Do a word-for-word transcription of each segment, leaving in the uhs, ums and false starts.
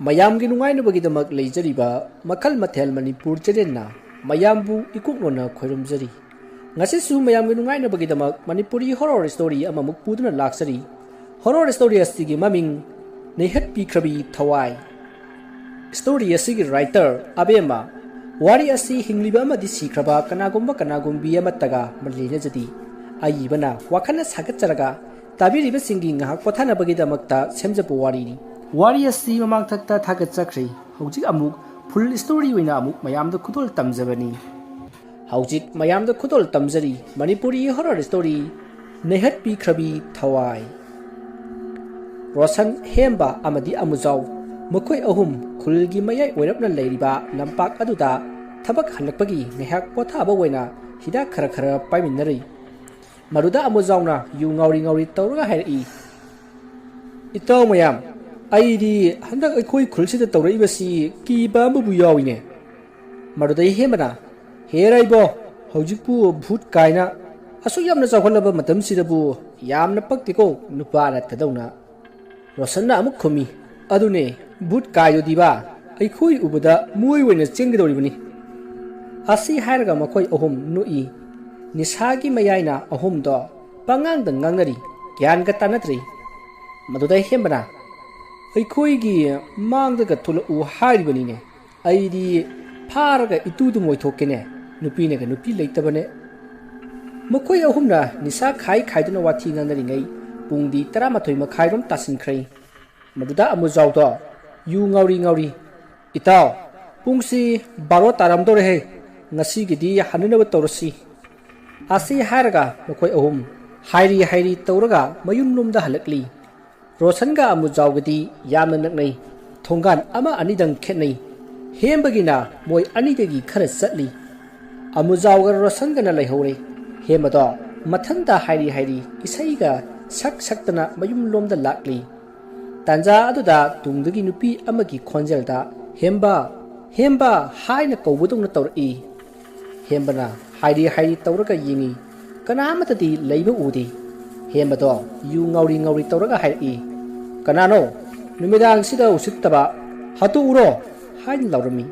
ꯃꯌꯥꯝꯒꯤ ꯅꯨꯡꯉꯥꯏꯅꯕꯒꯤꯗꯃꯛ ꯂꯩꯖꯔꯤꯕ ꯃꯈꯜ ꯃꯊꯦꯜ ꯃꯅꯤꯄꯨꯔ ꯆꯦꯅꯦꯜꯅ ꯃꯌꯥꯝꯕꯨ ꯏꯀꯣꯛꯅꯣꯅ ꯈꯣꯏꯔꯨꯝꯖꯔꯤ꯫ ꯉꯁꯤꯁꯨ ꯃꯌꯥꯝꯒꯤ ꯅꯨꯡꯉꯥꯏꯅꯕꯒꯤꯗꯃꯛ ꯃꯅꯤꯄꯨꯔꯤ ꯍꯣꯔꯣꯔ ꯁ꯭ꯇꯣꯔꯤ ꯑꯃꯃꯨꯛ ꯄꯨꯗꯨꯅ ꯂꯥꯛꯆꯔꯤ꯫ ꯍꯣꯔꯣꯔ ꯁ꯭ꯇꯣꯔꯤ ꯑꯁꯤꯒꯤ ꯃꯃꯤꯡ ꯅꯩꯍꯠꯄꯤꯈ꯭ꯔꯕꯤ ꯊꯋꯥꯏ꯫ ꯁ꯭ꯇꯣꯔꯤ ꯑꯁꯤꯒꯤ ꯔꯥꯏꯇꯔ ꯑꯕꯦꯝꯃ꯫ ꯋꯥꯔꯤ ꯑꯁꯤ ꯍꯤꯡꯂꯤꯕ ꯑꯃꯗꯤ ꯁꯤꯈ꯭ꯔꯕ ꯀꯅꯥꯒꯨꯝꯕ ꯀꯅꯥꯒꯨꯝꯕꯤ ꯑꯃꯠꯇꯒ ꯃꯔꯤ ꯂꯩꯅꯖꯗꯦ꯫ ꯑꯏꯕꯅ ꯋꯥꯈꯜꯅ ꯁꯥꯒꯠꯆꯔꯒ ꯇꯥꯕꯤꯔꯤꯕꯁꯤꯡꯒꯤ ꯉꯥꯏꯍꯥꯛ ꯄꯣꯊꯥꯅꯕꯒꯤꯗꯃꯛꯇ ꯁꯦꯝꯖꯕ ꯋꯥꯔꯤꯅꯤ꯫ ꯋꯥꯔꯤ ꯑꯁꯤ ꯃꯃꯥꯡꯊꯛꯇ ꯊꯥꯒꯠꯆꯈ꯭ꯔꯦ꯫ ꯍꯧꯖꯤꯛ ꯑꯃꯨꯛ ꯐꯨꯜ ꯁ꯭ꯇꯣꯔꯤ ꯑꯣꯏꯅ ꯑꯃꯨꯛ ꯃꯌꯥꯝꯗ ꯈꯨꯗꯣꯜ ꯇꯝꯖꯕꯅꯤ꯫ ꯍꯧꯖꯤꯛ ꯃꯌꯥꯝꯗ ꯈꯨꯗꯣꯜ ꯇꯝꯖꯔꯤ ꯃꯅꯤꯄꯨꯔꯤ ꯍꯣꯔꯣꯔ ꯁ꯭ꯇꯣꯔꯤ ꯅꯩꯍꯠꯄꯤꯈ꯭ꯔꯕꯤ ꯊꯋꯥꯏ꯫ ꯔꯣꯁꯟ, ꯍꯦꯝꯕ ꯑꯃꯗꯤ ꯑꯃꯨꯖꯥꯎ, ꯃꯈꯣꯏ ꯑꯍꯨꯝ ꯈꯨꯜꯒꯤ ꯃꯌꯥꯏ ꯑꯣꯏꯔꯞꯅ ꯂꯩꯔꯤꯕ ꯂꯝꯄꯥꯛ ꯑꯗꯨꯗ ꯊꯕꯛ ꯍꯜꯂꯛꯄꯒꯤ ꯉꯥꯏꯍꯥꯛ ꯄꯣꯊꯥꯕ ꯑꯣꯏꯅ ꯍꯤꯗꯥꯛ ꯈꯔ ꯈꯔ ꯄꯥꯏꯃꯤꯟꯅꯔꯤ꯫ ꯃꯗꯨꯗ ꯑꯃꯨꯖꯥꯎꯅ ꯌꯨ ꯉꯥꯎꯔꯤ ꯉꯥꯎꯔꯤ ꯇꯧꯔꯒ ꯍꯥꯏꯔꯛꯏ, "ꯏꯇꯥꯎ ꯃꯌꯥꯝ, ꯑꯩꯗꯤ ꯍꯟꯗꯛ ꯑꯩꯈꯣꯏ ꯈꯨꯜꯁꯤꯗ ꯇꯧꯔꯛꯏꯕꯁꯤ ꯀꯤꯕ ꯑꯃꯕꯨ ꯌꯥꯎꯏꯅꯦ꯫" ꯃꯗꯨꯗꯩ ꯍꯦꯝꯕꯅ, "ꯍꯦꯔꯥ ꯏꯕꯣ, ꯍꯧꯖꯤꯛꯄꯨ ꯚꯨꯠ ꯀꯥꯏꯅ ꯑꯁꯨꯛ ꯌꯥꯝꯅ ꯆꯥꯎꯈꯠꯂꯕ ꯃꯇꯝꯁꯤꯗꯕꯨ ꯌꯥꯝꯅ ꯄꯛꯇꯦꯀꯣ ꯅꯨꯄꯥ ꯅꯠꯇꯗꯧꯅ꯫" ꯔꯣꯁꯟꯅ ꯑꯃꯨꯛ ꯈꯨꯝꯃꯤ, "ꯑꯗꯨꯅꯦ, ꯚꯨꯠ ꯀꯥꯏꯗꯨꯗꯤꯕ, ꯑꯩꯈꯣꯏ ꯎꯕꯗ ꯃꯣꯏ ꯑꯣꯏꯅ ꯆꯦꯟꯒꯗꯧꯔꯤꯕꯅꯤ꯫" ꯑꯁꯤ ꯍꯥꯏꯔꯒ ꯃꯈꯣꯏ ꯑꯍꯨꯝ ꯅꯣꯛꯏ꯫ ꯅꯤꯁꯥꯒꯤ ꯃꯌꯥꯏꯅ ꯑꯍꯨꯝꯗꯣ ꯄꯉꯥꯡꯗ ꯉꯥꯡꯅꯔꯤ, ꯒ꯭ꯌꯥꯟꯒ ꯇꯥꯅꯗ꯭ꯔꯤ꯫ ꯃꯗꯨꯗ ꯍꯦꯝꯕꯅ, "ꯑꯩꯈꯣꯏꯒꯤ ꯃꯥꯡꯗꯒ ꯊꯣꯛꯂꯛꯎ ꯍꯥꯏꯔꯤꯕꯅꯤꯅꯦ꯫ ꯑꯩꯗꯤ ꯐꯥꯔꯒ ꯏꯇꯨꯗꯨ ꯃꯣꯏꯊꯣꯛꯀꯦꯅꯦ꯫ ꯅꯨꯄꯤꯅꯒ ꯅꯨꯄꯤ ꯂꯩꯇꯕꯅꯦ꯫" ꯃꯈꯣꯏ ꯑꯍꯨꯝꯅ ꯅꯤꯁꯥ ꯈꯥꯏ ꯈꯥꯏꯗꯨꯅ ꯋꯥꯊꯤ ꯉꯥꯡꯅꯔꯤꯉꯩ ꯄꯨꯡꯗꯤ ꯇꯔꯥꯃꯥꯊꯣꯏ ꯃꯈꯥꯏꯔꯣꯝ ꯇꯥꯁꯤꯟꯈ꯭ꯔꯦ꯫ ꯃꯗꯨꯗ ꯑꯃꯨꯖꯥꯎꯗꯣ ꯌꯨ ꯉꯥꯎꯔꯤ ꯉꯥꯎꯔꯤ, "ꯏꯇꯥꯎ, ꯄꯨꯡꯁꯤ ꯕꯥꯔꯣ ꯇꯥꯔꯝꯗꯧꯔꯦꯍꯦ꯫ ꯉꯁꯤꯒꯤꯗꯤ ꯍꯟꯅꯅꯕ ꯇꯧꯔꯁꯤ꯫" ꯑꯁꯤ ꯍꯥꯏꯔꯒ ꯃꯈꯣꯏ ꯑꯍꯨꯝ ꯍꯥꯏꯔꯤ ꯍꯥꯏꯔꯤ ꯇꯧꯔꯒ ꯃꯌꯨꯝꯂꯣꯝꯗ ꯍꯜꯂꯛꯂꯤ꯫ ꯔꯣꯁꯟꯒ ꯑꯃꯨꯖꯥꯎꯒꯗꯤ ꯌꯥꯝꯅ ꯅꯛꯅꯩ꯫ ꯊꯣꯡꯒꯥꯟ ꯑꯃ ꯑꯅꯤꯗꯪ ꯈꯦꯠꯅꯩ꯫ ꯍꯦꯝꯕꯒꯤꯅ ꯃꯣꯏ ꯑꯅꯤꯗꯒꯤ ꯈꯔ ꯆꯠꯂꯤ꯫ ꯑꯃꯨꯖꯥꯎꯒ ꯔꯣꯁꯟꯒꯅ ꯂꯩꯍꯧꯔꯦ꯫ ꯍꯦꯝꯕꯗꯣ ꯃꯊꯟꯇ ꯍꯥꯏꯔꯤ ꯍꯥꯏꯔꯤ ꯏꯁꯩꯒ ꯁꯛ ꯁꯛꯇꯅ ꯃꯌꯨꯝꯂꯣꯝꯗ ꯂꯥꯛꯂꯤ꯫ ꯇꯥꯟꯖꯥ ꯑꯗꯨꯗ ꯇꯨꯡꯗꯒꯤ ꯅꯨꯄꯤ ꯑꯃꯒꯤ ꯈꯣꯟꯖꯦꯜꯗ, "ꯍꯦꯝꯕ, ꯍꯦꯝꯕ" ꯍꯥꯏꯅ ꯀꯧꯕꯗꯧꯅ ꯇꯧꯔꯛꯏ꯫ ꯍꯦꯝꯕꯅ ꯍꯥꯏꯔꯤ ꯍꯥꯏꯔꯤ ꯇꯧꯔꯒ ꯌꯦꯡꯉꯤ꯫ ꯀꯅꯥ ꯑꯃꯠꯇꯗꯤ ꯂꯩꯕ ꯎꯗꯦ꯫ ꯍꯦꯝꯕꯗꯣ ꯌꯨ ꯉꯥꯎꯔꯤ ꯉꯥꯎꯔꯤ ꯇꯧꯔꯒ ꯍꯥꯏꯔꯛꯏ, "ꯀꯅꯥꯅꯣ ꯅꯨꯃꯤꯗꯥꯡꯁꯤꯗ ꯎꯁꯤꯠꯇꯕ "ꯍꯥꯠꯇꯣꯛꯎꯔꯣ" ꯍꯥꯏꯅ ꯂꯥꯎꯔꯝꯃꯤ꯫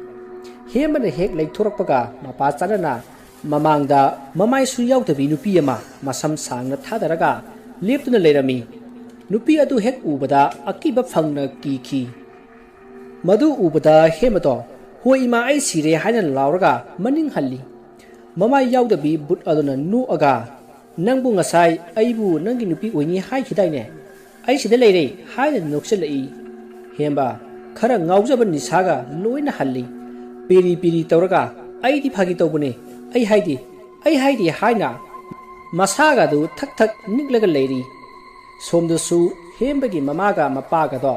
ꯍꯦꯝꯕꯅ ꯍꯦꯛ ꯂꯩꯊꯣꯔꯛꯄꯒ ꯃꯄꯥ ꯆꯥꯅꯅ ꯃꯃꯥꯡꯗ ꯃꯃꯥꯏꯁꯨ ꯌꯥꯎꯗꯕꯤ ꯅꯨꯄꯤ ꯑꯃ ꯃꯁꯝ ꯁꯥꯡꯅ ꯊꯥꯗꯔꯒ ꯂꯦꯞꯇꯨꯅ ꯂꯩꯔꯝꯃꯤ꯫ ꯅꯨꯄꯤ ꯑꯗꯨ ꯍꯦꯛ ꯎꯕꯗ ꯑꯀꯤꯕ ꯐꯪꯅ ꯀꯤꯈꯤ꯫ ꯃꯗꯨ ꯎꯕꯗ ꯍꯦꯝꯕꯗꯣ "ꯍꯣꯏ ꯏꯃꯥ, ꯑꯩ ꯁꯤꯔꯦ" ꯍꯥꯏꯅ ꯂꯥꯎꯔꯒ ꯃꯅꯤꯡ ꯍꯜꯂꯤ꯫ ꯃꯃꯥꯏ ꯌꯥꯎꯗꯕꯤ ꯕꯨꯠ ꯑꯗꯨꯅ ꯅꯣꯛꯑꯒ, "ꯅꯪꯕꯨ ꯉꯁꯥꯏ ꯑꯩꯕꯨ ꯅꯪꯒꯤ ꯅꯨꯄꯤ ꯑꯣꯏꯅꯤ ꯍꯥꯏꯈꯤꯗꯥꯏꯅꯦ? ꯑꯩ ꯁꯤꯗ ꯂꯩꯔꯦ" ꯍꯥꯏꯅ ꯅꯣꯛꯆꯜꯂꯛꯏ꯫ ꯍꯦꯝꯕ ꯈꯔ ꯉꯥꯎꯖꯕ ꯅꯤꯁꯥꯒ ꯂꯣꯏꯅ ꯍꯜꯂꯤ꯫ ꯄꯤꯔꯤ ꯄꯤꯔꯤ ꯇꯧꯔꯒ, "ꯑꯩꯗꯤ ꯐꯥꯒꯤ ꯇꯧꯕꯅꯦ, ꯑꯩ ꯍꯥꯏꯗꯤ, ꯑꯩ ꯍꯥꯏꯗꯤ" ꯍꯥꯏꯅ ꯃꯁꯥꯒꯗꯨ ꯊꯛ ꯊꯛ ꯅꯤꯛꯂꯒ ꯂꯩꯔꯤ꯫ ꯁꯣꯝꯗꯁꯨ ꯍꯦꯝꯕꯒꯤ ꯃꯃꯥꯒ ꯃꯄꯥꯒꯗꯣ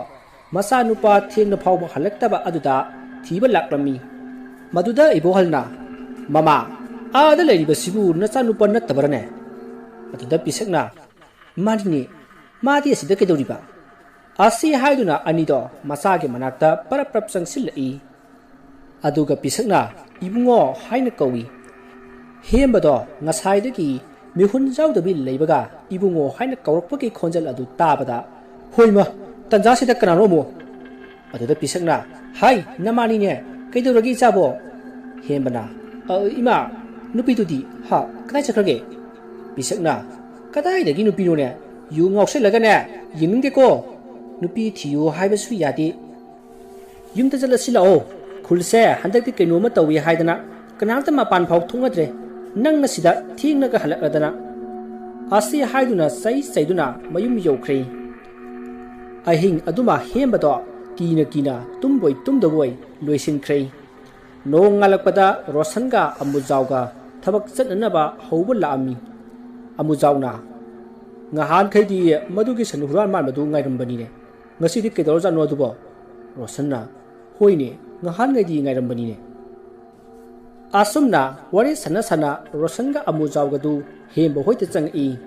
ꯃꯆꯥꯅꯨꯄꯥ ꯊꯦꯡꯅ ꯐꯥꯎꯕ ꯍꯜꯂꯛꯇꯕ ꯑꯗꯨꯗ ꯊꯤꯕ ꯂꯥꯛꯂꯝꯃꯤ꯫ ꯃꯗꯨꯗ ꯏꯕꯣꯍꯜꯅ, "ꯃꯃꯥ, ꯑꯥꯗ ꯂꯩꯔꯤꯕꯁꯤꯕꯨ ꯅꯆꯥꯅꯨꯄꯥ ꯅꯠꯇꯕꯔꯅꯦ?" ꯑꯗꯨꯗ ꯄꯤꯁꯛꯅ, "ꯃꯥꯅꯤꯅꯦ, ꯃꯥꯗꯤ ꯑꯁꯤꯗ ꯀꯩꯗꯧꯔꯤꯕ?" ꯑꯁꯤ ꯍꯥꯏꯗꯨꯅ ꯑꯅꯤꯗꯣ ꯃꯆꯥꯒꯤ ꯃꯅꯥꯛꯇ ꯄꯔꯞ ꯄꯔꯞ ꯆꯪꯁꯤꯜꯂꯛꯏ꯫ ꯑꯗꯨꯒ ꯄꯤꯁꯛꯅ "ꯏꯕꯨꯡꯉꯣ" ꯍꯥꯏꯅ ꯀꯧꯏ꯫ ꯍꯦꯝꯕꯗꯣ ꯉꯁꯥꯏꯗꯒꯤ ꯃꯤꯍꯨꯟ ꯌꯥꯎꯗꯕꯤ ꯂꯩꯕꯒ "ꯏꯕꯨꯡꯉꯣ" ꯍꯥꯏꯅ ꯀꯧꯔꯛꯄꯒꯤ ꯈꯣꯟꯖꯦꯜ ꯑꯗꯨ ꯇꯥꯕꯗ, "ꯍꯣꯏꯃ, ꯇꯟꯖꯥꯁꯤꯗ ꯀꯅꯥꯅꯣ ꯑꯃꯨꯛ?" ꯑꯗꯨꯗ ꯄꯤꯁꯛꯅ, "ꯍꯥꯏ, ꯅꯃꯥꯅꯤꯅꯦ, ꯀꯩꯗꯧꯔꯒꯦ ꯏꯆꯥꯕꯣ?" ꯍꯦꯝꯕꯅ, "ꯑ, ꯏꯃꯥ, ꯅꯨꯄꯤꯗꯨꯗꯤ, ꯍꯥ, ꯀꯗꯥꯏ ꯆꯠꯈ꯭ꯔꯒꯦ?" ꯄꯤꯁꯛꯅ, "ꯀꯗꯥꯏꯗꯒꯤ ꯅꯨꯄꯤꯅꯣꯅꯦ? ꯌꯨ ꯉꯥꯎꯁꯜꯂꯒꯅꯦ, ꯌꯦꯡꯅꯤꯡꯗꯦꯀꯣ꯫ ꯅꯨꯄꯤ ꯊꯤꯌꯨ ꯍꯥꯏꯕꯁꯨ ꯌꯥꯗꯦ꯫ ꯌꯨꯝꯗ ꯆꯠꯂꯁꯤ ꯂꯥꯛꯑꯣ꯫ ꯈꯨꯜꯁꯦ ꯍꯟꯗꯛꯇꯤ ꯀꯩꯅꯣꯝꯃ ꯇꯧꯏ ꯍꯥꯏꯗꯅ ꯀꯅꯥꯝꯇ ꯃꯄꯥꯟ ꯐꯥꯎ ꯊꯣꯛꯅꯗ꯭ꯔꯦ꯫ ꯅꯪꯅ ꯁꯤꯗ ꯊꯦꯡꯅꯒ ꯍꯜꯂꯛꯂꯗꯅ꯫" ꯑꯁꯤ ꯍꯥꯏꯗꯨꯅ ꯆꯩ ꯆꯩꯗꯨꯅ ꯃꯌꯨꯝ ꯌꯧꯈ꯭ꯔꯦ꯫ ꯑꯍꯤꯡ ꯑꯗꯨꯃ ꯍꯦꯝꯕꯗꯣ ꯀꯤꯅ ꯀꯤꯅ ꯇꯨꯝꯕꯣꯏ ꯇꯨꯝꯗꯕꯣꯏ ꯂꯣꯏꯁꯤꯟꯈ꯭ꯔꯦ꯫ ꯅꯣꯡꯉꯥꯜꯂꯛꯄꯗ ꯔꯣꯁꯟꯒ ꯑꯃꯨꯖꯥꯎꯒ ꯊꯕꯛ ꯆꯠꯅꯅꯕ ꯍꯧꯕ ꯂꯥꯛꯑꯝꯃꯤ꯫ ꯑꯃꯨꯖꯥꯎꯅ, "ꯉꯍꯥꯟꯈꯩꯗꯤ ꯃꯗꯨꯒꯤ ꯁꯟ ꯍꯨꯔꯥꯟ ꯃꯥꯟꯕꯗꯨ ꯉꯥꯏꯔꯝꯕꯅꯤꯅꯦ꯫ ꯉꯁꯤꯗꯤ ꯀꯩꯗꯧꯔꯖꯥꯠꯅꯣ ꯑꯗꯨꯕꯣ?" ꯔꯣꯁꯟꯅ, "ꯍꯣꯏꯅꯦ, ꯉꯍꯥꯟꯈꯩꯗꯤ ꯉꯥꯏꯔꯝꯕꯅꯤꯅꯦ꯫" ꯑꯁꯨꯝꯅ ꯋꯥꯔꯤ ꯁꯥꯟꯅ ꯁꯥꯟꯅ ꯔꯣꯁꯟꯒ ꯑꯃꯨꯖꯥꯎꯒꯗꯨ ꯍꯦꯝꯕ ꯍꯣꯏꯗ ꯆꯪꯉꯛꯏ꯫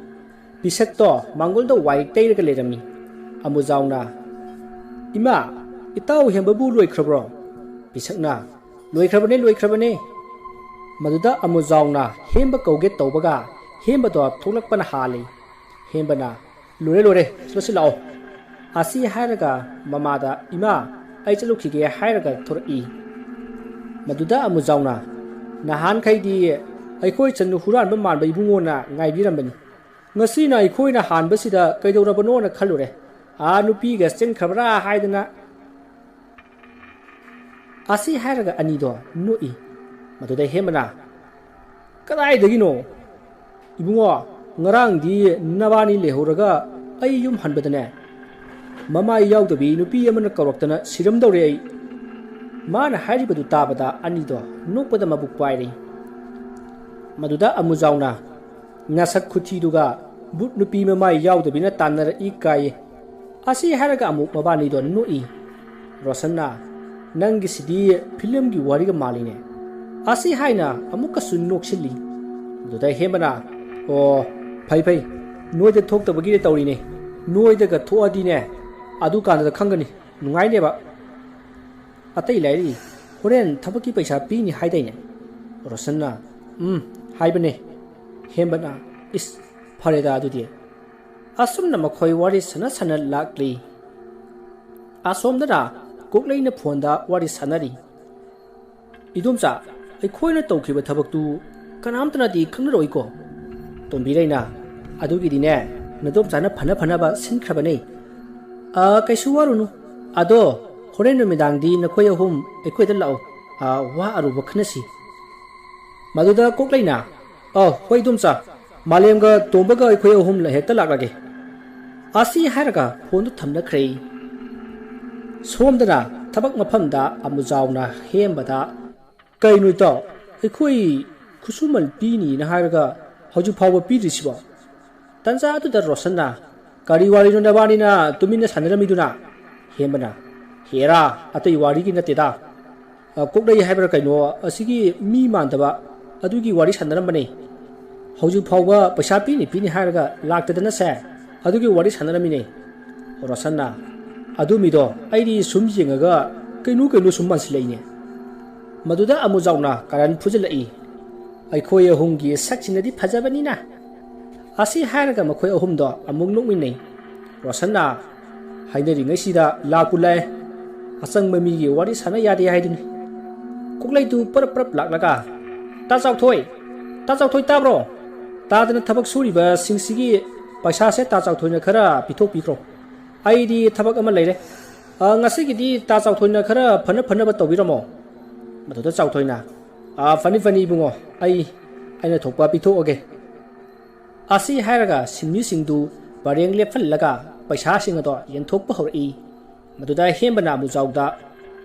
ꯄꯤꯁꯛꯇꯣ ꯃꯥꯡꯒꯣꯜꯗ ꯋꯥꯏ ꯇꯩꯔꯒ ꯂꯩꯔꯝꯃꯤ꯫ ꯑꯃꯨꯖꯥꯎꯅ, "ꯏꯃꯥ, ꯏꯇꯥꯎ ꯍꯦꯝꯕꯕꯨ ꯂꯣꯏꯈ꯭ꯔꯕ꯭ꯔꯣ?" ꯄꯤꯁꯛꯅ, "ꯂꯣꯏꯈ꯭ꯔꯕꯅꯦ, ꯂꯣꯏꯈ꯭ꯔꯕꯅꯦ꯫" ꯃꯗꯨꯗ ꯑꯃꯨꯖꯥꯎꯅ ꯍꯦꯝꯕ ꯀꯧꯒꯦ ꯇꯧꯕꯒ ꯍꯦꯝꯕꯗꯣ ꯊꯣꯛꯂꯛꯄꯅ ꯍꯥꯜꯂꯤ꯫ ꯍꯦꯝꯕꯅ, "ꯂꯣꯏꯔꯦ, ꯂꯣꯏꯔꯦ, ꯆꯠꯂꯁꯤ ꯂꯥꯛꯑꯣ꯫" ꯑꯁꯤ ꯍꯥꯏꯔꯒ ꯃꯃꯥꯗ, "ꯏꯃꯥ, ꯑꯩ ꯆꯠꯂꯨꯈꯤꯒꯦ ꯍꯥꯏꯔꯒ ꯊꯣꯔꯛꯏ꯫ ꯃꯗꯨꯗ ꯑꯃꯨꯖꯥꯎꯅ, "ꯅꯍꯥꯟꯈꯩꯗꯤ ꯑꯩꯈꯣꯏ ꯆꯅꯨ ꯍꯨꯔꯥꯟꯕ ꯃꯥꯟꯕ ꯏꯕꯨꯡꯉꯣꯅ ꯉꯥꯏꯕꯤꯔꯝꯕꯅꯤ꯫ ꯉꯁꯤꯅ ꯑꯩꯈꯣꯏꯅ ꯍꯥꯟꯕꯁꯤꯗ ꯀꯩꯗꯧꯔꯕꯅꯣꯅ ꯈꯜꯂꯨꯔꯦ꯫ ꯑꯥ ꯅꯨꯄꯤꯒ ꯆꯦꯟꯈ꯭ꯔꯕ꯭ꯔꯥ ꯍꯥꯏꯗꯅ"꯫ ꯑꯁꯤ ꯍꯥꯏꯔꯒ ꯑꯅꯤꯗꯣ ꯅꯣꯛꯏ꯫ ꯃꯗꯨꯗ ꯍꯦꯝꯕꯅ, "ꯀꯗꯥꯏꯗꯒꯤꯅꯣ? ꯏꯕꯨꯡꯉꯣ, ꯉꯔꯥꯡꯗꯤ ꯅꯕꯥꯅꯤ ꯂꯩꯍꯧꯔꯒ ꯑꯩ ꯌꯨꯝ ꯍꯟꯕꯗꯅꯦ, ꯃꯃꯥꯏ ꯌꯥꯎꯗꯕꯤ ꯅꯨꯄꯤ ꯑꯃꯅ ꯀꯧꯔꯛꯇꯅ ꯁꯤꯔꯝꯗꯧꯔꯦ ꯑꯩ"꯫ ꯃꯥꯅ ꯍꯥꯏꯔꯤꯕꯗꯨ ꯇꯥꯕꯗ ꯑꯅꯤꯗꯣ ꯅꯣꯛꯄꯗ ꯃꯕꯨꯛ ꯄꯥꯏꯔꯤ꯫ ꯃꯗꯨꯗ ꯑꯃꯨꯖꯥꯎꯅ, "ꯅꯁꯛ ꯈꯨꯊꯤꯗꯨꯒ ꯚꯨꯠ ꯅꯨꯄꯤ ꯃꯃꯥꯏ ꯌꯥꯎꯗꯕꯤꯅ ꯇꯥꯟꯅꯔꯛꯏ ꯀꯥꯏꯌꯦ"꯫ ꯑꯁꯤ ꯍꯥꯏꯔꯒ ꯑꯃꯨꯛ ꯃꯕꯥꯅꯤꯗꯣ ꯅꯣꯛꯏ꯫ ꯔꯣꯁꯟꯅ, "ꯅꯪꯒꯤꯁꯤꯗꯤ ꯐꯤꯂꯝꯒꯤ ꯋꯥꯔꯤꯒ ꯃꯥꯜꯂꯤꯅꯦ"꯫ ꯑꯁꯤ ꯍꯥꯏꯅ ꯑꯃꯨꯛꯀꯁꯨ ꯅꯣꯛꯁꯤꯜꯂꯤ꯫ ꯑꯗꯨꯗ ꯍꯦꯝꯕꯅ, "ꯑꯣ, ꯐꯩ ꯐꯩ, ꯅꯣꯏꯗ ꯊꯣꯛꯇꯕꯒꯤꯗꯤ ꯇꯧꯔꯤꯅꯦ꯫ ꯅꯣꯏꯗꯒ ꯊꯣꯛꯑꯗꯤꯅꯦ, ꯑꯗꯨꯀꯥꯟꯗ ꯈꯪꯒꯅꯤ, ꯅꯨꯡꯉꯥꯏꯅꯦꯕ꯫ ꯑꯇꯩ ꯂꯥꯏꯔꯤ, ꯍꯣꯔꯦꯟ ꯊꯕꯛꯀꯤ ꯄꯩꯁꯥ ꯄꯤꯅꯤ ꯍꯥꯏꯗꯥꯏꯅꯦ?" ꯔꯣꯁꯟꯅ, "ꯎꯝ, ꯍꯥꯏꯕꯅꯦ"꯫ ꯍꯦꯝꯕꯅ, "ꯏꯁ, ꯐꯔꯦꯗ ꯑꯗꯨꯗꯤ"꯫ ꯑꯁꯨꯝꯅ ꯃꯈꯣꯏ ꯋꯥꯔꯤ ꯁꯥꯟꯅ ꯁꯥꯟꯅ ꯂꯥꯛꯂꯤ꯫ ꯑꯁꯣꯝꯗꯅ ꯀꯣꯛꯂꯩꯅ ꯐꯣꯟꯗ ꯋꯥꯔꯤ ꯁꯥꯟꯅꯔꯤ꯫ "ꯏꯗꯣꯝꯆꯥ, ꯑꯩꯈꯣꯏꯅ ꯇꯧꯈꯤꯕ ꯊꯕꯛꯇꯨ ꯀꯅꯥꯝꯇꯅꯗꯤ ꯈꯪꯅꯔꯣꯏꯀꯣ?" ꯇꯣꯝꯕꯤꯔꯩꯅ, "ꯑꯗꯨꯒꯤꯗꯤꯅꯦ, ꯅꯗꯣꯝꯆꯥꯅ ꯐꯅ ꯐꯅꯕ ꯁꯤꯟꯈ꯭ꯔꯕꯅꯦ꯫ ꯑ, ꯀꯩꯁꯨ ꯋꯥꯔꯨꯅꯨ꯫ ꯑꯗꯣ ꯍꯣꯔꯦꯟ ꯅꯨꯃꯤꯗꯥꯡꯗꯤ ꯅꯈꯣꯏ ꯑꯍꯨꯝ ꯑꯩꯈꯣꯏꯗ ꯂꯥꯛꯑꯣ꯫ ꯑ, ꯋꯥ ꯑꯔꯨꯕ ꯈꯟꯅꯁꯤ"꯫ ꯃꯗꯨꯗ ꯀꯣꯛꯂꯩꯅ, "ꯑ, ꯍꯣꯏ ꯏꯗꯣꯝꯆꯥ, ꯃꯥꯂꯦꯝꯒ ꯇꯣꯝꯕꯒ ꯑꯩꯈꯣꯏ ꯑꯍꯨꯝ ꯍꯦꯛꯇ ꯂꯥꯛꯂꯒꯦ"꯫ ꯑꯁꯤ ꯍꯥꯏꯔꯒ ꯐꯣꯟꯗꯨ ꯊꯝꯅꯈ꯭ꯔꯦ꯫ ꯁꯣꯝꯗꯅ ꯊꯕꯛ ꯃꯐꯝꯗ ꯑꯃꯨꯖꯥꯎꯅ ꯍꯦꯝꯕꯗ, "ꯀꯩꯅꯣ ꯏꯇꯥꯎ, ꯑꯩꯈꯣꯏ ꯈꯨꯠꯁꯨꯃꯟ ꯄꯤꯅꯤꯅ ꯍꯥꯏꯔꯒ ꯍꯧꯖꯤꯛ ꯐꯥꯎꯕ ꯄꯤꯗ꯭ꯔꯤꯁꯤꯕꯣ?" ꯇꯟꯖꯥ ꯑꯗꯨꯗ ꯔꯣꯁꯟꯅ, "ꯀꯔꯤ ꯋꯥꯔꯤꯅꯣ ꯅꯕꯥꯅꯤꯅ ꯇꯨꯃꯤꯟꯅ ꯁꯥꯟꯅꯔꯝꯃꯤꯗꯨꯅ?" ꯍꯦꯝꯕꯅ, "ꯍꯦꯔꯥ, ꯑꯇꯩ ꯋꯥꯔꯤꯒꯤ ꯅꯠꯇꯦꯗ꯫ ꯑ, ꯀꯣꯛꯂꯩ ꯍꯥꯏꯕ꯭ꯔꯥ ꯀꯩꯅꯣ, ꯑꯁꯤꯒꯤ ꯃꯤ ꯃꯥꯟꯗꯕ ꯑꯗꯨꯒꯤ ꯋꯥꯔꯤ ꯁꯥꯟꯅꯔꯝꯕꯅꯦ꯫ ꯍꯧꯖꯤꯛ ꯐꯥꯎꯕ ꯄꯩꯁꯥ ꯄꯤꯅꯤ ꯄꯤꯅꯤ ꯍꯥꯏꯔꯒ ꯂꯥꯛꯇꯗꯅꯁꯦ, ꯑꯗꯨꯒꯤ ꯋꯥꯔꯤ ꯁꯥꯟꯅꯔꯝꯃꯤꯅꯦ"꯫ ꯔꯣꯁꯟꯅ, "ꯑꯗꯨ ꯃꯤꯗꯣ ꯑꯩꯗꯤ ꯁꯨꯝ ꯌꯦꯡꯉꯒ ꯀꯩꯅꯣ ꯀꯩꯅꯣ ꯁꯨꯝ ꯃꯥꯟꯁꯤꯜꯂꯛꯏꯅꯦ"꯫ ꯃꯗꯨꯗ ꯑꯃꯨꯖꯥꯎꯅ ꯀꯥꯔꯟ ꯐꯨꯖꯤꯜꯂꯛꯏ꯫ "ꯑꯩꯈꯣꯏ ꯑꯍꯨꯝꯒꯤ ꯁꯛꯁꯤꯅꯗꯤ ꯐꯖꯕꯅꯤꯅ"꯫ ꯑꯁꯤ ꯍꯥꯏꯔꯒ ꯃꯈꯣꯏ ꯑꯍꯨꯝꯗꯣ ꯑꯃꯨꯛ ꯅꯣꯛꯃꯤꯟꯅꯩ꯫ ꯔꯣꯁꯟꯅ, "ꯍꯥꯏꯅꯔꯤꯉꯩꯁꯤꯗ ꯂꯥꯛꯄꯨ ꯂꯥꯛꯑꯦ"꯫ ꯑꯆꯪꯕ ꯃꯤꯒꯤ ꯋꯥꯔꯤ ꯁꯥꯟꯅ ꯌꯥꯗꯦ ꯍꯥꯏꯗꯨꯅꯤ꯫ ꯀꯣꯛꯂꯩꯗꯨ ꯄꯔꯞ ꯄꯔꯞ ꯂꯥꯛꯂꯒ, "ꯇꯥ ꯆꯥꯎꯊꯣꯏ, ꯇꯥ ꯆꯥꯎꯊꯣꯏ ꯇꯥꯕ꯭ꯔꯣ? ꯇꯥꯗꯅ ꯊꯕꯛ ꯁꯨꯔꯤꯕꯁꯤꯡꯁꯤꯒꯤ ꯄꯩꯁꯥꯁꯦ ꯇꯥ ꯆꯥꯎꯊꯣꯏꯅ ꯈꯔ ꯄꯤꯊꯣꯛꯄꯤꯈ꯭ꯔꯣ꯫ ꯑꯩꯗꯤ ꯊꯕꯛ ꯑꯃ ꯂꯩꯔꯦ꯫ ꯑ, ꯉꯁꯤꯒꯤꯗꯤ ꯇꯥ ꯆꯥꯎꯊꯣꯏꯅ ꯈꯔ ꯐꯅ ꯐꯅꯕ ꯇꯧꯕꯤꯔꯝꯃꯣ꯫" ꯃꯗꯨꯗ ꯆꯥꯎꯊꯣꯏꯅ, "ꯑ, ꯐꯅꯤ ꯐꯅꯤ ꯏꯕꯨꯡꯉꯣ, ꯑꯩ ꯑꯩꯅ ꯊꯣꯛꯄ ꯄꯤꯊꯣꯛꯑꯒꯦ꯫" ꯑꯁꯤ ꯍꯥꯏꯔꯒ ꯁꯤꯟꯃꯤꯁꯤꯡꯗꯨ ꯄꯔꯦꯡ ꯂꯦꯞꯍꯜꯂꯒ ꯄꯩꯁꯥꯁꯤꯡ ꯑꯗꯣ ꯌꯦꯟꯊꯣꯛꯄ ꯍꯧꯔꯛꯏ꯫ ꯃꯗꯨꯗ ꯍꯦꯝꯕꯅ ꯑꯃꯨꯖꯥꯎꯗ,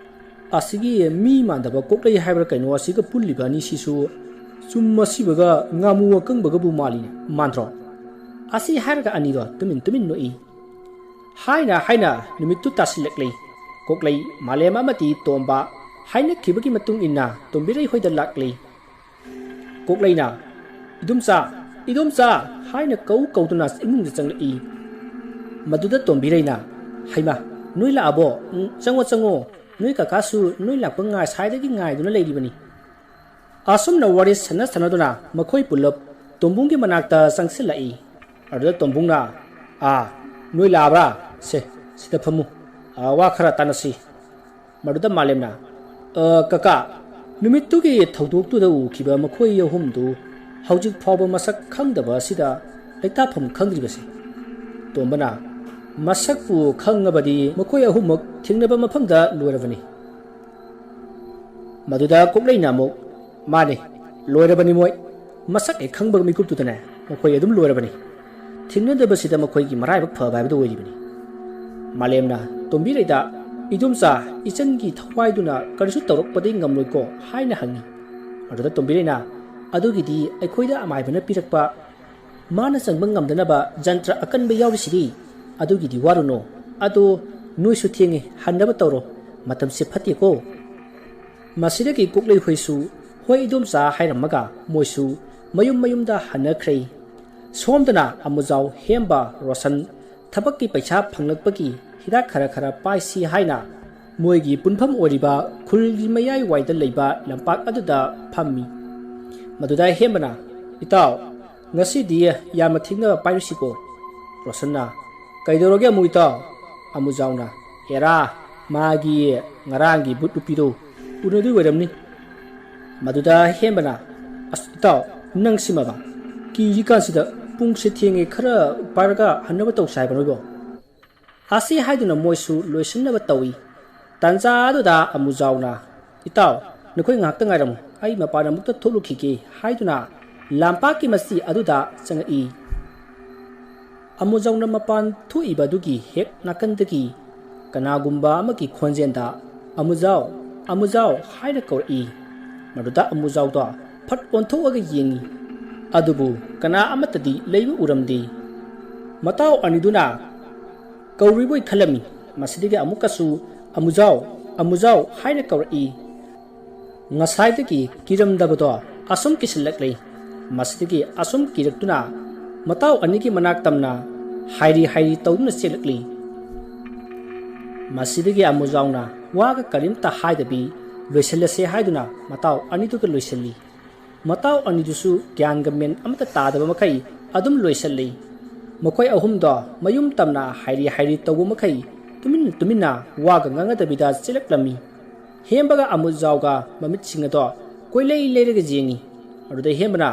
"ꯑꯁꯤꯒꯤ ꯃꯤ ꯃꯥꯟꯗꯕ ꯀꯣꯛꯂꯩ ꯍꯥꯏꯕ꯭ꯔꯥ ꯀꯩꯅꯣ, ꯑꯁꯤꯒ ꯄꯨꯜꯂꯤꯕ ꯑꯅꯤꯁꯤꯁꯨ ꯆꯨꯝ ꯑꯁꯤꯕꯒ ꯉꯥꯃꯨ ꯑꯀꯪꯕꯒꯕꯨ ꯃꯥꯜꯂꯤꯅꯦ, ꯃꯥꯟꯗ꯭ꯔꯣ?" ꯑꯁꯤ ꯍꯥꯏꯔꯒ ꯑꯅꯤꯗꯣ ꯇꯨꯃꯤꯟ ꯇꯨꯃꯤꯟ ꯅꯣꯛꯏ꯫ ꯍꯥꯏꯅ ꯍꯥꯏꯅ ꯅꯨꯃꯤꯠꯇꯨ ꯇꯥꯁꯤꯜꯂꯛꯂꯤ꯫ ꯀꯣꯛꯂꯩ, ꯃꯥꯂꯦꯝ ꯑꯃꯗꯤ ꯇꯣꯝꯕ ꯍꯥꯏꯅꯈꯤꯕꯒꯤ ꯃꯇꯨꯡ ꯏꯟꯅ ꯇꯣꯝꯕꯤꯔꯩ ꯍꯣꯏꯗ ꯂꯥꯛꯂꯤ꯫ ꯀꯣꯛꯂꯩꯅ, "ꯏꯗꯣꯝꯆꯥ, ꯏꯗꯣꯝꯆꯥ" ꯍꯥꯏꯅ ꯀꯧ ꯀꯧꯗꯨꯅ ꯏꯃꯨꯡꯗ ꯆꯪꯂꯛꯏ꯫ ꯃꯗꯨꯗ ꯇꯣꯝꯕꯤꯔꯩꯅ, "ꯍꯩꯃꯥ, ꯅꯣꯏ ꯂꯥꯛꯑꯕꯣ? ꯎꯝ, ꯆꯪꯉꯣ, ꯆꯪꯉꯣ꯫ ꯅꯣꯏ ꯀꯀꯥꯁꯨ ꯅꯣꯏ ꯂꯥꯛꯄ ꯉꯥꯏ-, ꯁꯥꯏꯗꯒꯤ ꯉꯥꯏꯗꯨꯅ ꯂꯩꯔꯤꯕꯅꯤ꯫" ꯑꯁꯨꯝꯅ ꯋꯥꯔꯤ ꯁꯥꯟꯅ ꯁꯥꯟꯅꯗꯨꯅ ꯃꯈꯣꯏ ꯄꯨꯜꯂꯞ ꯇꯣꯝꯕꯨꯡꯒꯤ ꯃꯅꯥꯛꯇ ꯆꯪꯁꯤꯜꯂꯛꯏ꯫ ꯑꯗꯨꯗ ꯇꯣꯝꯕꯨꯡꯅ, "ꯑꯥ, ꯅꯣꯏ ꯂꯥꯛꯑꯕ꯭ꯔꯥ? ꯁꯦ, ꯁꯤꯗ ꯐꯝꯃꯨ꯫ ꯑꯥ, ꯋꯥ ꯈꯔ ꯇꯥꯟꯅꯁꯤ꯫" ꯃꯗꯨꯗ ꯃꯥꯂꯦꯝꯅ, "ꯑ, ꯀꯀꯥ, ꯅꯨꯃꯤꯠꯇꯨꯒꯤ ꯊꯧꯗꯣꯛꯇꯨꯗ ꯎꯈꯤꯕ ꯃꯈꯣꯏ ꯑꯍꯨꯝꯗꯨ ꯍꯧꯖꯤꯛ ꯐꯥꯎꯕ ꯃꯁꯛ ꯈꯪꯗꯕ ꯑꯁꯤꯗ ꯂꯩꯇꯥꯐꯝ ꯈꯪꯗ꯭ꯔꯤꯕꯁꯦ?" ꯇꯣꯝꯕꯅ, "ꯃꯁꯛꯄꯨ ꯈꯪꯉꯕꯗꯤ ꯃꯈꯣꯏ ꯑꯍꯨꯝꯃꯛ ꯊꯦꯡꯅꯕ ꯃꯐꯝꯗ ꯂꯣꯏꯔꯕꯅꯤ꯫" ꯃꯗꯨꯗ ꯀꯣꯛꯂꯩꯅ ꯑꯃꯨꯛ, "ꯃꯥꯅꯦ, ꯂꯣꯏꯔꯕꯅꯤ ꯃꯣꯏ꯫ ꯃꯁꯛ ꯍꯦꯛ ꯈꯪꯕ ꯃꯤꯀꯨꯞꯇꯨꯗꯅꯦ ꯃꯈꯣꯏ ꯑꯗꯨꯝ ꯂꯣꯏꯔꯕꯅꯤ꯫ ꯊꯦꯡꯅꯗꯕꯁꯤꯗ ꯃꯈꯣꯏꯒꯤ ꯃꯔꯥꯏꯕꯛ ꯐꯕ ꯍꯥꯏꯕꯗꯨ ꯑꯣꯏꯔꯤꯕꯅꯤ꯫" ꯃꯥꯂꯦꯝꯅ ꯇꯣꯝꯕꯤꯔꯩꯗ, "ꯏꯗꯣꯝꯆꯥ, ꯏꯆꯟꯒꯤ ꯊꯋꯥꯏꯗꯨꯅ ꯀꯔꯤꯁꯨ ꯇꯧꯔꯛꯄꯗꯤ ꯉꯝꯂꯣꯏꯀꯣ?" ꯍꯥꯏꯅ ꯍꯪꯉꯤ꯫ ꯑꯗꯨꯗ ꯇꯣꯝꯕꯤꯔꯩꯅ, "ꯑꯗꯨꯒꯤꯗꯤ ꯑꯩꯈꯣꯏꯗ ꯑꯃꯥꯏꯕꯅ ꯄꯤꯔꯛꯄ ꯃꯥꯅ ꯆꯪꯕ ꯉꯝꯗꯅꯕ ꯖꯟꯇ꯭ꯔ ꯑꯀꯟꯕ ꯌꯥꯎꯔꯤꯁꯤꯗꯤ꯫ ꯑꯗꯨꯒꯤꯗꯤ ꯋꯥꯔꯨꯅꯨ꯫ ꯑꯗꯣ ꯅꯣꯏꯁꯨ ꯊꯦꯡꯉꯦ, ꯍꯟꯅꯕ ꯇꯧꯔꯣ꯫ ꯃꯇꯝꯁꯦ ꯐꯠꯇꯦꯀꯣ꯫" ꯃꯁꯤꯗꯒꯤ ꯀꯣꯛꯂꯩ ꯍꯣꯏꯁꯨ "ꯍꯣꯏ ꯏꯗꯣꯝꯆꯥ" ꯍꯥꯏꯔꯝꯃꯒ ꯃꯣꯏꯁꯨ ꯃꯌꯨꯝ ꯃꯌꯨꯝꯗ ꯍꯟꯅꯈ꯭ꯔꯦ꯫ ꯁꯣꯝꯗꯅ ꯑꯃꯨꯖꯥꯎ, ꯍꯦꯝꯕ, ꯔꯣꯁꯟ ꯊꯕꯛꯀꯤ ꯄꯩꯁꯥ ꯐꯪꯂꯛꯄꯒꯤ ꯍꯤꯗꯥꯛ ꯈꯔ ꯈꯔ ꯄꯥꯏꯁꯤ ꯍꯥꯏꯅ ꯃꯣꯏꯒꯤ ꯄꯨꯟꯐꯝ ꯑꯣꯏꯔꯤꯕ ꯈꯨꯜꯒꯤ ꯃꯌꯥꯏꯋꯥꯏꯗ ꯂꯩꯕ ꯂꯝꯄꯥꯛ ꯑꯗꯨꯗ ꯐꯝꯃꯤ꯫ ꯃꯗꯨꯗ ꯍꯦꯝꯕꯅ, "ꯏꯇꯥꯎ, ꯉꯁꯤꯗꯤ ꯌꯥꯝꯅ ꯊꯦꯡꯅ ꯄꯥꯏꯔꯨꯁꯤꯀꯣ꯫" ꯔꯣꯁꯟꯅ, "ꯀꯩꯗꯧꯔꯒꯦ ꯑꯃꯨꯛ ꯏꯇꯥꯎ?" ꯑꯃꯨꯖꯥꯎꯅ, "ꯍꯦꯔꯥ, ꯃꯥꯒꯤ ꯉꯔꯥꯡꯒꯤ ꯚꯨꯠ ꯅꯨꯄꯤꯗꯣ ꯎꯅꯗꯣꯏ ꯑꯣꯏꯔꯝꯅꯤ꯫ ꯃꯗꯨꯗ ꯍꯦꯝꯕꯅ, "ꯑꯁ ꯏꯇꯥꯎ, ꯅꯪꯁꯤꯃꯕ ꯀꯤꯔꯤꯀꯥꯟꯁꯤꯗ ꯄꯨꯡꯁꯦ ꯊꯦꯡꯉꯦ, ꯈꯔ ꯄꯥꯏꯔꯒ ꯍꯟꯅꯕ ꯇꯧꯁꯦ ꯍꯥꯏꯕ ꯅꯣꯏꯕꯣ?" ꯑꯁꯤ ꯍꯥꯏꯗꯨꯅ ꯃꯣꯏꯁꯨ ꯂꯣꯏꯁꯤꯟꯅꯕ ꯇꯧꯏ꯫ ꯇꯥꯟꯖꯥ ꯑꯗꯨꯗ ꯑꯃꯨꯖꯥꯎꯅ, "ꯏꯇꯥꯎ, ꯅꯈꯣꯏ ꯉꯥꯏꯍꯥꯛꯇ ꯉꯥꯏꯔꯝꯃꯨ, ꯑꯩ ꯃꯄꯥꯟ ꯑꯃꯨꯛꯇ ꯊꯣꯛꯂꯨꯈꯤꯒꯦ" ꯍꯥꯏꯗꯨꯅ ꯂꯝꯄꯥꯛꯀꯤ ꯃꯆꯤ ꯑꯗꯨꯗ ꯆꯪꯉꯛꯏ꯫ ꯑꯃꯨꯖꯥꯎꯅ ꯃꯄꯥꯟ ꯊꯣꯛꯏꯕ ꯑꯗꯨꯒꯤ ꯍꯦꯛ ꯅꯥꯀꯟꯗꯒꯤ ꯀꯅꯥꯒꯨꯝꯕ ꯑꯃꯒꯤ ꯈꯣꯟꯖꯦꯜꯗ, "ꯑꯃꯨꯖꯥꯎ, ꯑꯃꯨꯖꯥꯎ" ꯍꯥꯏꯅ ꯀꯧꯔꯛꯏ꯫ ꯃꯗꯨꯗ ꯑꯃꯨꯖꯥꯎꯗꯣ ꯐꯠ ꯑꯣꯟꯊꯣꯛꯑꯒ ꯌꯦꯡꯉꯤ꯫ ꯑꯗꯨꯕꯨ ꯀꯅꯥ ꯑꯃꯠꯇꯗꯤ ꯂꯩꯕ ꯎꯔꯝꯗꯦ꯫ ꯃꯇꯥꯎ ꯑꯅꯤꯗꯨꯅ ꯀꯧꯔꯤꯕꯣꯏ ꯈꯜꯂꯝꯃꯤ꯫ ꯃꯁꯤꯗꯒꯤ ꯑꯃꯨꯛꯀꯁꯨ "ꯑꯃꯨꯖꯥꯎ, ꯑꯃꯨꯖꯥꯎ" ꯍꯥꯏꯅ ꯀꯧꯔꯛꯏ꯫ ꯉꯁꯥꯏꯗꯒꯤ ꯀꯤꯔꯝꯗꯕꯗꯣ ꯑꯁꯨꯝ ꯀꯤꯁꯤꯜꯂꯛꯂꯤ꯫ ꯃꯁꯤꯗꯒꯤ ꯑꯁꯨꯝ ꯀꯤꯔꯛꯇꯨꯅ ꯃꯇꯥꯎ ꯑꯅꯤꯒꯤ ꯃꯅꯥꯛ ꯇꯝꯅ ꯍꯥꯏꯔꯤ ꯍꯥꯏꯔꯤ ꯇꯧꯗꯨꯅ ꯆꯦꯜꯂꯛꯂꯤ꯫ ꯃꯁꯤꯗꯒꯤ ꯑꯃꯨꯖꯥꯎꯅ ꯋꯥꯒ ꯀꯔꯤꯝꯇ ꯍꯥꯏꯗꯕꯤ ꯂꯣꯏꯁꯤꯜꯂꯁꯦ ꯍꯥꯏꯗꯨꯅ ꯃꯇꯥꯎ ꯑꯅꯤꯗꯨꯒ ꯂꯣꯏꯁꯤꯜꯂꯤ꯫ ꯃꯇꯥꯎ ꯑꯅꯤꯗꯨꯁꯨ ꯒ꯭ꯌꯥꯟꯒ ꯃꯦꯟ ꯑꯃꯠꯇ ꯇꯥꯗꯕ ꯃꯈꯩ ꯑꯗꯨꯝ ꯂꯣꯏꯁꯤꯜꯂꯤ꯫ ꯃꯈꯣꯏ ꯑꯍꯨꯝꯗꯣ ꯃꯌꯨꯝ ꯇꯝꯅ ꯍꯥꯏꯔꯤ ꯍꯥꯏꯔꯤ ꯇꯧꯕ ꯃꯈꯩ ꯇꯨꯃꯤꯟꯅ ꯇꯨꯃꯤꯟꯅ ꯋꯥꯒ ꯉꯥꯡꯅꯗꯕꯤꯗ ꯆꯦꯜꯂꯛꯂꯝꯃꯤ꯫ ꯍꯦꯝꯕꯒ ꯑꯃꯨꯖꯥꯎꯒ ꯃꯃꯤꯠꯁꯤꯡ ꯑꯗꯣ ꯀꯣꯏꯂꯩ ꯂꯩꯔꯒ ꯌꯦꯡꯉꯤ꯫ ꯑꯗꯨꯗ ꯍꯦꯝꯕꯅ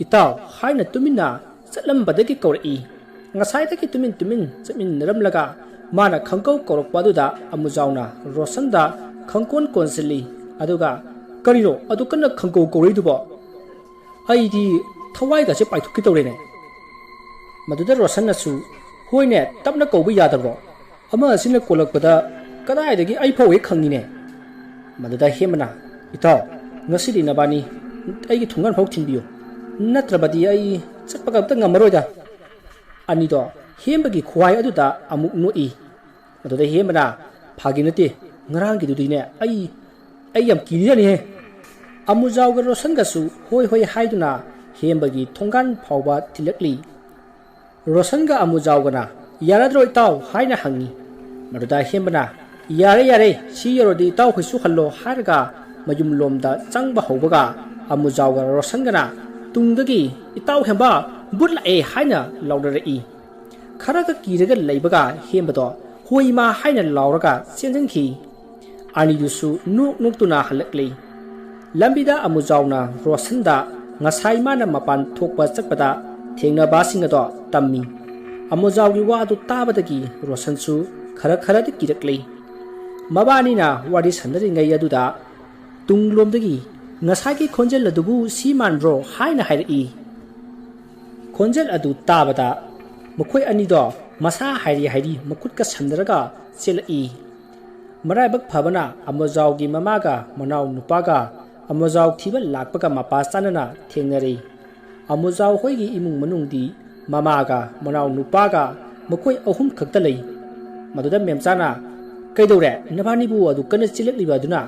"ꯏꯇꯥꯎ" ꯍꯥꯏꯅ ꯇꯨꯃꯤꯟꯅ ꯆꯠꯂꯝꯕꯗꯒꯤ ꯀꯧꯔꯛꯏ꯫ ꯉꯁꯥꯏꯗꯒꯤ ꯇꯨꯃꯤꯟ ꯇꯨꯃꯤꯟ ꯆꯠꯃꯤꯟꯅꯔꯝꯂꯒ ꯃꯥꯅ ꯈꯪꯀꯧ ꯀꯧꯔꯛꯄ ꯑꯗꯨꯗ ꯑꯃꯨꯖꯥꯎꯅ ꯔꯣꯁꯟꯗ ꯈꯪꯀꯣꯟ ꯀꯣꯟꯁꯤꯜꯂꯤ꯫ ꯑꯗꯨꯒ, "ꯀꯔꯤꯅꯣ ꯑꯗꯨ ꯀꯟꯅ ꯈꯪꯀꯧ ꯀꯧꯔꯛꯏꯗꯨꯕꯣ? ꯑꯩꯗꯤ ꯊꯋꯥꯏꯒꯁꯦ ꯄꯥꯏꯊꯣꯛꯀꯦ ꯇꯧꯔꯦꯅꯦ꯫" ꯃꯗꯨꯗ ꯔꯣꯁꯟꯅꯁꯨ, "ꯍꯣꯏꯅꯦ, ꯇꯞꯅ ꯀꯧꯕ ꯌꯥꯗꯕ꯭ꯔꯣ? ꯑꯃ ꯑꯁꯤꯅ ꯀꯣꯜꯂꯛꯄꯗ ꯀꯗꯥꯏꯗꯒꯤ ꯑꯩ ꯐꯥꯎ ꯍꯦꯛ ꯈꯪꯉꯤꯅꯦ꯫" ꯃꯗꯨꯗ ꯍꯦꯝꯕꯅ, "ꯏꯇꯥꯎ, ꯉꯁꯤꯗꯤ ꯅꯕꯥꯅꯤ ꯑꯩꯒꯤ ꯊꯣꯡꯒꯥꯟ ꯐꯥꯎ ꯊꯤꯟꯕꯤꯌꯨ, ꯅꯠꯇ꯭ꯔꯕꯗꯤ ꯑꯩ ꯆꯠꯄꯒ ꯑꯝꯇ ꯉꯝꯃꯔꯣꯏꯗ꯫" ꯑꯅꯤꯗꯣ ꯍꯦꯝꯕꯒꯤ ꯈꯨꯍꯥꯏ ꯑꯗꯨꯗ ꯑꯃꯨꯛ ꯅꯣꯛꯏ꯫ ꯑꯗꯨꯗ ꯍꯦꯝꯕꯅ, "ꯐꯥꯒꯤ ꯅꯠꯇꯦ, ꯉꯔꯥꯡꯒꯤꯗꯨꯗꯤꯅꯦ ꯑꯩ, ꯑꯩ ꯌꯥꯝ ꯀꯤꯔꯤꯖꯥꯅꯤꯍꯦ꯫" ꯑꯃꯨꯖꯥꯎꯒ ꯔꯣꯁꯟꯒꯁꯨ ꯍꯣꯏ ꯍꯣꯏ ꯍꯥꯏꯗꯨꯅ ꯍꯦꯝꯕꯒꯤ ꯊꯣꯡꯒꯥꯟ ꯐꯥꯎꯕ ꯊꯤꯜꯂꯛꯂꯤ꯫ ꯔꯣꯁꯟꯒ ꯑꯃꯨꯖꯥꯎꯒꯅ, "ꯌꯥꯔꯗ꯭ꯔꯣ ꯏꯇꯥꯎ?" ꯍꯥꯏꯅ ꯍꯪꯉꯤ꯫ ꯃꯗꯨꯗ ꯍꯦꯝꯕꯅ, "ꯌꯥꯔꯦ ꯌꯥꯔꯦ, ꯁꯤ ꯌꯧꯔꯗꯤ ꯏꯇꯥꯎꯈꯣꯏꯁꯨ ꯍꯜꯂꯣ" ꯍꯥꯏꯔꯒ ꯃꯌꯨꯝꯂꯣꯝꯗ ꯆꯪꯕ ꯍꯧꯕꯒ ꯑꯃꯨꯖꯥꯎꯒ ꯔꯣꯁꯟꯒꯅ ꯇꯨꯡꯗꯒꯤ, "ꯏꯇꯥꯎ ꯍꯦꯝꯕ, ꯕꯨꯠ ꯂꯥꯛꯑꯦ" ꯍꯥꯏꯅ ꯂꯥꯎꯅꯔꯛꯏ꯫ ꯈꯔꯒ ꯀꯤꯔꯒ ꯂꯩꯕꯒ ꯍꯦꯝꯕꯗꯣ "ꯍꯣꯏ ꯏꯃꯥ" ꯍꯥꯏꯅ ꯂꯥꯎꯔꯒ ꯆꯦꯟꯁꯤꯟꯈꯤ꯫ ꯑꯅꯤꯗꯨꯁꯨ ꯅꯣꯛ ꯅꯣꯛꯇꯨꯅ ꯍꯜꯂꯛꯂꯤ꯫ ꯂꯝꯕꯤꯗ ꯑꯃꯨꯖꯥꯎꯅ ꯔꯣꯁꯟꯗ ꯉꯁꯥꯏ ꯃꯥꯅ ꯃꯄꯥꯟ ꯊꯣꯛꯄ ꯆꯠꯄꯗ ꯊꯦꯡꯅꯕꯁꯤꯡ ꯑꯗꯣ ꯇꯝꯃꯤ꯫ ꯑꯃꯨꯖꯥꯎꯒꯤ ꯋꯥ ꯑꯗꯨ ꯇꯥꯕꯗꯒꯤ ꯔꯣꯁꯟꯁꯨ ꯈꯔ ꯈꯔꯗꯤ ꯀꯤꯔꯛꯂꯤ꯫ ꯃꯕꯥꯅꯤꯅ ꯋꯥꯔꯤ ꯁꯥꯟꯅꯔꯤꯉꯩ ꯑꯗꯨꯗ ꯇꯨꯡꯂꯣꯝꯗꯒꯤ "ꯉꯁꯥꯏꯒꯤ ꯈꯣꯟꯖꯦꯜ ꯑꯗꯨꯕꯨ ꯁꯤ ꯃꯥꯟꯕ꯭ꯔꯣ?" ꯍꯥꯏꯅ ꯍꯥꯏꯔꯛꯏ꯫ ꯈꯣꯟꯖꯦꯜ ꯑꯗꯨ ꯇꯥꯕꯗ ꯃꯈꯣꯏ ꯑꯅꯤꯗꯣ ꯃꯁꯥ ꯍꯥꯏꯔꯤ ꯍꯥꯏꯔꯤ ꯃꯈꯨꯠꯀ ꯁꯝꯅꯔꯒ ꯆꯦꯜꯂꯛꯏ꯫ ꯃꯔꯥꯏꯕꯛ ꯐꯕꯅ ꯑꯃꯨꯖꯥꯎꯒꯤ ꯃꯃꯥꯒ ꯃꯅꯥꯎ ꯅꯨꯄꯥꯒ ꯑꯃꯨꯖꯥꯎ ꯊꯤꯕ ꯂꯥꯛꯄꯒ ꯃꯄꯥ ꯆꯥꯅꯅ ꯊꯦꯡꯅꯔꯦ꯫ ꯑꯃꯨꯖꯥꯎ ꯍꯣꯏꯒꯤ ꯏꯃꯨꯡ ꯃꯅꯨꯡꯗꯤ ꯃꯃꯥꯒ ꯃꯅꯥꯎ ꯅꯨꯄꯥꯒ ꯃꯈꯣꯏ ꯑꯍꯨꯝ ꯈꯛꯇ ꯂꯩ꯫ ꯃꯗꯨꯗ ꯃꯦꯝꯆꯥꯅ, "ꯀꯩꯗꯧꯔꯦ? ꯅꯕꯥꯅꯤꯕꯨ ꯑꯗꯨ ꯀꯟꯅ ꯆꯦꯜꯂꯛꯂꯤꯕ ꯑꯗꯨꯅ?"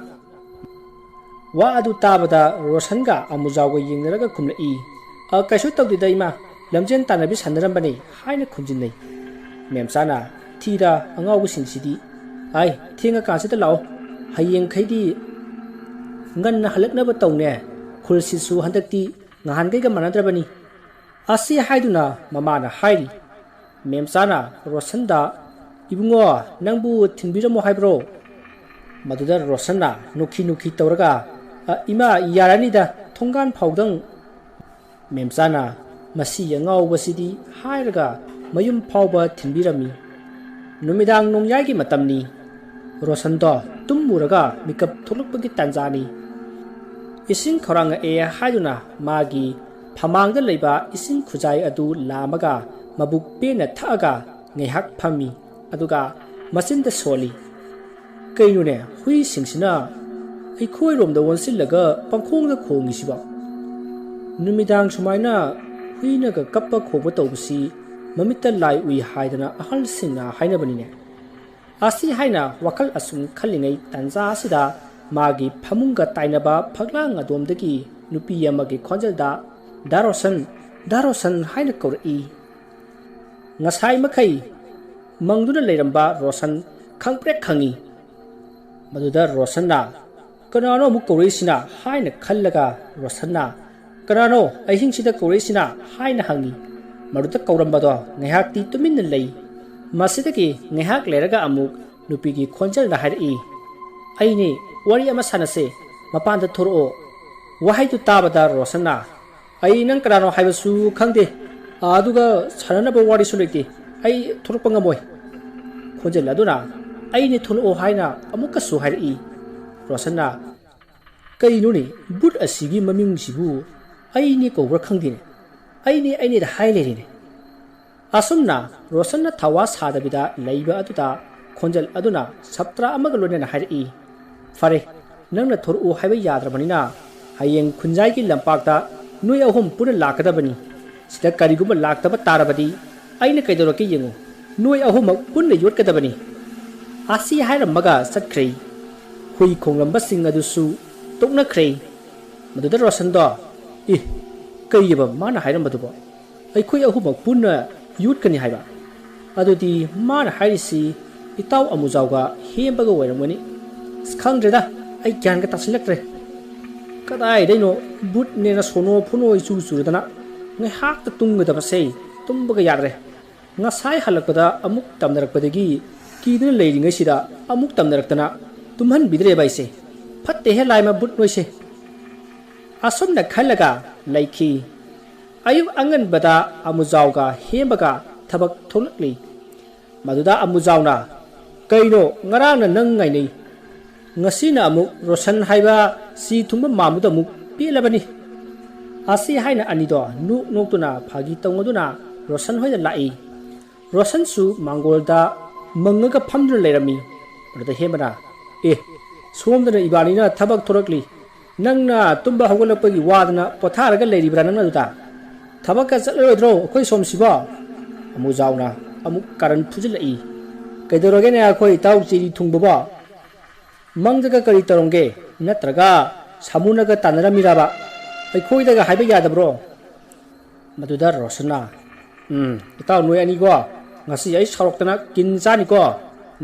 ꯋꯥ ꯑꯗꯨ ꯇꯥꯕꯗ ꯔꯣꯁꯟꯒ ꯑꯃꯨꯖꯥꯎꯒ ꯌꯦꯡꯅꯔꯒ ꯈꯨꯝꯂꯛꯏ, "ꯑ, ꯀꯩꯁꯨ ꯇꯧꯗꯦꯗ ꯏꯃꯥ, ꯂꯝꯖꯦꯟ ꯇꯥꯟꯅꯕꯤ ꯁꯥꯟꯅꯔꯝꯕꯅꯤ" ꯍꯥꯏꯅ ꯈꯨꯝꯖꯤꯟꯅꯩ꯫ ꯃꯦꯝꯆꯥꯅ, "ꯊꯤꯗ ꯑꯉꯥꯎꯕꯁꯤꯡꯁꯤꯗꯤ꯫ ꯑꯥꯏ, ꯊꯦꯡꯉꯀꯥꯟꯁꯤꯗ ꯂꯥꯛꯑꯣ꯫ ꯍꯌꯦꯡꯈꯩꯗꯤ ꯉꯟꯅ ꯍꯜꯂꯛꯅꯕ ꯇꯧꯅꯦ꯫ ꯈꯨꯜꯁꯤꯁꯨ ꯍꯟꯗꯛꯇꯤ ꯅꯍꯥꯟꯈꯩꯒ ꯃꯥꯟꯅꯗ꯭ꯔꯕꯅꯤ"꯫ ꯑꯁꯤ ꯍꯥꯏꯗꯨꯅ ꯃꯃꯥꯅ ꯍꯥꯏꯔꯤ꯫ ꯃꯦꯝꯆꯥꯅ ꯔꯣꯁꯟꯗ, "ꯏꯕꯨꯡꯉꯣ, ꯅꯪꯕꯨ ꯊꯤꯟꯕꯤꯔꯝꯃꯣ ꯍꯥꯏꯕ꯭ꯔꯣ?" ꯃꯗꯨꯗ ꯔꯣꯁꯟꯅ ꯅꯨꯈꯤ ꯅꯨꯈꯤ ꯇꯧꯔꯒ, "ꯑ, ꯏꯃꯥ, ꯌꯥꯔꯅꯤꯗ, ꯊꯣꯡꯒꯥꯟ ꯐꯥꯎꯗꯪ"꯫ ꯃꯦꯝꯆꯥꯅ, "ꯃꯁꯤ ꯑꯉꯥꯎꯕꯁꯤꯗꯤ" ꯍꯥꯏꯔꯒ ꯃꯌꯨꯝ ꯐꯥꯎꯕ ꯊꯤꯟꯕꯤꯔꯝꯃꯤ꯫ ꯅꯨꯃꯤꯗꯥꯡ ꯅꯣꯡꯌꯥꯏꯒꯤ ꯃꯇꯝꯅꯤ꯫ ꯔꯣꯁꯟꯗꯣ ꯇꯨꯝꯃꯨꯔꯒ ꯃꯤꯀꯞ ꯊꯣꯛꯂꯛꯄꯒꯤ ꯇꯥꯟꯖꯥꯅꯤ꯫ ꯏꯁꯤꯡ ꯈꯧꯔꯥꯡꯉꯛꯑꯦ ꯍꯥꯏꯗꯨꯅ ꯃꯥꯒꯤ ꯐꯃꯥꯡꯗ ꯂꯩꯕ ꯏꯁꯤꯡ ꯈꯨꯖꯥꯏ ꯑꯗꯨ ꯂꯥꯝꯃꯒ ꯃꯕꯨꯛ ꯄꯦꯟꯅ ꯊꯛꯑꯒ ꯉꯥꯏꯍꯥꯛ ꯐꯝꯃꯤ꯫ ꯑꯗꯨꯒ ꯃꯆꯤꯟꯗ ꯁꯣꯜꯂꯤ꯫ "ꯀꯩꯅꯣꯅꯦ, ꯍꯨꯏꯁꯤꯡꯁꯤꯅ ꯑꯩꯈꯣꯏꯔꯣꯝꯗ ꯑꯣꯟꯁꯤꯜꯂꯒ ꯄꯪꯈꯣꯡꯗ ꯈꯣꯡꯉꯤꯁꯤꯕꯣ? ꯅꯨꯃꯤꯗꯥꯡ ꯁꯨꯃꯥꯏꯅ ꯍꯨꯏꯅꯒ ꯀꯞꯄ ꯈꯣꯡꯕ ꯇꯧꯕꯁꯤ ꯃꯃꯤꯠꯇ ꯂꯥꯏ ꯎꯏ ꯍꯥꯏꯗꯅ ꯑꯍꯜꯁꯤꯡꯅ ꯍꯥꯏꯅꯕꯅꯤꯅꯦ"꯫ ꯑꯁꯤ ꯍꯥꯏꯅ ꯋꯥꯈꯜ ꯑꯁꯨꯝ ꯈꯜꯂꯤꯉꯩ ꯇꯥꯟꯖꯥ ꯑꯁꯤꯗ ꯃꯥꯒꯤ ꯐꯃꯨꯡꯒ ꯇꯥꯏꯅꯕ ꯐꯛꯂꯥꯡ ꯑꯗꯣꯝꯗꯒꯤ ꯅꯨꯄꯤ ꯑꯃꯒꯤ ꯈꯣꯟꯖꯦꯜꯗ, "ꯗꯥ ꯔꯣꯁꯟ, ꯗꯥ ꯔꯣꯁꯟ" ꯍꯥꯏꯅ ꯀꯧꯔꯛꯏ꯫ ꯉꯁꯥꯏ ꯃꯈꯩ ꯃꯪꯗꯨꯅ ꯂꯩꯔꯝꯕ ꯔꯣꯁꯟ ꯈꯪꯄ꯭ꯔꯦꯛ ꯈꯪꯉꯤ꯫ ꯃꯗꯨꯗ ꯔꯣꯁꯟꯅ, "ꯀꯅꯥꯅꯣ ꯑꯃꯨꯛ ꯀꯧꯔꯛꯏꯁꯤꯅ?" ꯍꯥꯏꯅ ꯈꯜꯂꯒ ꯔꯣꯁꯟꯅ, "ꯀꯅꯥꯅꯣ ꯑꯍꯤꯡꯁꯤꯗ ꯀꯧꯔꯛꯏꯁꯤꯅ?" ꯍꯥꯏꯅ ꯍꯪꯉꯤ꯫ ꯃꯗꯨꯗ ꯀꯧꯔꯝꯕꯗꯣ ꯉꯥꯏꯍꯥꯛꯇꯤ ꯇꯨꯃꯤꯟꯅ ꯂꯩ꯫ ꯃꯁꯤꯗꯒꯤ ꯉꯥꯏꯍꯥꯛ ꯂꯩꯔꯒ ꯑꯃꯨꯛ ꯅꯨꯄꯤꯒꯤ ꯈꯣꯟꯖꯦꯜꯅ ꯍꯥꯏꯔꯛꯏ, "ꯑꯩꯅꯦ, ꯋꯥꯔꯤ ꯑꯃ ꯁꯥꯟꯅꯁꯦ, ꯃꯄꯥꯟꯗ ꯊꯣꯔꯛꯑꯣ꯫" ꯋꯥꯍꯩꯗꯨ ꯇꯥꯕꯗ ꯔꯣꯁꯟꯅ, "ꯑꯩ ꯅꯪ ꯀꯅꯥꯅꯣ ꯍꯥꯏꯕꯁꯨ ꯈꯪꯗꯦ, ꯑꯗꯨꯒ ꯁꯥꯟꯅꯅꯕ ꯋꯥꯔꯤꯁꯨ ꯂꯩꯇꯦ, ꯑꯩ ꯊꯣꯔꯛꯄ ꯉꯝꯃꯣꯏ꯫" ꯈꯣꯟꯖꯦꯜ ꯑꯗꯨꯅ, "ꯑꯩꯅꯦ, ꯊꯣꯛꯂꯛꯑꯣ" ꯍꯥꯏꯅ ꯑꯃꯨꯛꯀꯁꯨ ꯍꯥꯏꯔꯛꯏ꯫ ꯔꯣꯁꯟꯅ, "ꯀꯩꯅꯣꯅꯦ, ꯕꯨꯠ ꯑꯁꯤꯒꯤ ꯃꯃꯤꯡꯁꯤꯕꯨ ꯑꯩꯅꯦ ꯀꯧꯕ꯭ꯔꯥ ꯈꯪꯗꯦꯅꯦ, ꯑꯩꯅꯦ, ꯑꯩꯅꯦꯗ ꯍꯥꯏ ꯂꯩꯔꯦꯅꯦ꯫" ꯑꯁꯨꯝꯅ ꯔꯣꯁꯟꯅ ꯊꯋꯥ ꯁꯥꯗꯕꯤꯗ ꯂꯩꯕ ꯑꯗꯨꯗ ꯈꯣꯟꯖꯦꯜ ꯑꯗꯨꯅ ꯁꯞꯇ꯭ꯔꯥ ꯑꯃꯒ ꯂꯣꯏꯅꯅ ꯍꯥꯏꯔꯛꯏ, "ꯐꯔꯦ, ꯅꯪꯅ ꯊꯣꯔꯛꯎ ꯍꯥꯏꯕ ꯌꯥꯗ꯭ꯔꯕꯅꯤꯅ ꯍꯌꯦꯡ ꯈꯨꯟꯖꯥꯏꯒꯤ ꯂꯝꯄꯥꯛꯇ ꯅꯣꯏ ꯑꯍꯨꯝ ꯄꯨꯟꯅ ꯂꯥꯛꯀꯗꯕꯅꯤ꯫ ꯁꯤꯗ ꯀꯔꯤꯒꯨꯝꯕ ꯂꯥꯛꯇꯕ ꯇꯥꯔꯕꯗꯤ ꯑꯩꯅ ꯀꯩꯗꯧꯔꯛꯀꯦ ꯌꯦꯡꯉꯨ, ꯅꯣꯏ ꯑꯍꯨꯝꯃꯛ ꯄꯨꯟꯅ ꯌꯣꯠꯀꯗꯕꯅꯤ꯫" ꯑꯁꯤ ꯍꯥꯏꯔꯝꯃꯒ ꯆꯠꯈ꯭ꯔꯦ꯫ ꯍꯨꯏ ꯈꯣꯡꯂꯝꯕꯁꯤꯡ ꯑꯗꯨꯁꯨ ꯇꯣꯛꯅꯈ꯭ꯔꯦ꯫ ꯃꯗꯨꯗ ꯔꯣꯁꯟꯗꯣ, "ꯑꯦ, ꯀꯩꯑꯕ ꯃꯥꯅ ꯍꯥꯏꯔꯝꯕꯗꯨꯕꯣ? ꯑꯩꯈꯣꯏ ꯑꯍꯨꯝꯃꯛ ꯄꯨꯟꯅ ꯌꯣꯠꯀꯅꯤ ꯍꯥꯏꯕ? ꯑꯗꯨꯗꯤ ꯃꯥꯅ ꯍꯥꯏꯔꯤꯁꯤ ꯏꯇꯥꯎ ꯑꯃꯨꯖꯥꯎꯒ ꯍꯦꯝꯕꯒ ꯑꯣꯏꯔꯝꯒꯅꯤ꯫ ꯑꯁ, ꯈꯪꯗ꯭ꯔꯦꯗ, ꯑꯩ ꯒ꯭ꯌꯥꯟꯒ ꯇꯥꯁꯤꯜꯂꯛꯇ꯭ꯔꯦ꯫ ꯀꯗꯥꯏꯗꯩꯅꯣ ꯕꯨꯠꯅꯦꯅ ꯁꯣꯅꯣ ꯐꯨꯅꯣ ꯏꯆꯨ ꯆꯨꯔꯗꯅ ꯉꯥꯏꯍꯥꯛꯇ ꯇꯨꯝꯒꯗꯕꯁꯦ ꯇꯨꯝꯕꯒ ꯌꯥꯗ꯭ꯔꯦ꯫ ꯉꯁꯥꯏ ꯍꯜꯂꯛꯄꯗ ꯑꯃꯨꯛ ꯇꯝꯅꯔꯛꯄꯗꯒꯤ ꯀꯤꯗꯨꯅ ꯂꯩꯔꯤꯉꯩꯁꯤꯗ ꯑꯃꯨꯛ ꯇꯝꯅꯔꯛꯇꯅ ꯇꯨꯝꯍꯟꯕꯤꯗ꯭ꯔꯦꯕ ꯑꯩꯁꯦ꯫ ꯐꯠꯇꯦꯍꯦ ꯂꯥꯏꯃ ꯕꯨꯠ ꯅꯣꯏꯁꯦ꯫" ꯑꯁꯨꯝꯅ ꯈꯜꯂꯒ ꯂꯩꯈꯤ꯫ ꯑꯌꯨꯛ ꯑꯉꯟꯕꯗ ꯑꯃꯨꯖꯥꯎꯒ ꯍꯦꯝꯕꯒ ꯊꯕꯛ ꯊꯣꯛꯂꯛꯂꯤ꯫ ꯃꯗꯨꯗ ꯑꯃꯨꯖꯥꯎꯅ, "ꯀꯩꯅꯣ, ꯉꯔꯥꯡꯅ ꯅꯪ ꯉꯥꯏꯅꯩ, ꯉꯁꯤꯅ ꯑꯃꯨꯛ ꯔꯣꯁꯟ ꯍꯥꯏꯕ ꯁꯤ ꯊꯨꯡꯕ ꯃꯥꯟꯕꯗꯣ ꯑꯃꯨꯛ ꯄꯦꯜꯂꯕꯅꯤ꯫" ꯑꯁꯤ ꯍꯥꯏꯅ ꯑꯅꯤꯗꯣ ꯅꯣꯛ ꯅꯣꯛꯇꯨꯅ ꯐꯥꯒꯤ ꯇꯧꯅꯗꯨꯅ ꯔꯣꯁꯟ ꯍꯣꯏꯗ ꯂꯥꯛꯏ꯫ ꯔꯣꯁꯟꯁꯨ ꯃꯥꯡꯒꯣꯜꯗ ꯃꯪꯉꯒ ꯐꯝꯗꯨꯅ ꯂꯩꯔꯝꯃꯤ꯫ ꯑꯗꯨꯗ ꯍꯦꯝꯕꯅ, "ꯑꯦ, ꯁꯣꯝꯗꯅ ꯏꯕꯥꯅꯤꯅ ꯊꯕꯛ ꯊꯣꯔꯛꯂꯤ, ꯅꯪꯅ ꯇꯨꯝꯕ ꯍꯧꯒꯠꯂꯛꯄꯒꯤ ꯋꯥꯗꯅ ꯄꯣꯊꯥꯔꯒ ꯂꯩꯔꯤꯕ꯭ꯔꯥ ꯅꯪꯅ ꯑꯗꯨꯗ? ꯊꯕꯛꯀ ꯆꯠꯂꯔꯣꯏꯗ꯭ꯔꯣ ꯑꯩꯈꯣꯏ ꯁꯣꯝꯁꯤꯕꯣ?" ꯑꯃꯨꯖꯥꯎꯅ ꯑꯃꯨꯛ ꯀꯥꯔꯟ ꯐꯨꯖꯤꯜꯂꯛꯏ꯫ "ꯀꯩꯗꯧꯔꯒꯦꯅꯦ ꯑꯩꯈꯣꯏ ꯏꯇꯥꯎ ꯆꯦꯔꯤ ꯊꯨꯡꯕꯕꯣ? ꯃꯪꯗꯒ ꯀꯔꯤ ꯇꯧꯔꯝꯒꯦ? ꯅꯠꯇ꯭ꯔꯒ ꯁꯥꯃꯨꯅꯒ ꯇꯥꯟꯅꯔꯝꯃꯤꯔꯕ? ꯑꯩꯈꯣꯏꯗꯒ ꯍꯥꯏꯕ ꯌꯥꯗꯕ꯭ꯔꯣ?" ꯃꯗꯨꯗ ꯔꯣꯁꯟꯅ, "ꯎꯝ, ꯏꯇꯥꯎ ꯅꯣꯏ ꯑꯅꯤꯀꯣ, ꯉꯁꯤ ꯑꯩ ꯁꯥꯎꯔꯛꯇꯅ ꯀꯤꯟ ꯆꯥꯅꯤꯀꯣ,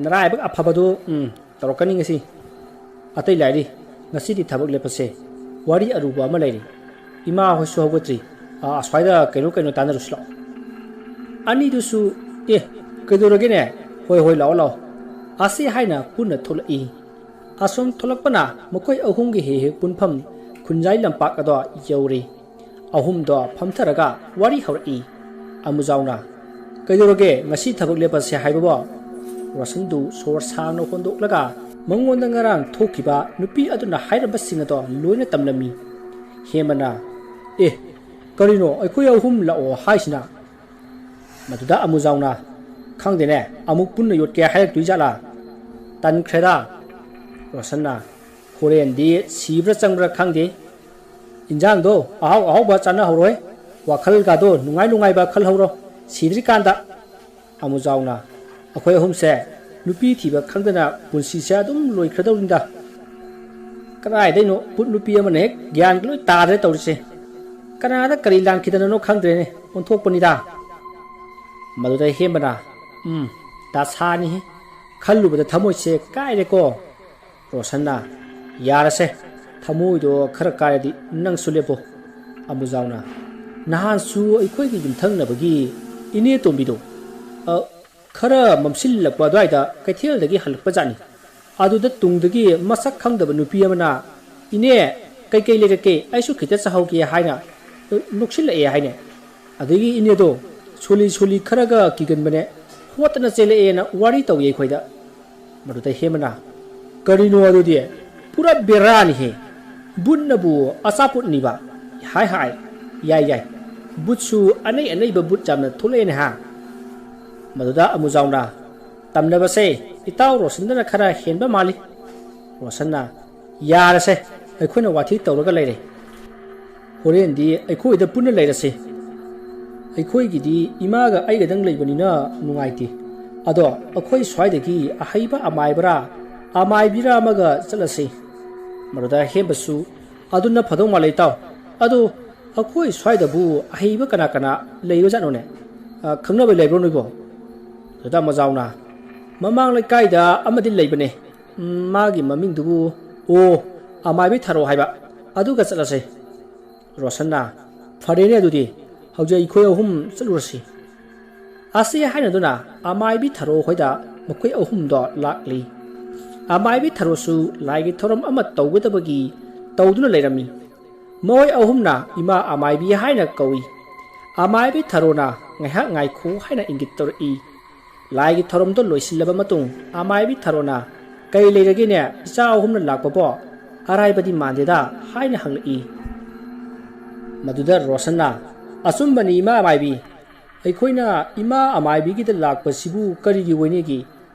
ꯅꯔꯥꯏꯕꯛ ꯑꯐꯕꯗꯨ, ꯎꯝ, ꯇꯧꯔꯛꯀꯅꯤ ꯉꯁꯤ꯫ ꯑꯇꯩ ꯂꯥꯏꯔꯤ, ꯉꯁꯤꯗꯤ ꯊꯕꯛ ꯂꯦꯞꯄꯁꯦ, ꯋꯥꯔꯤ ꯑꯔꯨꯕ ꯑꯃ ꯂꯩꯔꯤ꯫ ꯏꯃꯥ ꯍꯣꯏꯁꯨ ꯍꯧꯒꯠꯇ꯭ꯔꯤ, ꯑꯥ, ꯑꯁ꯭ꯋꯥꯏꯗ ꯀꯩꯅꯣ ꯀꯩꯅꯣ ꯇꯥꯟꯅꯔꯨꯁꯤ ꯂꯥꯛꯑꯣ꯫" ꯑꯅꯤꯗꯨꯁꯨ, "ꯑꯦ, "ꯀꯩꯗꯧꯔꯒꯦꯅꯦ? ꯍꯣꯏ, ꯍꯣꯏ, ꯂꯥꯛꯑꯣ, ꯂꯥꯛꯑꯣ꯫" ꯑꯁꯤ ꯍꯥꯏꯅ ꯄꯨꯟꯅ ꯊꯣꯛꯂꯛꯏ꯫ ꯑꯁꯨꯝ ꯊꯣꯛꯂꯛꯄꯅ ꯃꯈꯣꯏ ꯑꯍꯨꯝꯒꯤ ꯍꯦꯛ ꯍꯦꯛ ꯄꯨꯟꯐꯝ ꯈꯨꯟꯖꯥꯏ ꯂꯝꯄꯥꯛ ꯑꯗꯣ ꯌꯧꯔꯦ꯫ ꯑꯍꯨꯝꯗꯣ ꯐꯝꯊꯔꯒ ꯋꯥꯔꯤ ꯍꯧꯔꯛꯏ꯫ ꯑꯃꯨꯖꯥꯎꯅ, "ꯀꯩꯗꯧꯔꯒꯦ, ꯉꯁꯤ ꯊꯕꯛ ꯂꯦꯞꯄꯁꯦ ꯍꯥꯏꯕꯕꯣ?" ꯔꯣꯁꯟꯗꯨ ꯁꯣꯔ ꯁꯥꯡꯅ ꯍꯣꯟꯗꯣꯛꯂꯒ ꯃꯉꯣꯟꯗ ꯉꯔꯥꯡ ꯊꯣꯛꯈꯤꯕ ꯅꯨꯄꯤ ꯑꯗꯨꯅ ꯍꯥꯏꯔꯝꯕꯁꯤꯡ ꯑꯗꯣ ꯂꯣꯏꯅ ꯇꯝꯂꯝꯃꯤ꯫ ꯍꯦꯃꯅ, "ꯑꯦ, ꯀꯔꯤꯅꯣ ꯑꯩꯈꯣꯏ ꯑꯍꯨꯝ ꯂꯥꯛꯑꯣ ꯍꯥꯏꯁꯤꯅ?" ꯃꯗꯨꯗ ꯑꯃꯨꯖꯥꯎꯅ, "ꯈꯪꯗꯦꯅꯦ, ꯑꯃꯨꯛ ꯄꯨꯟꯅ ꯌꯣꯠꯀꯦ ꯍꯥꯏꯔꯛꯇꯣꯏ ꯖꯥꯠꯂꯥ? ꯇꯟꯈ꯭ꯔꯦꯗ꯫" ꯔꯣꯁꯟꯅ, "ꯍꯣꯔꯦꯟꯗꯤ ꯁꯤꯕ꯭ꯔꯥ ꯆꯪꯕ꯭ꯔꯥ ꯈꯪꯗꯦ꯫ ꯏꯟꯖꯥꯡꯗꯣ ꯑꯍꯥꯎ ꯑꯍꯥꯎꯕ ꯆꯥꯅꯍꯧꯔꯣꯏ꯫ ꯋꯥꯈꯜꯒꯗꯣ ꯅꯨꯡꯉꯥꯏ ꯅꯨꯡꯉꯥꯏꯕ ꯈꯜꯍꯧꯔꯣ ꯁꯤꯗ꯭ꯔꯤꯀꯥꯟꯗ꯫" ꯑꯃꯨꯖꯥꯎꯅ, "ꯑꯩꯈꯣꯏ ꯑꯍꯨꯝꯁꯦ ꯅꯨꯄꯤ ꯊꯤꯕ ꯈꯪꯗꯅ ꯄꯨꯟꯁꯤꯁꯦ ꯑꯗꯨꯝ ꯂꯣꯏꯈ꯭ꯔꯗꯧꯔꯤꯗ꯫ ꯀꯗꯥꯏꯗꯩꯅꯣ ꯕꯨꯠ ꯅꯨꯄꯤ ꯑꯃꯅ ꯍꯦꯛ ꯒ꯭ꯌꯥꯟꯒ ꯂꯣꯏ ꯇꯥꯗ꯭ꯔꯦ ꯇꯧꯔꯤꯁꯦ꯫ ꯀꯅꯥꯗ ꯀꯔꯤ ꯂꯥꯟꯈꯤꯗꯅꯅꯣ ꯈꯪꯗ꯭ꯔꯦꯅꯦ, ꯑꯣꯟꯊꯣꯛꯄꯅꯤꯗ꯫" ꯃꯗꯨꯗ ꯍꯦꯝꯕꯅ, "ꯎꯝ, ꯗꯁꯥꯅꯤꯍꯦ꯫ ꯈꯜꯂꯨꯕꯗ ꯊꯃꯣꯏꯁꯦ ꯀꯥꯏꯔꯦꯀꯣ꯫" ꯔꯣꯁꯟꯅ, "ꯌꯥꯔꯁꯦ, ꯊꯃꯣꯏꯗꯣ ꯈꯔ ꯀꯥꯏꯔꯗꯤ ꯅꯪꯁꯨ ꯂꯦꯞꯄꯣ꯫" ꯑꯃꯨꯖꯥꯎꯅ, "ꯅꯍꯥꯟꯁꯨ ꯑꯩꯈꯣꯏꯒꯤ ꯌꯨꯝꯊꯪꯅꯕꯒꯤ ꯏꯅꯦ ꯇꯣꯝꯕꯤꯗꯣ, ꯑ, ꯈꯔ ꯃꯝꯁꯤꯜꯂꯛꯄ ꯑꯗꯨꯋꯥꯏꯗ ꯀꯩꯊꯦꯜꯗꯒꯤ ꯍꯜꯂꯛꯄ ꯖꯥꯠꯅꯤ꯫ ꯑꯗꯨꯗ ꯇꯨꯡꯗꯒꯤ ꯃꯁꯛ ꯈꯪꯗꯕ ꯅꯨꯄꯤ ꯑꯃꯅ, 'ꯏꯅꯦ, ꯀꯩꯀꯩ ꯂꯩꯔꯛꯀꯦ? ꯑꯩꯁꯨ ꯈꯤꯇ ꯆꯥꯍꯧꯒꯦ,' ꯍꯥꯏꯅ ꯅꯣꯛꯁꯤꯜꯂꯛꯑꯦ ꯍꯥꯏꯅꯦ꯫ ꯑꯗꯒꯤ ꯏꯅꯦꯗꯣ ꯁꯣꯜꯂꯤ ꯁꯣꯜꯂꯤ ꯈꯔꯒ ꯀꯤꯒꯟꯕꯅꯦ, ꯍꯣꯠꯇꯅ ꯆꯦꯜꯂꯛꯑꯦꯅ ꯋꯥꯔꯤ ꯇꯧꯏ ꯑꯩꯈꯣꯏꯗ꯫" ꯃꯗꯨꯗ ꯍꯦꯃꯅ, "ꯀꯔꯤꯅꯣ ꯑꯗꯨꯗꯤ? ꯄꯨꯔꯥ ꯕꯦꯔꯥꯅꯤꯍꯦ꯫ ꯕꯨꯠꯅꯕꯨ ꯑꯆꯥꯄꯣꯠꯅꯤꯕ꯫ ꯍꯥꯏ ꯍꯥꯏ, ꯌꯥꯏ ꯌꯥꯏ, ꯕꯨꯠꯁꯨ ꯑꯅꯩ ꯑꯅꯩꯕ ꯕꯨꯠ ꯌꯥꯝꯅ ꯊꯣꯛꯂꯛꯑꯦꯅꯦ ꯍꯥ?" ꯃꯗꯨꯗ ꯑꯃꯨꯖꯥꯎꯅ, "ꯇꯝꯅꯕꯁꯦ ꯏꯇꯥꯎ ꯔꯣꯁꯟꯗꯅ ꯈꯔ ꯍꯦꯟꯕ ꯃꯥꯜꯂꯤ꯫" ꯔꯣꯁꯟꯅ, "ꯌꯥꯔꯁꯦ, ꯑꯩꯈꯣꯏꯅ ꯋꯥꯊꯤ ꯇꯧꯔꯒ ꯂꯩꯔꯦ꯫ ꯍꯣꯔꯦꯟꯗꯤ ꯑꯩꯈꯣꯏꯗ ꯄꯨꯟꯅ ꯂꯩꯔꯁꯤ꯫ ꯑꯩꯈꯣꯏꯒꯤꯗꯤ ꯏꯃꯥꯒ ꯑꯩꯒꯗꯪ ꯂꯩꯕꯅꯤꯅ ꯅꯨꯡꯉꯥꯏꯇꯦ꯫ ꯑꯗꯣ ꯑꯩꯈꯣꯏ ꯁ꯭ꯋꯥꯏꯗꯒꯤ ꯑꯍꯩꯕ ꯑꯃꯥꯏꯕꯔꯥ, ꯑꯃꯥꯏꯕꯤꯔꯥ ꯑꯃꯒ ꯆꯠꯂꯁꯤ꯫" ꯃꯗꯨꯗ ꯍꯦꯝꯕꯁꯨ, "ꯑꯗꯨꯅ ꯐꯗꯧ ꯃꯥꯜꯂꯦ ꯏꯇꯥꯎ꯫ ꯑꯗꯣ ꯑꯩꯈꯣꯏ ꯁ꯭ꯋꯥꯏꯗꯕꯨ ꯑꯍꯩꯕ ꯀꯅꯥ ꯀꯅꯥ ꯂꯩꯕꯖꯥꯠꯅꯣꯅꯦ? ꯑ, ꯈꯪꯅꯕ ꯂꯩꯕ꯭ꯔꯣ ꯅꯣꯏꯕꯣ?" ꯑꯗꯨꯗ ꯃꯖꯥꯎꯅ, "ꯃꯃꯥꯡ ꯂꯩꯀꯥꯏꯗ ꯑꯃꯗꯤ ꯂꯩꯕꯅꯦ꯫ ꯎꯝ, ꯃꯥꯒꯤ ꯃꯃꯤꯡꯗꯨꯕꯨ, ꯑꯣ, ꯑꯃꯥꯏꯕꯤ ꯊꯥꯔꯣ ꯍꯥꯏꯕ꯫ ꯑꯗꯨꯒ ꯆꯠꯂꯁꯦ꯫" ꯔꯣꯁꯟꯅ, "ꯐꯔꯦꯅꯦ ꯑꯗꯨꯗꯤ, ꯍꯧꯖꯤꯛ ꯑꯩꯈꯣꯏ ꯑꯍꯨꯝ ꯆꯠꯂꯨꯔꯁꯤ꯫" ꯑꯁꯤ ꯍꯥꯏꯅꯗꯨꯅ ꯑꯃꯥꯏꯕꯤ ꯊꯔꯣ ꯍꯣꯏꯗ ꯃꯈꯣꯏ ꯑꯍꯨꯝꯗꯣ ꯂꯥꯛꯂꯤ꯫ ꯑꯃꯥꯏꯕꯤ ꯊꯔꯣꯁꯨ ꯂꯥꯏꯒꯤ ꯊꯧꯔꯝ ꯑꯃ ꯇꯧꯒꯗꯕꯒꯤ ꯇꯧꯗꯨꯅ ꯂꯩꯔꯝꯃꯤ꯫ ꯃꯈꯣꯏ ꯑꯍꯨꯝꯅ ꯏꯃꯥ ꯑꯃꯥꯏꯕꯤ ꯍꯥꯏꯅ ꯀꯧꯏ꯫ ꯑꯃꯥꯏꯕꯤ ꯊꯔꯣꯅ ꯉꯥꯏꯍꯥꯛ ꯉꯥꯏꯈꯣ ꯍꯥꯏꯅ ꯏꯪꯒꯤꯠ ꯇꯧꯔꯛꯏ꯫ ꯂꯥꯏꯒꯤ ꯊꯧꯔꯝꯗꯣ ꯂꯣꯏꯁꯤꯜꯂꯕ ꯃꯇꯨꯡ ꯑꯃꯥꯏꯕꯤ ꯊꯔꯣꯅ, "ꯀꯩ ꯂꯩꯔꯒꯦꯅꯦ, ꯏꯆꯥ ꯑꯍꯨꯝꯅ ꯂꯥꯛꯄꯕꯣ? ꯑꯔꯥꯏꯕꯗꯤ ꯃꯥꯟꯗꯦꯗ" ꯍꯥꯏꯅ ꯍꯪꯂꯛꯏ꯫ ꯃꯗꯨꯗ ꯔꯣꯁꯟꯅ, "ꯑꯆꯨꯝꯕꯅꯤ ꯏꯃꯥ ꯑꯃꯥꯏꯕꯤ, ꯑꯩꯈꯣꯏꯅ ꯏꯃꯥ ꯑꯃꯥꯏꯕꯤꯒꯤꯗ ꯂꯥꯛꯄꯁꯤꯕꯨ ꯀꯔꯤꯒꯤ ꯑꯣꯏꯅꯤꯒꯦ?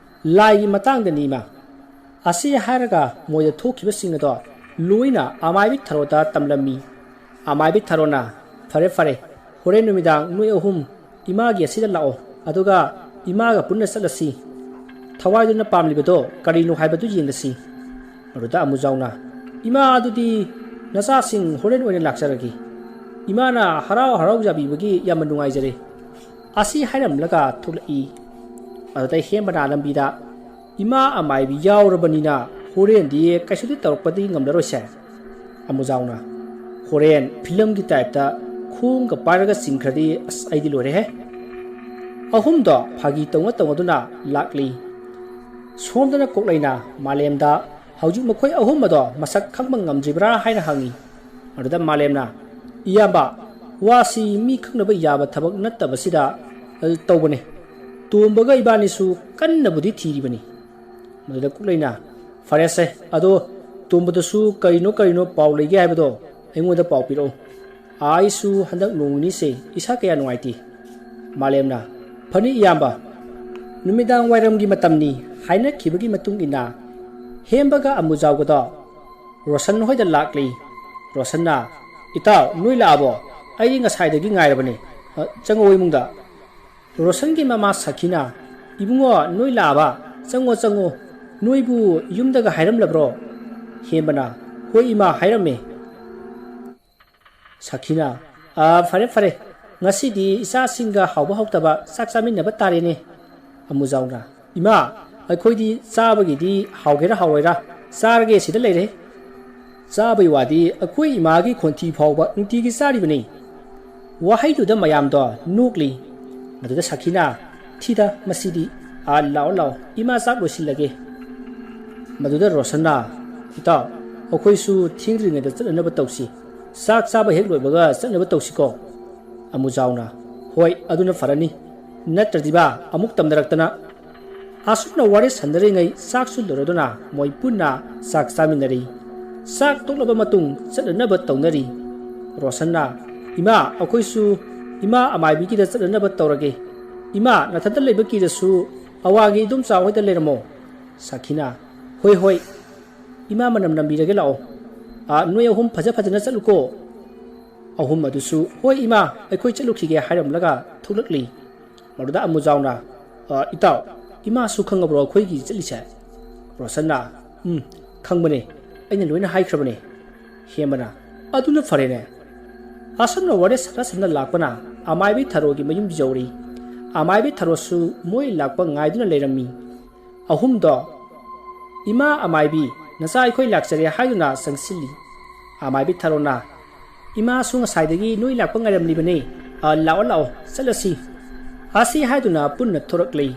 ꯂꯥꯏꯒꯤ ꯃꯇꯥꯡꯗꯅꯤ ꯏꯃꯥ"꯫ ꯑꯁꯤ ꯍꯥꯏꯔꯒ ꯃꯣꯏꯗ ꯊꯣꯛꯈꯤꯕꯁꯤꯡ ꯑꯗꯣ ꯂꯣꯏꯅ ꯑꯃꯥꯏꯕꯤ ꯊꯔꯣꯗ ꯇꯝꯂꯝꯃꯤ꯫ ꯑꯃꯥꯏꯕꯤ ꯊꯔꯣꯅ, "ꯐꯔꯦ ꯐꯔꯦ, ꯍꯣꯔꯦꯟ ꯅꯨꯃꯤꯗꯥꯡ ꯅꯣꯏ ꯑꯍꯨꯝ ꯏꯃꯥꯒꯤ ꯑꯁꯤꯗ ꯂꯥꯛꯑꯣ, ꯑꯗꯨꯒ ꯏꯃꯥꯒ ꯄꯨꯟꯅ ꯆꯠꯂꯁꯤ꯫ ꯊꯋꯥꯏꯗꯨꯅ ꯄꯥꯝꯂꯤꯕꯗꯣ ꯀꯔꯤꯅꯣ ꯍꯥꯏꯕꯗꯨ ꯌꯦꯡꯂꯁꯤ"꯫ ꯃꯗꯨꯗ ꯑꯃꯨꯖꯥꯎꯅ, "ꯏꯃꯥ, ꯑꯗꯨꯗꯤ ꯅꯆꯥꯁꯤꯡ ꯍꯣꯔꯦꯟ ꯑꯣꯏꯅ ꯂꯥꯛꯆꯔꯒꯦ꯫ ꯏꯃꯥꯅ ꯍꯔꯥꯎ ꯍꯔꯥꯎ ꯌꯥꯕꯤꯕꯒꯤ ꯌꯥꯝꯅ ꯅꯨꯡꯉꯥꯏꯖꯔꯦ"꯫ ꯑꯁꯤ ꯍꯥꯏꯔꯝꯂꯒ ꯊꯣꯛꯂꯛꯏ꯫ ꯑꯗꯨꯗ ꯍꯦꯝꯕꯅ ꯂꯝꯕꯤꯗ, "ꯏꯃꯥ ꯑꯃꯥꯏꯕꯤ ꯌꯥꯎꯔꯕꯅꯤꯅ ꯍꯣꯔꯦꯟꯗꯤ ꯀꯩꯁꯨꯗꯤ ꯇꯧꯔꯛꯄꯗꯤ ꯉꯝꯂꯔꯣꯏꯁꯦ"꯫ ꯑꯃꯨꯖꯥꯎꯅ, "ꯍꯣꯔꯦꯟ ꯐꯤꯂꯝꯒꯤ ꯇꯥꯏꯞꯇ ꯈꯣꯡꯒ ꯄꯥꯏꯔꯒ ꯆꯤꯡꯈ꯭ꯔꯗꯤ ꯑꯁ ꯑꯩꯗꯤ ꯂꯣꯏꯔꯦꯍꯦ"꯫ ꯑꯍꯨꯝꯗꯣ ꯐꯥꯒꯤ ꯇꯧꯅ ꯇꯧꯅꯗꯨꯅ ꯂꯥꯛꯂꯤ꯫ ꯁꯣꯝꯗꯅ ꯀꯣꯛꯂꯩꯅ ꯃꯥꯂꯦꯝꯗ ꯍꯧꯖꯤꯛ ꯃꯈꯣꯏ ꯑꯍꯨꯝ ꯑꯗꯣ ꯃꯁꯛ ꯈꯪꯕ ꯉꯝꯗ꯭ꯔꯤꯕ꯭ꯔꯥ ꯍꯥꯏꯅ ꯍꯪꯉꯤ꯫ ꯑꯗꯨꯗ ꯃꯥꯂꯦꯝꯅ, "ꯏꯌꯥꯝꯕ, ꯋꯥꯁꯤ ꯃꯤ ꯈꯪꯅꯕ ꯌꯥꯕ ꯊꯕꯛ ꯅꯠꯇꯕꯁꯤꯗ, ꯑ, ꯇꯧꯕꯅꯦ꯫ ꯇꯣꯝꯕꯒ ꯏꯕꯥꯅꯤꯁꯨ ꯀꯟꯅꯕꯨꯗꯤ ꯊꯤꯔꯤꯕꯅꯤ"꯫ ꯃꯗꯨꯗ ꯀꯣꯛꯂꯩꯅ, "ꯐꯔꯦꯁꯦ, ꯑꯗꯣ ꯇꯣꯝꯕꯗꯁꯨ ꯀꯔꯤꯅꯣ ꯀꯔꯤꯅꯣ ꯄꯥꯎ ꯂꯩꯒꯦ ꯍꯥꯏꯕꯗꯣ ꯑꯩꯉꯣꯟꯗ ꯄꯥꯎ ꯄꯤꯔꯛꯎ꯫ ꯑꯩꯁꯨ ꯍꯟꯗꯛ ꯅꯣꯡ ꯅꯤꯅꯤꯁꯦ ꯏꯁꯥ ꯀꯌꯥ ꯅꯨꯡꯉꯥꯏꯇꯦ"꯫ ꯃꯥꯂꯦꯝꯅ, "ꯐꯅꯤ ꯏꯌꯥꯝꯕ, ꯅꯨꯃꯤꯗꯥꯡ ꯋꯥꯏꯔꯝꯒꯤ ꯃꯇꯝꯅꯤ" ꯍꯥꯏꯅꯈꯤꯕꯒꯤ ꯃꯇꯨꯡ ꯏꯟꯅ ꯍꯦꯝꯕꯒ ꯑꯃꯨꯖꯥꯎꯒꯗꯣ ꯔꯣꯁꯟ ꯍꯣꯏꯗ ꯂꯥꯛꯂꯤ꯫ ꯔꯣꯁꯟꯅ, "ꯏꯇꯥꯎ, ꯅꯣꯏ ꯂꯥꯛꯑꯕꯣ? ꯑꯩꯗꯤ ꯉꯁꯥꯏꯗꯒꯤ ꯉꯥꯏꯔꯕꯅꯦ꯫ ꯑ, ꯆꯪꯉꯛꯑꯣ ꯏꯃꯨꯡꯗ"꯫ ꯔꯣꯁꯟꯒꯤ ꯃꯃꯥ ꯁꯈꯤꯅ, "ꯏꯕꯨꯡꯉꯣ, ꯅꯣꯏ ꯂꯥꯛꯑꯕ? ꯆꯪꯉꯣ, ꯆꯪꯉꯣ꯫ ꯅꯣꯏꯕꯨ ꯌꯨꯝꯗꯒ ꯍꯥꯏꯔꯝꯂꯕ꯭ꯔꯣ?" ꯍꯦꯝꯕꯅ, "ꯍꯣꯏ ꯏꯃꯥ, ꯍꯥꯏꯔꯝꯃꯦ"꯫ ꯁꯈꯤꯅ, "ꯑ, ꯐꯔꯦ, ꯐꯔꯦ꯫ ꯉꯁꯤꯗꯤ ꯏꯆꯥꯁꯤꯡꯒ ꯍꯥꯎꯕ ꯍꯥꯎꯇꯕ ꯆꯥꯛ ꯆꯥꯃꯤꯟꯅꯕ ꯇꯥꯔꯦꯅꯦ"꯫ ꯑꯃꯨꯖꯥꯎꯅ, "ꯏꯃꯥ, ꯑꯩꯈꯣꯏꯗꯤ ꯆꯥꯕꯒꯤꯗꯤ ꯍꯥꯎꯒꯦꯔꯥ ꯍꯥꯎꯔꯣꯏꯔꯥ ꯆꯥꯔꯒꯦ ꯁꯤꯗ ꯂꯩꯔꯦ"꯫ "ꯆꯥꯕꯒꯤ ꯋꯥꯗꯤ ꯑꯩꯈꯣꯏ ꯏꯃꯥꯒꯤ ꯈꯣꯟꯊꯤ ꯐꯥꯎꯕ ꯅꯨꯡꯇꯤꯒꯤ ꯆꯥꯔꯤꯕꯅꯤ"꯫ ꯋꯥꯍꯩꯗꯨꯗ ꯃꯌꯥꯝꯗꯣ ꯅꯣꯛꯂꯤ꯫ ꯑꯗꯨꯗ ꯁꯥꯈꯤꯅ, "ꯊꯤꯗ ꯃꯁꯤꯗꯤ, ꯑꯥ, ꯂꯥꯛꯑꯣ, ꯂꯥꯛꯑꯣ, ꯏꯃꯥ ꯆꯥꯛ ꯂꯣꯏꯁꯤꯜꯂꯒꯦ"꯫ ꯃꯗꯨꯗ ꯔꯣꯁꯟꯅ, "ꯏꯇꯥꯎ, ꯑꯩꯈꯣꯏꯁꯨ ꯊꯦꯡꯗ꯭ꯔꯤꯉꯩꯗ ꯆꯠꯅꯅꯕ ꯇꯧꯁꯤ꯫ ꯆꯥꯛ ꯆꯥꯕ ꯍꯦꯛ ꯂꯣꯏꯕꯒ ꯆꯠꯅꯕ ꯇꯧꯁꯤꯀꯣ"꯫ ꯑꯃꯨꯖꯥꯎꯅ, "ꯍꯣꯏ, ꯑꯗꯨꯅ ꯐꯔꯅꯤ꯫ ꯅꯠꯇ꯭ꯔꯗꯤꯕ ꯑꯃꯨꯛ ꯇꯝꯅꯔꯛꯇꯅ"꯫ ꯑꯁꯨꯝꯅ ꯋꯥꯔꯤ ꯁꯥꯟꯅꯔꯤꯉꯩ ꯆꯥꯛꯁꯨ ꯂꯣꯏꯔꯗꯨꯅ ꯃꯣꯏ ꯄꯨꯟꯅ ꯆꯥꯛ ꯆꯥꯃꯤꯟꯅꯔꯤ꯫ ꯆꯥꯛ ꯇꯣꯛꯂꯕ ꯃꯇꯨꯡ ꯆꯠꯅꯅꯕ ꯇꯧꯅꯔꯤ꯫ ꯔꯣꯁꯟꯅ, "ꯏꯃꯥ, ꯑꯩꯈꯣꯏꯁꯨ ꯏꯃꯥ ꯑꯃꯥꯏꯕꯤꯒꯤꯗ ꯆꯠꯅꯅꯕ ꯇꯧꯔꯒꯦ꯫ ꯏꯃꯥ, ꯅꯊꯟꯇ ꯂꯩꯕ ꯀꯤꯔꯁꯨ ꯑꯋꯥꯡꯒꯤ ꯏꯗꯣꯝꯆꯥ ꯍꯣꯏꯗ ꯂꯩꯔꯝꯃꯣ"꯫ ꯁꯥꯈꯤꯅ, "ꯍꯣꯏ, ꯍꯣꯏ, ꯏꯃꯥ ꯃꯅꯝ ꯅꯝꯕꯤꯔꯒꯦ ꯂꯥꯛꯑꯣ꯫ ꯑꯥ, ꯅꯣꯏ ꯑꯍꯨꯝ ꯐꯖ ꯐꯖꯅ ꯆꯠꯂꯨꯀꯣ"꯫ ꯑꯍꯨꯝ ꯑꯗꯨꯁꯨ, "ꯍꯣꯏ ꯏꯃꯥ, ꯑꯩꯈꯣꯏ ꯆꯠꯂꯨꯈꯤꯒꯦ" ꯍꯥꯏꯔꯝꯂꯒ ꯊꯣꯛꯂꯛꯂꯤ꯫ ꯃꯗꯨꯗ ꯑꯃꯨꯖꯥꯎꯅ, "ꯑ, ꯏꯇꯥꯎ, ꯏꯃꯥꯁꯨ ꯈꯪꯉꯕ꯭ꯔꯣ ꯑꯩꯈꯣꯏꯒꯤ ꯆꯠꯂꯤꯁꯦ?" ꯔꯣꯁꯟꯅ, "ꯎꯝ, ꯈꯪꯕꯅꯦ, ꯑꯩꯅ ꯂꯣꯏꯅ ꯍꯥꯏꯈ꯭ꯔꯕꯅꯦ"꯫ ꯍꯦꯝꯕꯅ, "ꯑꯗꯨꯅ ꯐꯔꯦꯅꯦ"꯫ ꯑꯁꯨꯝꯅ ꯋꯥꯔꯤ ꯁꯥꯟꯅ ꯁꯥꯟꯅ ꯂꯥꯛꯄꯅ ꯑꯃꯥꯏꯕꯤ ꯊꯔꯣꯒꯤ ꯃꯌꯨꯝ ꯌꯧꯔꯤ꯫ ꯑꯃꯥꯏꯕꯤ ꯊꯔꯣꯁꯨ ꯃꯣꯏ ꯂꯥꯛꯄ ꯉꯥꯏꯗꯨꯅ ꯂꯩꯔꯝꯃꯤ꯫ ꯑꯍꯨꯝꯗꯣ, "ꯏꯃꯥ ꯑꯃꯥꯏꯕꯤ, ꯅꯆꯥ ꯑꯩꯈꯣꯏ ꯂꯥꯛꯆꯔꯦ" ꯍꯥꯏꯗꯨꯅ ꯆꯪꯁꯤꯜꯂꯤ꯫ ꯑꯃꯥꯏꯕꯤ ꯊꯔꯣꯅ, "ꯏꯃꯥꯁꯨ ꯉꯁꯥꯏꯗꯒꯤ ꯅꯣꯏ ꯂꯥꯛꯄ ꯉꯥꯏꯔꯝꯂꯤꯕꯅꯦ꯫ ꯑ, ꯂꯥꯛꯑꯣ, ꯂꯥꯛꯑꯣ, ꯆꯠꯂꯁꯤ"꯫ ꯑꯁꯤ ꯍꯥꯏꯗꯨꯅ ꯄꯨꯟꯅ ꯊꯣꯔꯛꯂꯤ꯫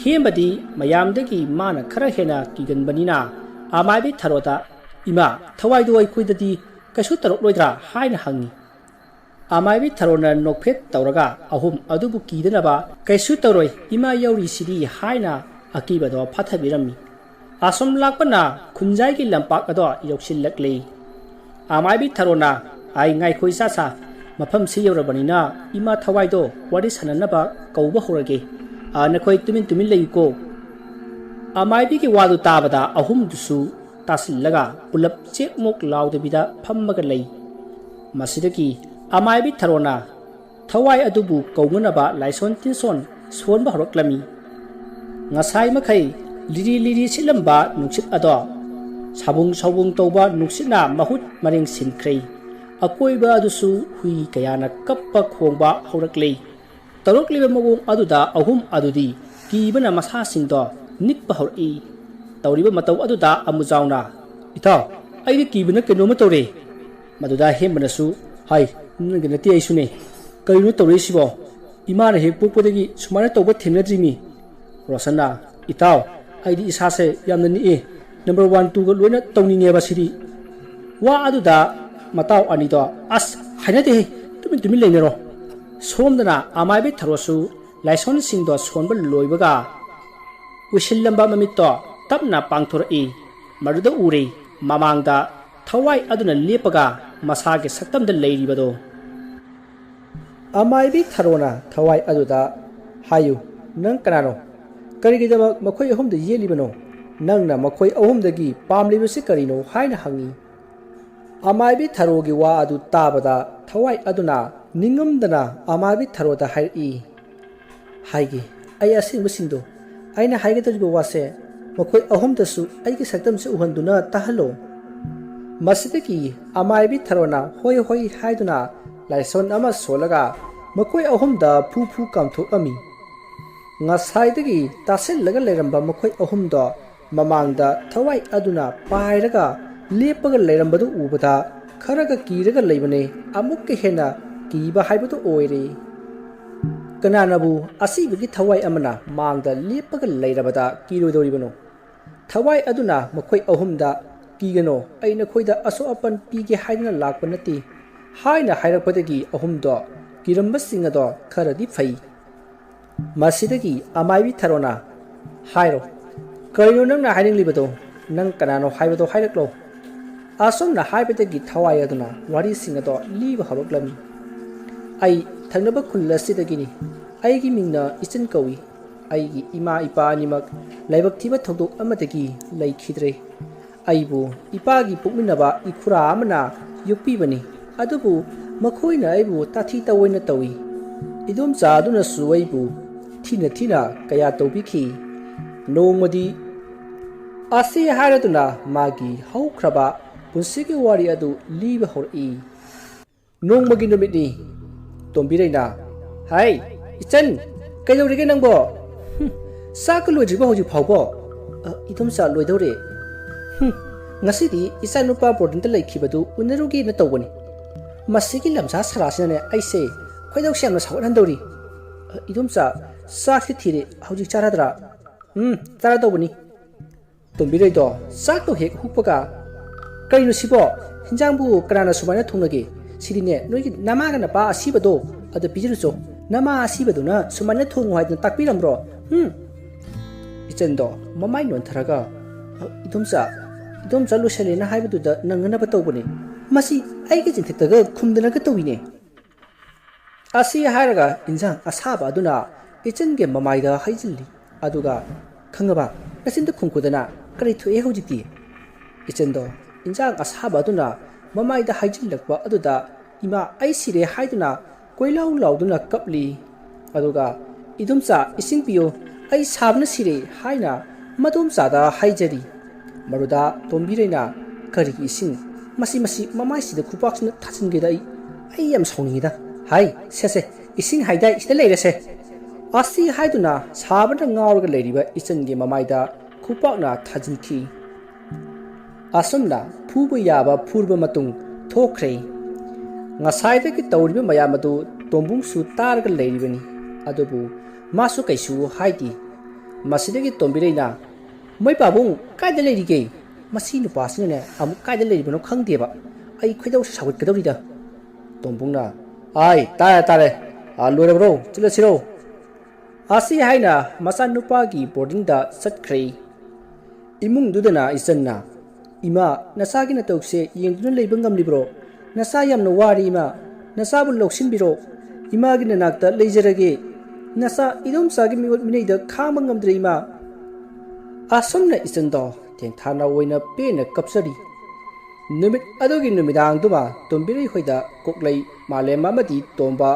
ꯍꯦꯝꯕꯗꯤ ꯃꯌꯥꯝꯗꯒꯤ ꯃꯥꯅ ꯈꯔ ꯍꯦꯟꯅ ꯀꯤꯒꯟꯕꯅꯤꯅ ꯑꯃꯥꯏꯕꯤ ꯊꯔꯣꯗ, "ꯏꯃꯥ, ꯊꯋꯥꯏꯗꯣ ꯑꯩꯈꯣꯏꯗꯗꯤ ꯀꯩꯁꯨ ꯇꯧꯔꯛꯂꯣꯏꯗ꯭ꯔꯥ?" ꯍꯥꯏꯅ ꯍꯪꯉꯤ꯫ ꯑꯃꯥꯏꯕꯤ ꯊꯔꯣꯅ ꯅꯣꯛꯐꯦꯠ ꯇꯧꯔꯒ ꯑꯍꯨꯝ ꯑꯗꯨꯕꯨ ꯀꯤꯗꯅꯕ, "ꯀꯩꯁꯨ ꯇꯧꯔꯣꯏ, ꯏꯃꯥ ꯌꯧꯔꯤꯁꯤꯗꯤ" ꯍꯥꯏꯅ ꯑꯀꯤꯕꯗꯣ ꯐꯥꯊꯕꯤꯔꯝꯃꯤ꯫ ꯑꯁꯨꯝ ꯂꯥꯛꯄꯅ ꯈꯨꯟꯖꯥꯏꯒꯤ ꯂꯝꯄꯥꯛ ꯑꯗꯣ ꯌꯧꯁꯤꯜꯂꯛꯂꯤ꯫ ꯑꯃꯥꯏꯕꯤ ꯊꯔꯣꯅ, "ꯑꯩ ꯉꯥꯏꯈꯣ ꯏꯆꯥꯁꯥ, ꯃꯐꯝꯁꯤ ꯌꯧꯔꯕꯅꯤꯅ ꯏꯃꯥ ꯊꯋꯥꯏꯗꯣ ꯋꯥꯔꯤ ꯁꯥꯟꯅꯅꯕ ꯀꯧꯕ ꯍꯧꯔꯒꯦ꯫ ꯑ, ꯅꯈꯣꯏ ꯇꯨꯃꯤꯟ ꯇꯨꯃꯤꯟ ꯂꯩꯌꯨꯀꯣ"꯫ ꯑꯃꯥꯏꯕꯤꯒꯤ ꯋꯥꯗꯨ ꯇꯥꯕꯗ ꯑꯍꯨꯝꯗꯨꯁꯨ ꯇꯥꯁꯤꯜꯂꯒ ꯄꯨꯂꯞ ꯆꯦꯛꯃꯣꯛ ꯂꯥꯎꯗꯕꯤꯗ ꯐꯝꯃꯒ ꯂꯩ꯫ ꯃꯁꯤꯗꯒꯤ ꯑꯃꯥꯏꯕꯤ ꯊꯔꯣꯅ ꯊꯋꯥꯏ ꯑꯗꯨꯕꯨ ꯀꯧꯅꯅꯕ ꯂꯥꯏꯁꯣꯟ ꯇꯤꯟꯁꯣꯟ ꯁꯣꯟꯕ ꯍꯧꯔꯛꯂꯝꯃꯤ꯫ ꯉꯁꯥꯏ ꯃꯈꯩ ꯂꯤꯔꯤ ꯂꯤꯔꯤ ꯁꯤꯠꯂꯝꯕ ꯅꯨꯡꯁꯤꯠ ꯑꯗꯣ ꯁꯥꯕꯨꯡ ꯁꯥꯕꯨꯡ ꯇꯧꯕ ꯅꯨꯡꯁꯤꯠꯅ ꯃꯍꯨꯠ ꯃꯔꯦꯡ ꯁꯤꯟꯈ꯭ꯔꯦ꯫ ꯑꯀꯣꯏꯕ ꯑꯗꯨꯁꯨ ꯍꯨꯏ ꯀꯌꯥꯅ ꯀꯞꯄ ꯈꯣꯡꯕ ꯍꯧꯔꯛꯂꯦ꯫ ꯇꯧꯔꯛꯂꯤꯕ ꯃꯑꯣꯡ ꯑꯗꯨꯗ ꯑꯍꯨꯝ ꯑꯗꯨꯗꯤ ꯀꯤꯕꯅ ꯃꯁꯥꯁꯤꯡꯗꯣ ꯅꯤꯛꯄ ꯍꯧꯔꯛꯏ꯫ ꯇꯧꯔꯤꯕ ꯃꯇꯧ ꯑꯗꯨꯗ ꯑꯃꯨꯖꯥꯎꯅ, "ꯏꯇꯥꯎ, ꯑꯩꯗꯤ ꯀꯤꯕꯅ ꯀꯩꯅꯣꯝꯃ ꯇꯧꯔꯦ"꯫ ꯃꯗꯨꯗ ꯍꯦꯝꯕꯅꯁꯨ, "ꯍꯥꯏ, ꯅꯪꯒꯤ ꯅꯠꯇꯦ, ꯑꯩꯁꯨꯅꯦ꯫ ꯀꯔꯤꯅꯣ ꯇꯧꯔꯛꯏꯁꯤꯕꯣ?" "ꯏꯃꯥꯅ ꯍꯦꯛ ꯄꯣꯛꯄꯗꯒꯤ ꯁꯨꯃꯥꯏꯅ ꯇꯧꯕ ꯊꯦꯡꯅꯗ꯭ꯔꯤꯃꯤ"꯫ ꯔꯣꯁꯟꯅ, "ꯏꯇꯥꯎ, ꯑꯩꯗꯤ ꯏꯁꯥꯁꯦ ꯌꯥꯝꯅ ꯅꯤꯛꯏ꯫ ꯅꯝꯕꯔ ꯋꯥꯟ, ꯇꯨꯒ ꯂꯣꯏꯅ ꯇꯧꯅꯤꯡꯉꯦꯕ ꯁꯤꯗꯤ"꯫ ꯋꯥ ꯑꯗꯨꯗ ꯃꯇꯥꯎ ꯑꯅꯤꯗꯣ, "ꯑꯁ, ꯍꯥꯏꯅꯗꯦꯍꯦ, ꯇꯨꯃꯤꯟ ꯇꯨꯃꯤꯟ ꯂꯩꯅꯔꯣ"꯫ ꯁꯣꯝꯗꯅ ꯑꯃꯥꯏꯕꯤ ꯊꯔꯣꯁꯨ ꯂꯥꯏꯁꯣꯟꯁꯤꯡꯗꯣ ꯁꯣꯟꯕ ꯂꯣꯏꯕꯒ ꯎꯏꯁꯤꯜꯂꯝꯕ ꯃꯃꯤꯠꯇꯣ ꯇꯞꯅ ꯄꯥꯡꯊꯣꯔꯛꯏ꯫ ꯃꯗꯨꯗ ꯎꯔꯦ ꯃꯃꯥꯡꯗ ꯊꯋꯥꯏ ꯑꯗꯨꯅ ꯂꯦꯞꯄꯒ ꯃꯁꯥꯒꯤ ꯁꯛꯇꯝꯗ ꯂꯩꯔꯤꯕꯗꯣ꯫ ꯑꯃꯥꯏꯕꯤ ꯊꯔꯣꯅ ꯊꯋꯥꯏ ꯑꯗꯨꯗ, "ꯍꯥꯏꯌꯨ, ꯅꯪ ꯀꯅꯥꯅꯣ? ꯀꯔꯤꯒꯤꯗꯃꯛ ꯃꯈꯣꯏ ꯑꯍꯨꯝꯗ ꯌꯦꯠꯂꯤꯕꯅꯣ? ꯅꯪꯅ ꯃꯈꯣꯏ ꯑꯍꯨꯝꯗꯒꯤ ꯄꯥꯝꯂꯤꯕꯁꯤ ꯀꯔꯤꯅꯣ?" ꯍꯥꯏꯅ ꯍꯪꯉꯤ꯫ ꯑꯃꯥꯏꯕꯤ ꯊꯔꯣꯒꯤ ꯋꯥ ꯑꯗꯨ ꯇꯥꯕꯗ ꯊꯋꯥꯏ ꯑꯗꯨꯅ ꯅꯤꯡꯉꯝꯗꯅ ꯑꯃꯥꯏꯕꯤ ꯊꯔꯣꯗ ꯍꯥꯏꯔꯛꯏ, "ꯍꯥꯏꯒꯦ, ꯑꯩ ꯑꯁꯦꯡꯕꯁꯤꯡꯗꯣ, ꯑꯩꯅ ꯍꯥꯏꯒꯗꯧꯔꯤꯕ ꯋꯥꯁꯦ ꯃꯈꯣꯏ ꯑꯍꯨꯝꯗꯁꯨ ꯑꯩꯒꯤ ꯁꯛꯇꯝꯁꯦ ꯎꯍꯟꯗꯨꯅ ꯇꯥꯍꯜꯂꯣ"꯫ ꯃꯁꯤꯗꯒꯤ ꯑꯃꯥꯏꯕꯤ ꯊꯔꯣꯅ "ꯍꯣꯏ, ꯍꯣꯏ" ꯍꯥꯏꯗꯨꯅ ꯂꯥꯏꯁꯣꯟ ꯑꯃ ꯁꯣꯜꯂꯒ ꯃꯈꯣꯏ ꯑꯍꯨꯝꯗ ꯐꯨ ꯐꯨ ꯀꯥꯝꯊꯣꯛꯑꯝꯃꯤ꯫ ꯉꯁꯥꯏꯗꯒꯤ ꯇꯥꯁꯤꯜꯂꯒ ꯂꯩꯔꯝꯕ ꯃꯈꯣꯏ ꯑꯍꯨꯝꯗꯣ ꯃꯃꯥꯡꯗ ꯊꯋꯥꯏ ꯑꯗꯨꯅ ꯄꯥꯏꯔꯒ ꯂꯦꯞꯄꯒ ꯂꯩꯔꯝꯕꯗꯨ ꯎꯕꯗ ꯈꯔꯒ ꯀꯤꯔꯒ ꯂꯩꯕꯅꯦ, ꯑꯃꯨꯛꯀ ꯍꯦꯟꯅ ꯀꯤꯕ ꯍꯥꯏꯕꯗꯨ ꯑꯣꯏꯔꯦ꯫ ꯀꯅꯥꯅꯕꯨ ꯑꯁꯤꯕꯒꯤ ꯊꯋꯥꯏ ꯑꯃꯅ ꯃꯥꯡꯗ ꯂꯦꯞꯄꯒ ꯂꯩꯔꯕꯗ ꯀꯤꯔꯣꯏꯗꯧꯔꯤꯕꯅꯣ? ꯊꯋꯥꯏ ꯑꯗꯨꯅ ꯃꯈꯣꯏ ꯑꯍꯨꯝꯗ, "ꯀꯤꯒꯅꯣ, ꯑꯩ ꯅꯈꯣꯏꯗ ꯑꯁꯣꯛ ꯑꯄꯟ ꯄꯤꯒꯦ ꯍꯥꯏꯗꯨꯅ ꯂꯥꯛꯄ ꯅꯠꯇꯦ" ꯍꯥꯏꯅ ꯍꯥꯏꯔꯛꯄꯗꯒꯤ ꯑꯍꯨꯝꯗꯣ ꯀꯤꯔꯝꯕꯁꯤꯡ ꯑꯗꯣ ꯈꯔꯗꯤ ꯐꯩ꯫ ꯃꯁꯤꯗꯒꯤ ꯑꯃꯥꯏꯕꯤ ꯊꯔꯣꯅ, "ꯍꯥꯏꯔꯣ, ꯀꯔꯤꯅꯣ ꯅꯪꯅ ꯍꯥꯏꯅꯤꯡꯂꯤꯕꯗꯣ? ꯅꯪ ꯀꯅꯥꯅꯣ ꯍꯥꯏꯕꯗꯣ ꯍꯥꯏꯔꯛꯂꯣ"꯫ ꯑꯁꯨꯝꯅ ꯍꯥꯏꯕꯗꯒꯤ ꯊꯋꯥꯏ ꯑꯗꯨꯅ ꯋꯥꯔꯤꯁꯤꯡ ꯑꯗꯣ ꯂꯤꯕ ꯍꯧꯔꯛꯂꯝꯃꯤ꯫ "ꯑꯩ ꯊꯪꯅꯕ ꯈꯨꯜ ꯑꯁꯤꯗꯒꯤꯅꯤ꯫ ꯑꯩꯒꯤ ꯃꯤꯡꯅ ꯏꯆꯟ ꯀꯧꯏ꯫ ꯑꯩꯒꯤ ꯏꯃꯥ ꯏꯄꯥ ꯑꯅꯤꯃꯛ ꯂꯥꯏꯕꯛ ꯊꯤꯕ ꯊꯧꯗꯣꯛ ꯑꯃꯗꯒꯤ ꯂꯩꯈꯤꯗ꯭ꯔꯦ꯫ ꯑꯩꯕꯨ ꯏꯄꯥꯒꯤ ꯄꯣꯛꯃꯤꯟꯅꯕ ꯏꯈꯨꯔꯥ ꯑꯃꯅ ꯌꯣꯛꯄꯤꯕꯅꯤ, ꯑꯗꯨꯕꯨ ꯃꯈꯣꯏꯅ ꯑꯩꯕꯨ ꯇꯥꯊꯤ ꯇꯧꯑꯣꯏꯅ ꯇꯧꯏ꯫ ꯏꯗꯣꯝꯆꯥ ꯑꯗꯨꯅꯁꯨ ꯑꯩꯕꯨ ꯊꯤꯅ ꯊꯤꯅ ꯀꯌꯥ ꯇꯧꯕꯤꯈꯤ꯫ ꯅꯣꯡꯃꯗꯤ" ꯑꯁꯤ ꯍꯥꯏꯔꯗꯨꯅ ꯃꯥꯒꯤ ꯍꯧꯈ꯭ꯔꯕ ꯄꯨꯟꯁꯤꯒꯤ ꯋꯥꯔꯤ ꯑꯗꯨ ꯂꯤꯕ ꯍꯧꯔꯛꯏ꯫ ꯅꯣꯡꯃꯒꯤ ꯅꯨꯃꯤꯠꯅꯤ꯫ ꯇꯣꯝꯕꯤꯔꯩꯅ, "ꯍꯥꯏ, ꯏꯆꯟ, ꯀꯩꯗꯧꯔꯤꯒꯦ ꯅꯪꯕꯣ? ꯍꯨꯝ, ꯆꯥꯛꯀ ꯂꯣꯏꯗ꯭ꯔꯤꯕꯣ ꯍꯧꯖꯤꯛ ꯐꯥꯎꯕꯣ?" "ꯑ, ꯏꯗꯣꯝꯆꯥ, ꯂꯣꯏꯗꯧꯔꯦ꯫ ꯍꯨꯝ, ꯉꯁꯤꯗꯤ ꯏꯆꯥꯅꯨꯄꯥ ꯕꯣꯔꯗꯤꯡꯗ ꯂꯩꯈꯤꯕꯗꯨ ꯎꯅꯔꯨꯒꯦꯅ ꯇꯧꯕꯅꯤ꯫ ꯃꯁꯤꯒꯤ ꯂꯝꯁꯥ ꯁꯔꯥꯁꯤꯅꯅꯦ ꯑꯩꯁꯦ ꯈꯣꯏꯗꯧꯁꯦ ꯌꯥꯝꯅ ꯁꯥꯎꯒꯠꯍꯟꯗꯧꯔꯤ"꯫ "ꯏꯗꯣꯝꯆꯥ, ꯆꯥꯛꯁꯤ ꯊꯤꯔꯦ, ꯍꯧꯖꯤꯛ ꯆꯥꯔꯗ꯭ꯔꯥ?" "ꯎꯝ, ꯆꯥꯔꯗꯧꯕꯅꯤ꯫" ꯇꯣꯝꯕꯤꯔꯩꯗꯣ ꯆꯥꯛꯇꯣ ꯍꯦꯛ ꯍꯨꯛꯄꯒ, "ꯀꯩꯅꯣ ꯁꯤꯕꯣ? ꯍꯤꯟꯖꯥꯡꯕꯨ ꯀꯅꯥꯅ ꯁꯨꯃꯥꯏꯅ ꯊꯣꯡꯅꯒꯦ? ꯁꯤꯗꯤꯅꯦ, ꯅꯣꯏꯒꯤ ꯅꯃꯥꯒ ꯅꯄꯥ ꯑꯁꯤꯕꯗꯣ ꯑꯗ ꯄꯤꯖꯔꯨꯆꯣ꯫ ꯅꯃꯥ ꯑꯁꯤꯕꯗꯨꯅ ꯁꯨꯃꯥꯏꯅ ꯊꯣꯡꯉꯨ ꯍꯥꯏꯗꯅ ꯇꯥꯛꯄꯤꯔꯝꯕ꯭ꯔꯣ? ꯎꯝ?" ꯏꯆꯟꯗꯣ ꯃꯃꯥꯏ ꯅꯣꯟꯊꯔꯒ, "ꯏꯗꯣꯝꯆꯥ, ꯏꯗꯣꯝꯆꯥ ꯂꯣꯏꯁꯜꯂꯦꯅ ꯍꯥꯏꯕꯗꯨꯗ ꯅꯪꯅꯅꯕ ꯇꯧꯕꯅꯦ꯫ ꯃꯁꯤ ꯑꯩꯒꯤ ꯆꯤꯟꯊꯛꯇꯒ ꯈꯨꯝꯗꯅꯒ ꯇꯧꯏꯅꯦ꯫" ꯑꯁꯤ ꯍꯥꯏꯔꯒ ꯏꯟꯖꯥꯡ ꯑꯁꯥꯕ ꯑꯗꯨꯅ ꯏꯆꯟꯒꯤ ꯃꯃꯥꯏꯗ ꯍꯩꯖꯤꯜꯂꯤ꯫ ꯑꯗꯨꯒ, "ꯈꯪꯉꯕ? ꯅꯆꯤꯟꯗ ꯈꯨꯝꯈꯨꯗꯅ꯫ ꯀꯔꯤ ꯊꯣꯛꯑꯦ ꯍꯧꯖꯤꯛꯇꯤ?" ꯏꯆꯟꯗꯣ ꯏꯟꯖꯥꯡ ꯑꯁꯥꯕ ꯑꯗꯨꯅ ꯃꯃꯥꯏꯗ ꯍꯩꯖꯤꯜꯂꯛꯄ ꯑꯗꯨꯗ, "ꯏꯃꯥ, ꯑꯩ ꯁꯤꯔꯦ" ꯍꯥꯏꯗꯨꯅ ꯀꯣꯏꯂꯥꯎ ꯂꯥꯎꯗꯨꯅ ꯀꯞꯂꯤ꯫ ꯑꯗꯨꯒ, "ꯏꯗꯣꯝꯆꯥ, ꯏꯁꯤꯡ ꯄꯤꯌꯨ, ꯑꯩ ꯁꯥꯕꯅ ꯁꯤꯔꯦ" ꯍꯥꯏꯅ ꯃꯗꯣꯝꯆꯥꯗ ꯍꯥꯏꯖꯔꯤ꯫ ꯃꯗꯨꯗ ꯇꯣꯝꯕꯤꯔꯩꯅ, "ꯀꯔꯤꯒꯤ ꯏꯁꯤꯡ? ꯃꯁꯤ, ꯃꯁꯤ ꯃꯃꯥꯏꯁꯤꯗ ꯈꯨꯄꯥꯛꯁꯤꯅ ꯊꯥꯖꯤꯟꯒꯦꯗ ꯑꯩ, ꯑꯩ ꯌꯥꯝ ꯁꯥꯎꯅꯤꯡꯉꯤꯗ꯫ ꯍꯥꯏ, ꯁꯦ, ꯁꯦ, ꯏꯁꯤꯡ ꯍꯥꯏꯗꯥꯏ, ꯁꯤꯗ ꯂꯩꯔꯦꯁꯦ꯫" ꯑꯁꯤ ꯍꯥꯏꯗꯨꯅ ꯁꯥꯕꯅ ꯉꯥꯎꯔꯒ ꯂꯩꯔꯤꯕ ꯏꯆꯟꯒꯤ ꯃꯃꯥꯏꯗ ꯈꯨꯄꯥꯛꯅ ꯊꯥꯖꯤꯟꯈꯤ꯫ ꯑꯁꯨꯝꯅ ꯐꯨꯕ ꯌꯥꯕ ꯐꯨꯔꯕ ꯃꯇꯨꯡ ꯊꯣꯛꯈ꯭ꯔꯦ꯫ ꯉꯁꯥꯏꯗꯒꯤ ꯇꯧꯔꯤꯕ ꯃꯌꯥꯝ ꯑꯗꯨ ꯇꯣꯝꯕꯨꯡꯁꯨ ꯇꯥꯔꯒ ꯂꯩꯔꯤꯕꯅꯤ꯫ ꯑꯗꯨꯕꯨ ꯃꯥꯁꯨ ꯀꯩꯁꯨ ꯍꯥꯏꯗꯦ꯫ ꯃꯁꯤꯗꯒꯤ ꯇꯣꯝꯕꯤꯔꯩꯅ, "ꯃꯣꯏ ꯄꯥꯕꯨꯡ ꯀꯥꯏꯗ ꯂꯩꯔꯤꯒꯦ? ꯃꯁꯤ ꯅꯨꯄꯥꯁꯤꯅꯅꯦ ꯑꯃꯨꯛ ꯀꯥꯏꯗ ꯂꯩꯔꯤꯕꯅꯣ ꯈꯪꯗꯦꯕ꯫ ꯑꯩ ꯈꯣꯏꯗꯧꯁꯦ ꯁꯥꯎꯒꯠꯀꯗꯧꯔꯤꯗ꯫" ꯇꯣꯝꯕꯨꯡꯅ, "ꯑꯥꯏ, ꯇꯥꯔꯦ, ꯇꯥꯔꯦ꯫ ꯑꯥ, ꯂꯣꯏꯔꯕ꯭ꯔꯣ? ꯆꯠꯂꯁꯤꯔꯣ?" ꯑꯁꯤ ꯍꯥꯏꯅ ꯃꯆꯥꯅꯨꯄꯥꯒꯤ ꯕꯣꯔꯗꯤꯡꯗ ꯆꯠꯈ꯭ꯔꯦ꯫ ꯏꯃꯨꯡꯗꯨꯗꯅ ꯏꯆꯟꯅ, "ꯏꯃꯥ, ꯅꯆꯥꯒꯤ ꯅꯇꯧꯁꯦ ꯌꯦꯡꯗꯨꯅ ꯂꯩꯕ ꯉꯝꯂꯤꯕ꯭ꯔꯣ? ꯅꯆꯥ ꯌꯥꯝꯅ ꯋꯥꯔꯦ ꯏꯃꯥ꯫ ꯅꯆꯥꯕꯨ ꯂꯧꯁꯤꯟꯕꯤꯔꯣ꯫ ꯏꯃꯥꯒꯤ ꯅꯅꯥꯛꯇ ꯂꯩꯖꯔꯒꯦ꯫ ꯅꯆꯥ ꯏꯗꯣꯝꯆꯥꯒꯤ ꯃꯤꯑꯣꯠ ꯃꯤꯅꯩꯗ ꯈꯥꯡꯕ ꯉꯝꯗ꯭ꯔꯦ ꯏꯃꯥ꯫" ꯑꯁꯨꯝꯅ ꯏꯆꯟꯗꯣ ꯊꯦꯡꯊꯥꯅ ꯑꯣꯏꯅ ꯄꯦꯟꯅ ꯀꯞꯆꯔꯤ꯫ ꯅꯨꯃꯤꯠ ꯑꯗꯨꯒꯤ ꯅꯨꯃꯤꯗꯥꯡꯗꯨꯃ ꯇꯣꯝꯕꯤꯔꯩ ꯍꯣꯏꯗ ꯀꯣꯛꯂꯩ, ꯃꯥꯂꯦꯝ ꯑꯃꯗꯤ ꯇꯣꯝꯕ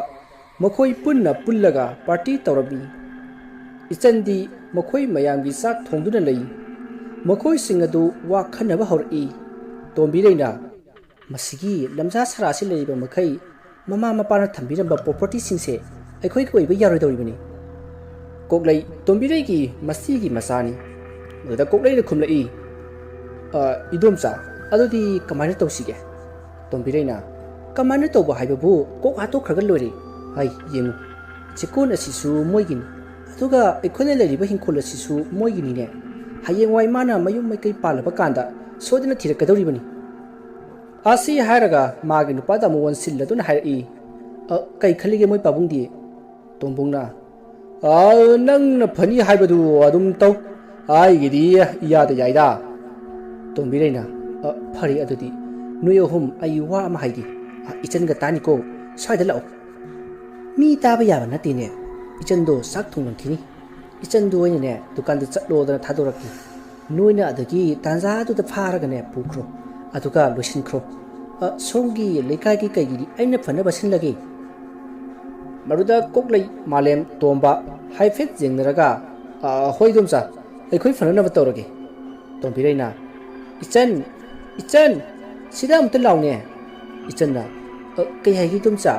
ꯃꯈꯣꯏ ꯄꯨꯟꯅ ꯄꯨꯜꯂꯒ ꯄꯥꯔꯇꯤ ꯇꯧꯔꯝꯃꯤ꯫ ꯏꯆꯟꯗꯤ ꯃꯈꯣꯏ ꯃꯌꯥꯝꯒꯤ ꯆꯥꯛ ꯊꯣꯡꯗꯨꯅ ꯂꯩ꯫ ꯃꯈꯣꯏꯁꯤꯡ ꯑꯗꯨ ꯋꯥ ꯈꯟꯅꯕ ꯍꯧꯔꯛꯏ꯫ ꯇꯣꯝꯕꯤꯔꯩꯅ, "ꯃꯁꯤꯒꯤ ꯂꯝꯖꯥ ꯁꯔꯥꯁꯤ ꯂꯩꯔꯤꯕ ꯃꯈꯩ ꯃꯃꯥ ꯃꯄꯥꯅ ꯊꯝꯕꯤꯔꯝꯕ ꯄ꯭ꯔꯣꯄꯔꯇꯤꯁꯤꯡꯁꯦ ꯑꯩꯈꯣꯏꯒꯤ ꯑꯣꯏꯕ ꯌꯥꯔꯣꯏꯗꯧꯔꯤꯕꯅꯤ꯫" ꯀꯣꯛꯂꯩ ꯇꯣꯝꯕꯤꯔꯩꯒꯤ ꯃꯆꯤꯒꯤ ꯃꯆꯥꯅꯤ꯫ ꯑꯗꯨꯗ ꯀꯣꯛꯂꯩꯅ ꯈꯨꯝꯂꯛꯏ, "ꯑ, ꯏꯗꯣꯝꯆꯥ, ꯑꯗꯨꯗꯤ ꯀꯃꯥꯏꯅ ꯇꯧꯁꯤꯒꯦ?" ꯇꯣꯝꯕꯤꯔꯩꯅ, "ꯀꯃꯥꯏꯅ ꯇꯧꯕ ꯍꯥꯏꯕꯕꯨ ꯀꯣꯛ ꯍꯥꯠꯇꯣꯛꯈ꯭ꯔꯒ ꯂꯣꯏꯔꯦ꯫ ꯍꯥꯏ, ꯌꯦꯡꯉꯨ, ꯆꯦꯛꯀꯣꯟ ꯑꯁꯤꯁꯨ ꯃꯣꯏꯒꯤꯅꯤ꯫ ꯑꯗꯨꯒ ꯑꯩꯈꯣꯏꯅ ꯂꯩꯔꯤꯕ ꯍꯤꯡꯈꯣꯜ ꯑꯁꯤꯁꯨ ꯃꯣꯏꯒꯤꯅꯤꯅꯦ꯫ ꯍꯌꯦꯡꯋꯥꯏ ꯃꯥꯅ ꯃꯌꯨꯝ ꯃꯩꯀꯩ ꯄꯥꯜꯂꯕ ꯀꯥꯟꯗ ꯁꯣꯏꯗꯅ ꯊꯤꯔꯛꯀꯗꯧꯔꯤꯕꯅꯤ꯫ ꯑꯁꯤ ꯍꯥꯏꯔꯒ ꯃꯥꯒꯤ ꯅꯨꯄꯥꯗ ꯑꯃꯨꯛ ꯑꯣꯟꯁꯤꯜꯂꯗꯨꯅ ꯍꯥꯏꯔꯛꯏ, "ꯑ, ꯀꯩ ꯈꯜꯂꯤꯒꯦ ꯃꯣꯏ ꯄꯥꯕꯨꯡꯗꯤ?" ꯇꯣꯝꯕꯨꯡꯅ, "ꯑ, ꯅꯪꯅ ꯐꯅꯤ ꯍꯥꯏꯕꯗꯨ ꯑꯗꯨꯝ ꯇꯧ꯫ ꯑꯩꯒꯤꯗꯤ ꯏꯌꯥꯗ ꯌꯥꯏꯗ꯫" ꯇꯣꯝꯕꯤꯔꯩꯅ, "ꯑ, ꯐꯔꯦ ꯑꯗꯨꯗꯤ꯫ ꯅꯣꯏ ꯑꯍꯨꯝ ꯑꯩ ꯋꯥ ꯑꯃ ꯍꯥꯏꯒꯦ꯫ ꯑ, ꯏꯆꯟꯒ ꯇꯥꯅꯤꯀꯣ꯫ ꯁ꯭ꯋꯥꯏꯗ ꯂꯥꯛꯑꯣ꯫" "ꯃꯤ ꯇꯥꯕ ꯌꯥꯕ ꯅꯠꯇꯦꯅꯦ꯫ ꯏꯆꯟꯗꯣ ꯆꯥꯛ ꯊꯣꯡꯂꯝꯈꯤꯅꯤ꯫ ꯏꯆꯟꯗꯣ ꯑꯩꯅꯅꯦ ꯗꯨꯀꯥꯟꯗ ꯆꯠꯂꯣꯗꯅ ꯊꯥꯗꯣꯔꯛꯀꯦ꯫ ꯅꯣꯏꯅ ꯑꯗꯒꯤ ꯇꯥꯟꯖꯥꯗꯨꯗ ꯐꯥꯔꯒꯅꯦ ꯄꯨꯈ꯭ꯔꯣ꯫ ꯑꯗꯨꯒ ꯂꯣꯏꯁꯤꯟꯈ꯭ꯔꯣ꯫ ꯑ, ꯁꯣꯝꯒꯤ ꯂꯩꯀꯥꯏꯒꯤ ꯀꯩꯒꯤꯗꯤ ꯑꯩꯅ ꯐꯅꯕ ꯁꯤꯜꯂꯒꯦ꯫" ꯃꯗꯨꯗ ꯀꯣꯛꯂꯩ, ꯃꯥꯂꯦꯝ, ꯇꯣꯝꯕ ꯍꯥꯏꯐꯦꯠ ꯌꯦꯡꯅꯔꯒ, "ꯑ, ꯍꯣꯏ ꯏꯗꯣꯝꯆꯥ, ꯑꯩꯈꯣꯏ ꯐꯅꯅꯕ ꯇꯧꯔꯒꯦ꯫" ꯇꯣꯝꯕꯤꯔꯩꯅ, "ꯏꯆꯟ, ꯏꯆꯟ, ꯁꯤꯗ ꯑꯃꯨꯛꯇ ꯂꯥꯎꯅꯦ꯫" ꯏꯆꯟꯅ, "ꯑ, ꯀꯩ ꯍꯥꯏꯒꯦ ꯏꯗꯣꯝꯆꯥ?"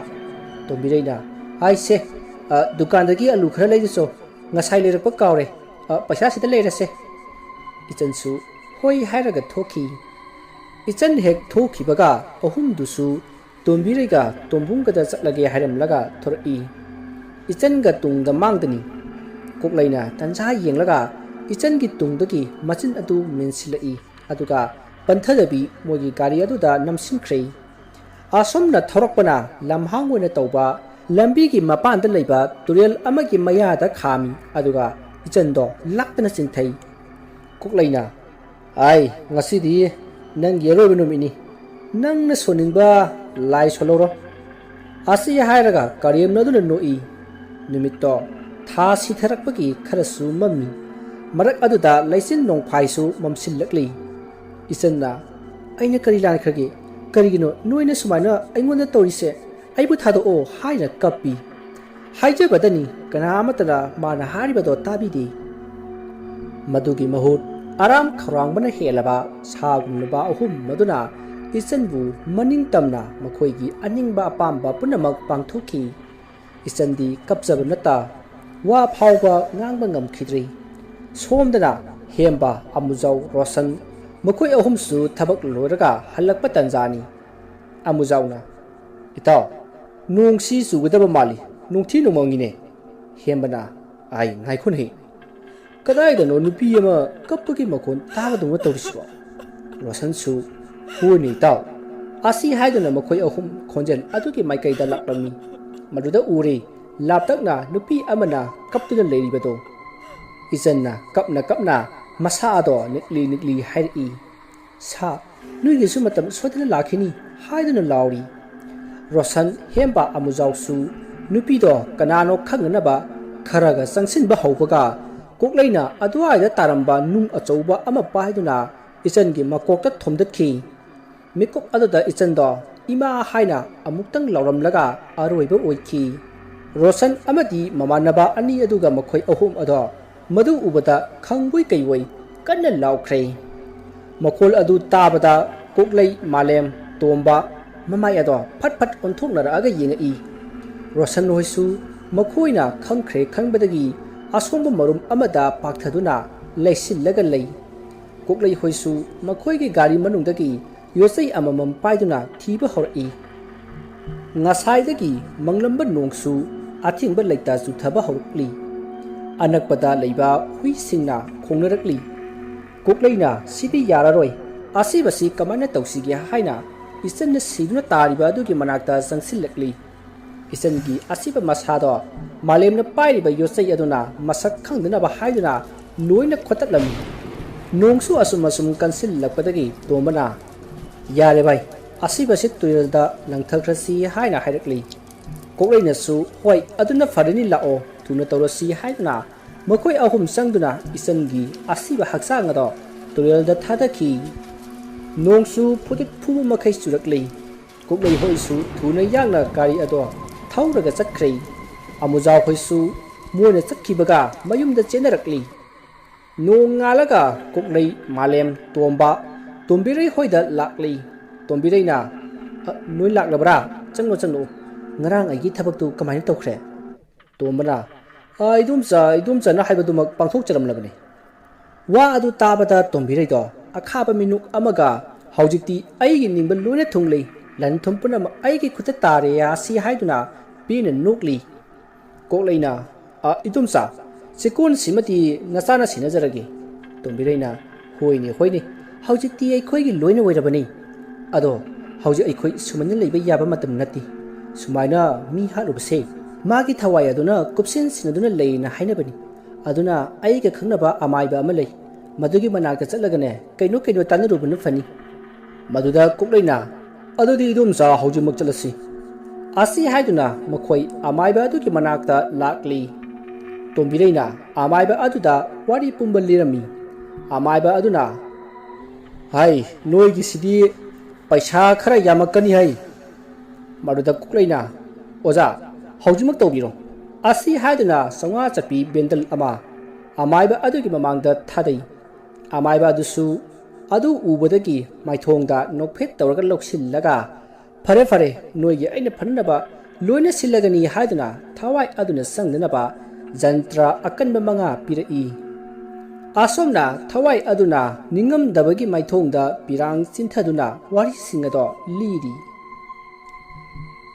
ꯇꯣꯝꯕꯤꯔꯩꯅ, "ꯍꯥꯏꯁꯦ, ꯑ, ꯗꯨꯀꯥꯟꯗꯒꯤ ꯑꯂꯨ ꯈꯔ ꯂꯩꯔꯨꯆꯣ꯫ ꯉꯁꯥꯏ ꯂꯩꯔꯛꯄ ꯀꯥꯎꯔꯦ꯫ ꯑ, ꯄꯩꯁꯥ ꯁꯤꯗ ꯂꯩꯔꯁꯦ꯫" ꯏꯆꯟꯁꯨ ꯍꯣꯏ ꯍꯥꯏꯔꯒ ꯊꯣꯛꯈꯤ꯫ ꯏꯆꯟ ꯍꯦꯛ ꯊꯣꯛꯈꯤꯕꯒ ꯑꯍꯨꯝꯗꯨꯁꯨ ꯇꯣꯝꯕꯤꯔꯩꯒ ꯇꯣꯝꯕꯨꯡꯒꯗ ꯆꯠꯂꯒꯦ ꯍꯥꯏꯔꯝꯂꯒ ꯊꯣꯔꯛꯏ꯫ ꯏꯆꯟꯒ ꯇꯨꯡꯗ ꯃꯥꯡꯗꯅꯤ꯫ ꯀꯣꯛꯂꯩꯅ ꯇꯟꯖꯥ ꯌꯦꯡꯂꯒ ꯏꯆꯟꯒꯤ ꯇꯨꯡꯗꯒꯤ ꯃꯆꯤꯟ ꯑꯗꯨ ꯃꯦꯟꯁꯤꯜꯂꯛꯏ, ꯑꯗꯨꯒ ꯄꯟꯊꯗꯕꯤ ꯃꯣꯏꯒꯤ ꯒꯥꯔꯤ ꯑꯗꯨꯗ ꯅꯝꯁꯤꯟꯈ꯭ꯔꯦ꯫ ꯑꯁꯨꯝꯅ ꯊꯧꯔꯛꯄꯅ ꯂꯝꯍꯥꯡ ꯑꯣꯏꯅ ꯇꯧꯕ ꯂꯝꯕꯤꯒꯤ ꯃꯄꯥꯟꯗ ꯂꯩꯕ ꯇꯨꯔꯦꯜ ꯑꯃꯒꯤ ꯃꯌꯥꯗ ꯈꯥꯝꯃꯤ, ꯑꯗꯨꯒ ꯏꯆꯟꯗꯣ ꯂꯥꯛꯇꯅ ꯆꯤꯡꯊꯩ꯫ ꯀꯣꯛꯂꯩꯅ, "ꯑꯥꯏ, ꯉꯁꯤꯗꯤ ꯅꯪꯒꯤ ꯑꯔꯣꯏꯕ ꯅꯨꯃꯤꯠꯅꯤ꯫ ꯅꯪꯅ ꯁꯣꯟꯅꯤꯡꯕ ꯂꯥꯏ ꯁꯣꯜꯍꯧꯔꯣ꯫" ꯑꯁꯤ ꯍꯥꯏꯔꯒ ꯀꯔꯦꯝꯅꯗꯨꯅ ꯅꯣꯛꯏ꯫ ꯅꯨꯃꯤꯠꯇꯣ ꯊꯥ ꯁꯤꯊꯔꯛꯄꯒꯤ ꯈꯔꯁꯨ ꯃꯝꯃꯤ꯫ ꯃꯔꯛ ꯑꯗꯨꯗ ꯂꯩꯆꯤꯟ ꯅꯣꯡꯐꯥꯏꯁꯨ ꯃꯝꯁꯤꯜꯂꯛꯂꯤ꯫ ꯏꯆꯟꯅ, "ꯑꯩꯅ ꯀꯔꯤ ꯂꯥꯟꯈ꯭ꯔꯒꯦ? ꯀꯔꯤꯒꯤꯅꯣ ꯅꯣꯏꯅ ꯁꯨꯃꯥꯏꯅ ꯑꯩꯉꯣꯟꯗ ꯇꯧꯔꯤꯁꯦ? ꯑꯩꯕꯨ ꯊꯥꯗꯣꯛꯑꯣ" ꯍꯥꯏꯅ ꯀꯞꯄꯤ꯫ ꯍꯥꯏꯖꯕꯗꯅꯤ, ꯀꯅꯥ ꯑꯃꯠꯇꯅ ꯃꯥꯅ ꯍꯥꯏꯔꯤꯕꯗꯣ ꯇꯥꯕꯤꯗꯦ꯫ ꯃꯗꯨꯒꯤ ꯃꯍꯨꯠ, ꯑꯔꯥꯝ ꯈꯧꯔꯥꯡꯕꯅ ꯍꯦꯜꯂꯕ ꯁꯥꯒꯨꯝꯂꯕ ꯑꯍꯨꯝ ꯃꯗꯨꯅ ꯏꯆꯟꯕꯨ ꯃꯅꯤꯡ ꯇꯝꯅ ꯃꯈꯣꯏꯒꯤ ꯑꯅꯤꯡꯕ ꯑꯄꯥꯝꯕ ꯄꯨꯝꯅꯃꯛ ꯄꯥꯡꯊꯣꯛꯈꯤ꯫ ꯏꯆꯟꯗꯤ ꯀꯞꯆꯕ ꯅꯠꯇ ꯋꯥ ꯐꯥꯎꯕ ꯉꯥꯡꯕ ꯉꯝꯈꯤꯗ꯭ꯔꯤ꯫ ꯁꯣꯝꯗꯅ ꯍꯦꯝꯕ, ꯑꯃꯨꯖꯥꯎ, ꯔꯣꯁꯟ, ꯃꯈꯣꯏ ꯑꯍꯨꯝꯁꯨ ꯊꯕꯛ ꯂꯣꯏꯔꯒ ꯍꯜꯂꯛꯄ ꯇꯟꯖꯥꯅꯤ꯫ ꯑꯃꯨꯖꯥꯎꯅ, "ꯏꯇꯥꯎ, ꯅꯣꯡꯁꯤ ꯆꯨꯒꯗꯕ ꯃꯥꯜꯂꯤ꯫ "ꯅꯨꯡꯊꯤ ꯅꯨꯡꯃꯪꯉꯤꯅꯦ꯫" ꯍꯦꯝꯕꯅ, "ꯑꯥꯏ, ꯉꯥꯏꯈꯣꯅꯦꯍꯦ, ꯀꯗꯥꯏꯗꯅꯣ ꯅꯨꯄꯤ ꯑꯃ ꯀꯞꯄꯒꯤ ꯃꯈꯣꯟ ꯇꯥꯕꯗꯧꯅ ꯇꯧꯔꯤꯁꯤꯕꯣ?" ꯔꯣꯁꯟꯁꯨ, "ꯍꯣꯏꯅꯦ ꯏꯇꯥꯎ," ꯑꯁꯤ ꯍꯥꯏꯗꯨꯅ ꯃꯈꯣꯏ ꯑꯍꯨꯝ ꯈꯣꯟꯖꯦꯜ ꯑꯗꯨꯒꯤ ꯃꯥꯏꯀꯩꯗ ꯂꯥꯛꯂꯝꯃꯤ꯫ ꯃꯗꯨꯗ ꯎꯔꯦ, ꯂꯥꯞꯇꯛꯅ ꯅꯨꯄꯤ ꯑꯃꯅ ꯀꯞꯇꯨꯅ ꯂꯩꯔꯤꯕꯗꯣ꯫ ꯏꯆꯟꯅ ꯀꯞꯅ ꯀꯞꯅ ꯃꯁꯥ ꯑꯗꯣ ꯅꯤꯛꯂꯤ ꯅꯤꯛꯂꯤ ꯍꯥꯏꯔꯛꯏ꯫ "ꯁꯥ, ꯅꯣꯏꯒꯤꯁꯨ ꯃꯇꯝ ꯁꯣꯏꯗꯅ ꯂꯥꯛꯈꯤꯅꯤ" ꯍꯥꯏꯗꯨꯅ ꯂꯥꯎꯔꯤ꯫ ꯔꯣꯁꯟ, ꯍꯦꯝꯕ, ꯑꯃꯨꯖꯥꯎꯁꯨ ꯅꯨꯄꯤꯗꯣ ꯀꯅꯥꯅꯣ ꯈꯪꯅꯅꯕ ꯈꯔꯒ ꯆꯪꯁꯤꯟꯕ ꯍꯧꯕꯒ, ꯀꯣꯛꯂꯩꯅ ꯑꯗꯨꯋꯥꯏꯗ ꯇꯥꯔꯝꯕ ꯅꯨꯡ ꯑꯆꯧꯕ ꯑꯃ ꯄꯥꯏꯗꯨꯅ ꯏꯆꯟꯒꯤ ꯃꯀꯣꯛꯇ ꯊꯣꯝꯗꯠꯈꯤ꯫ ꯃꯤꯀꯨꯞ ꯑꯗꯨꯗ ꯏꯆꯟꯗꯣ "ꯏꯃꯥ" ꯍꯥꯏꯅ ꯑꯃꯨꯛꯇꯪ ꯂꯥꯎꯔꯝꯂꯒ ꯑꯔꯣꯏꯕ ꯑꯣꯏꯈꯤ꯫ ꯔꯣꯁꯟ ꯑꯃꯗꯤ ꯃꯃꯥꯟꯅꯕ ꯑꯅꯤ ꯑꯗꯨꯒ ꯃꯈꯣꯏ ꯑꯍꯨꯝ ꯑꯗꯣ ꯃꯗꯨ ꯎꯕꯗ ꯈꯪꯕꯣꯏ ꯀꯩꯕꯣꯏ ꯀꯟꯅ ꯂꯥꯎꯈ꯭ꯔꯦ꯫ ꯃꯈꯣꯜ ꯑꯗꯨ ꯇꯥꯕꯗ ꯀꯣꯛꯂꯩ, ꯃꯥꯂꯦꯝ, ꯇꯣꯝꯕ ꯃꯃꯥꯏ ꯑꯗꯣ ꯐꯠ ꯐꯠ ꯑꯣꯟꯊꯣꯛꯅꯔꯛꯑꯒ ꯌꯦꯡꯉꯛꯏ꯫ ꯔꯣꯁꯟ ꯍꯣꯏꯁꯨ ꯃꯈꯣꯏꯅ ꯈꯪꯈ꯭ꯔꯦ ꯈꯟꯕꯗꯒꯤ ꯑꯁꯣꯡꯕ ꯃꯔꯨꯝ ꯑꯃꯗ ꯄꯥꯛꯊꯗꯨꯅ ꯂꯩꯁꯤꯜꯂꯒ ꯂꯩ꯫ ꯀꯣꯛꯂꯩ ꯍꯣꯏꯁꯨ ꯃꯈꯣꯏꯒꯤ ꯒꯥꯔꯤ ꯃꯅꯨꯡꯗꯒꯤ ꯌꯣꯠꯆꯩ ꯑꯃꯃꯝ ꯄꯥꯏꯗꯨꯅ ꯊꯤꯕ ꯍꯧꯔꯛꯏ꯫ ꯉꯁꯥꯏꯗꯒꯤ ꯃꯪꯂꯝꯕ ꯅꯣꯡꯁꯨ ꯑꯊꯤꯡꯕ ꯂꯩꯇ ꯆꯨꯊꯕ ꯍꯧꯔꯛꯂꯤ꯫ ꯑꯅꯛꯄꯗ ꯂꯩꯕ ꯍꯨꯏꯁꯤꯡꯅ ꯈꯣꯡꯅꯔꯛꯂꯤ꯫ ꯀꯣꯛꯂꯩꯅ "ꯁꯤꯗꯤ ꯌꯥꯔꯔꯣꯏ, ꯑꯁꯤꯕꯁꯤ ꯀꯃꯥꯏꯅ ꯇꯧꯁꯤꯒꯦ?" ꯍꯥꯏꯅ ꯏꯆꯟꯅ ꯁꯤꯗꯨꯅ ꯇꯥꯔꯤꯕ ꯑꯗꯨꯒꯤ ꯃꯅꯥꯛꯇ ꯆꯪꯁꯤꯜꯂꯛꯂꯤ꯫ ꯏꯆꯟꯒꯤ ꯑꯁꯤꯕ ꯃꯁꯥꯗꯣ ꯃꯥꯂꯦꯝꯅ ꯄꯥꯏꯔꯤꯕ ꯌꯣꯠꯆꯩ ꯑꯗꯨꯅ ꯃꯁꯛ ꯈꯪꯗꯅꯕ ꯍꯥꯏꯗꯨꯅ ꯂꯣꯏꯅ ꯈꯣꯠꯇꯠꯂꯝꯃꯤ꯫ ꯅꯣꯡꯁꯨ ꯑꯁꯨꯝ ꯑꯁꯨꯝ ꯀꯟꯁꯤꯜꯂꯛꯄꯗꯒꯤ ꯇꯣꯝꯕꯅ, "ꯌꯥꯔꯦ ꯚꯥꯏ, ꯑꯁꯤꯕꯁꯤ ꯇꯨꯔꯦꯜꯗ ꯂꯪꯊꯈ꯭ꯔꯁꯤ" ꯍꯥꯏꯅ ꯍꯥꯏꯔꯛꯂꯤ꯫ ꯀꯣꯛꯂꯩꯅꯁꯨ, "ꯍꯣꯏ, ꯑꯗꯨꯅ ꯐꯔꯅꯤ, ꯂꯥꯛꯑꯣ, ꯊꯨꯅ ꯇꯧꯔꯁꯤ" ꯍꯥꯏꯗꯨꯅ ꯃꯈꯣꯏ ꯑꯍꯨꯝ ꯆꯪꯗꯨꯅ ꯏꯆꯟꯒꯤ ꯑꯁꯤꯕ ꯍꯛꯆꯥꯡ ꯑꯗꯣ ꯇꯨꯔꯦꯜꯗ ꯊꯥꯗꯈꯤ꯫ ꯅꯣꯡꯁꯨ ꯐꯨꯗꯤꯠ ꯐꯨꯕ ꯃꯈꯩ ꯆꯨꯔꯛꯂꯤ꯫ ꯀꯣꯛꯂꯩ ꯍꯣꯏꯁꯨ ꯊꯨꯅ ꯌꯥꯡꯅ ꯒꯥꯔꯤ ꯑꯗꯣ ꯊꯧꯔꯒ ꯆꯠꯈ꯭ꯔꯦ꯫ ꯑꯃꯨꯖꯥꯎ ꯍꯣꯏꯁꯨ ꯃꯣꯏꯅ ꯆꯠꯈꯤꯕꯒ ꯃꯌꯨꯝꯗ ꯆꯦꯟꯅꯔꯛꯂꯤ꯫ ꯅꯣꯡ ꯉꯥꯜꯂꯒ ꯀꯣꯛꯂꯩ, ꯃꯥꯂꯦꯝ, ꯇꯣꯝꯕ, ꯇꯣꯝꯕꯤꯔꯩ ꯍꯣꯏꯗ ꯂꯥꯛꯂꯤ꯫ ꯇꯣꯝꯕꯤꯔꯩꯅ, "ꯑ, ꯅꯣꯏ ꯂꯥꯛꯂꯕ꯭ꯔꯥ? ꯆꯪꯂꯣ, ꯆꯪꯂꯣ꯫ ꯉꯔꯥꯡ ꯑꯩꯒꯤ ꯊꯕꯛꯇꯨ ꯀꯃꯥꯏꯅ ꯇꯧꯈ꯭ꯔꯦ?" ꯇꯣꯝꯕꯅ, "ꯑ, ꯏꯗꯣꯝꯆꯥ, ꯏꯗꯣꯝꯆꯥꯅ ꯍꯥꯏꯕꯗꯨꯃꯛ ꯄꯥꯡꯊꯣꯛꯆꯔꯝꯂꯕꯅꯤ꯫ ꯋꯥ ꯑꯗꯨ ꯇꯥꯕꯗ ꯇꯣꯝꯕꯤꯔꯩꯗꯣ ꯑꯈꯥꯕ ꯃꯤꯅꯨꯛ ꯑꯃꯒ, "ꯍꯧꯖꯤꯛꯇꯤ ꯑꯩꯒꯤ ꯅꯤꯡꯕ ꯂꯣꯏꯅ ꯊꯨꯡꯂꯦ, ꯂꯟ ꯊꯨꯝ ꯄꯨꯝꯅꯃꯛ ꯑꯩꯒꯤ ꯈꯨꯠꯇ ꯇꯥꯔꯦ" ꯑꯁꯤ ꯍꯥꯏꯗꯨꯅ ꯄꯦꯟꯅ ꯅꯣꯛꯂꯤ꯫ ꯀꯣꯛꯂꯩꯅ, "ꯑ, ꯏꯗꯣꯝꯆꯥ, ꯆꯦꯀꯣꯟꯁꯤꯃꯗꯤ ꯅꯆꯥꯅ ꯁꯤꯟꯅꯖꯔꯒꯦ꯫" ꯇꯣꯝꯕꯤꯂꯩꯅ, "ꯍꯣꯏꯅꯦ, ꯍꯣꯏꯅꯦ, ꯍꯧꯖꯤꯛꯇꯤ ꯑꯩꯈꯣꯏꯒꯤ ꯂꯣꯏꯅ ꯑꯣꯏꯔꯕꯅꯤ꯫ ꯑꯗꯣ ꯍꯧꯖꯤꯛ ꯑꯩꯈꯣꯏ ꯁꯨꯃꯥꯏꯅ ꯂꯩꯕ ꯌꯥꯕ ꯃꯇꯝ ꯅꯠꯇꯦ꯫ ꯁꯨꯃꯥꯏꯅ ꯃꯤ ꯍꯥꯠꯂꯨꯕꯁꯦ ꯃꯥꯒꯤ ꯊꯋꯥꯏ ꯑꯗꯨꯅ ꯀꯨꯞꯁꯦꯟ ꯁꯤꯟꯅꯗꯨꯅ ꯂꯩꯌꯦꯅ ꯍꯥꯏꯅꯕꯅꯤ꯫ ꯑꯗꯨꯅ ꯑꯩꯒ ꯈꯪꯅꯕ ꯑꯃꯥꯏꯕ ꯑꯃ ꯂꯩ, ꯃꯗꯨꯒꯤ ꯃꯅꯥꯛꯇ ꯆꯠꯂꯒꯅꯦ ꯀꯩꯅꯣ ꯀꯩꯅꯣ ꯇꯥꯟꯅꯔꯨꯕꯅ ꯐꯅꯤ꯫" ꯃꯗꯨꯗ ꯀꯣꯛꯂꯩꯅ, "ꯑꯗꯨꯗꯤ ꯏꯗꯣꯝꯆꯥ ꯍꯧꯖꯤꯛꯃꯛ ꯆꯠꯂꯁꯤ꯫" ꯑꯁꯤ ꯍꯥꯏꯗꯨꯅ ꯃꯈꯣꯏ ꯑꯃꯥꯏꯕ ꯑꯗꯨꯒꯤ ꯃꯅꯥꯛꯇ ꯂꯥꯛꯂꯤ꯫ ꯇꯣꯝꯕꯤꯂꯩꯅ ꯑꯃꯥꯏꯕ ꯑꯗꯨꯗ ꯋꯥꯔꯤ ꯄꯨꯝꯕ ꯂꯤꯔꯝꯃꯤ꯫ ꯑꯃꯥꯏꯕ ꯑꯗꯨꯅ, "ꯍꯥꯏ, ꯅꯣꯏꯒꯤꯁꯤꯗꯤ ꯄꯩꯁꯥ ꯈꯔ ꯌꯥꯝꯃꯛꯀꯅꯤ ꯍꯥꯏ꯫" ꯃꯗꯨꯗ ꯀꯣꯛꯂꯩꯅ, "ꯑꯣꯖꯥ, ꯍꯧꯖꯤꯛꯃꯛ ꯇꯧꯕꯤꯔꯣ꯫" ꯑꯁꯤ ꯍꯥꯏꯗꯨꯅ ꯆꯥꯝꯃꯉꯥ ꯆꯠꯄꯤ ꯕꯦꯟꯗꯜ ꯑꯃ ꯑꯃꯥꯏꯕ ꯑꯗꯨꯒꯤ ꯃꯃꯥꯡꯗ ꯊꯥꯗꯩ꯫ ꯑꯃꯥꯏꯕ ꯑꯗꯨꯁꯨ ꯑꯗꯨ ꯎꯕꯗꯒꯤ ꯃꯥꯏꯊꯣꯡꯗ ꯅꯣꯛꯐꯦꯠ ꯇꯧꯔꯒ ꯂꯧꯁꯤꯜꯂꯒ, "ꯐꯔꯦ, ꯐꯔꯦ, ꯅꯣꯏꯒꯤ ꯑꯩꯅ ꯐꯅꯅꯕ ꯂꯣꯏꯅ ꯁꯤꯜꯂꯒꯅꯤ" ꯍꯥꯏꯗꯨꯅ ꯊꯋꯥꯏ ꯑꯗꯨꯅ ꯆꯪꯗꯅꯕ ꯖꯟꯇ꯭ꯔ ꯑꯀꯟꯕ ꯃꯉꯥ ꯄꯤꯔꯛꯏ꯫ ꯑꯁꯣꯝꯅ ꯊꯋꯥꯏ ꯑꯗꯨꯅ ꯅꯤꯡꯉꯝꯗꯕꯒꯤ ꯃꯥꯏꯊꯣꯡꯗ ꯄꯤꯔꯥꯡ ꯆꯤꯟꯊꯗꯨꯅ ꯋꯥꯔꯤꯁꯤꯡ ꯑꯗꯣ ꯂꯤꯔꯤ꯫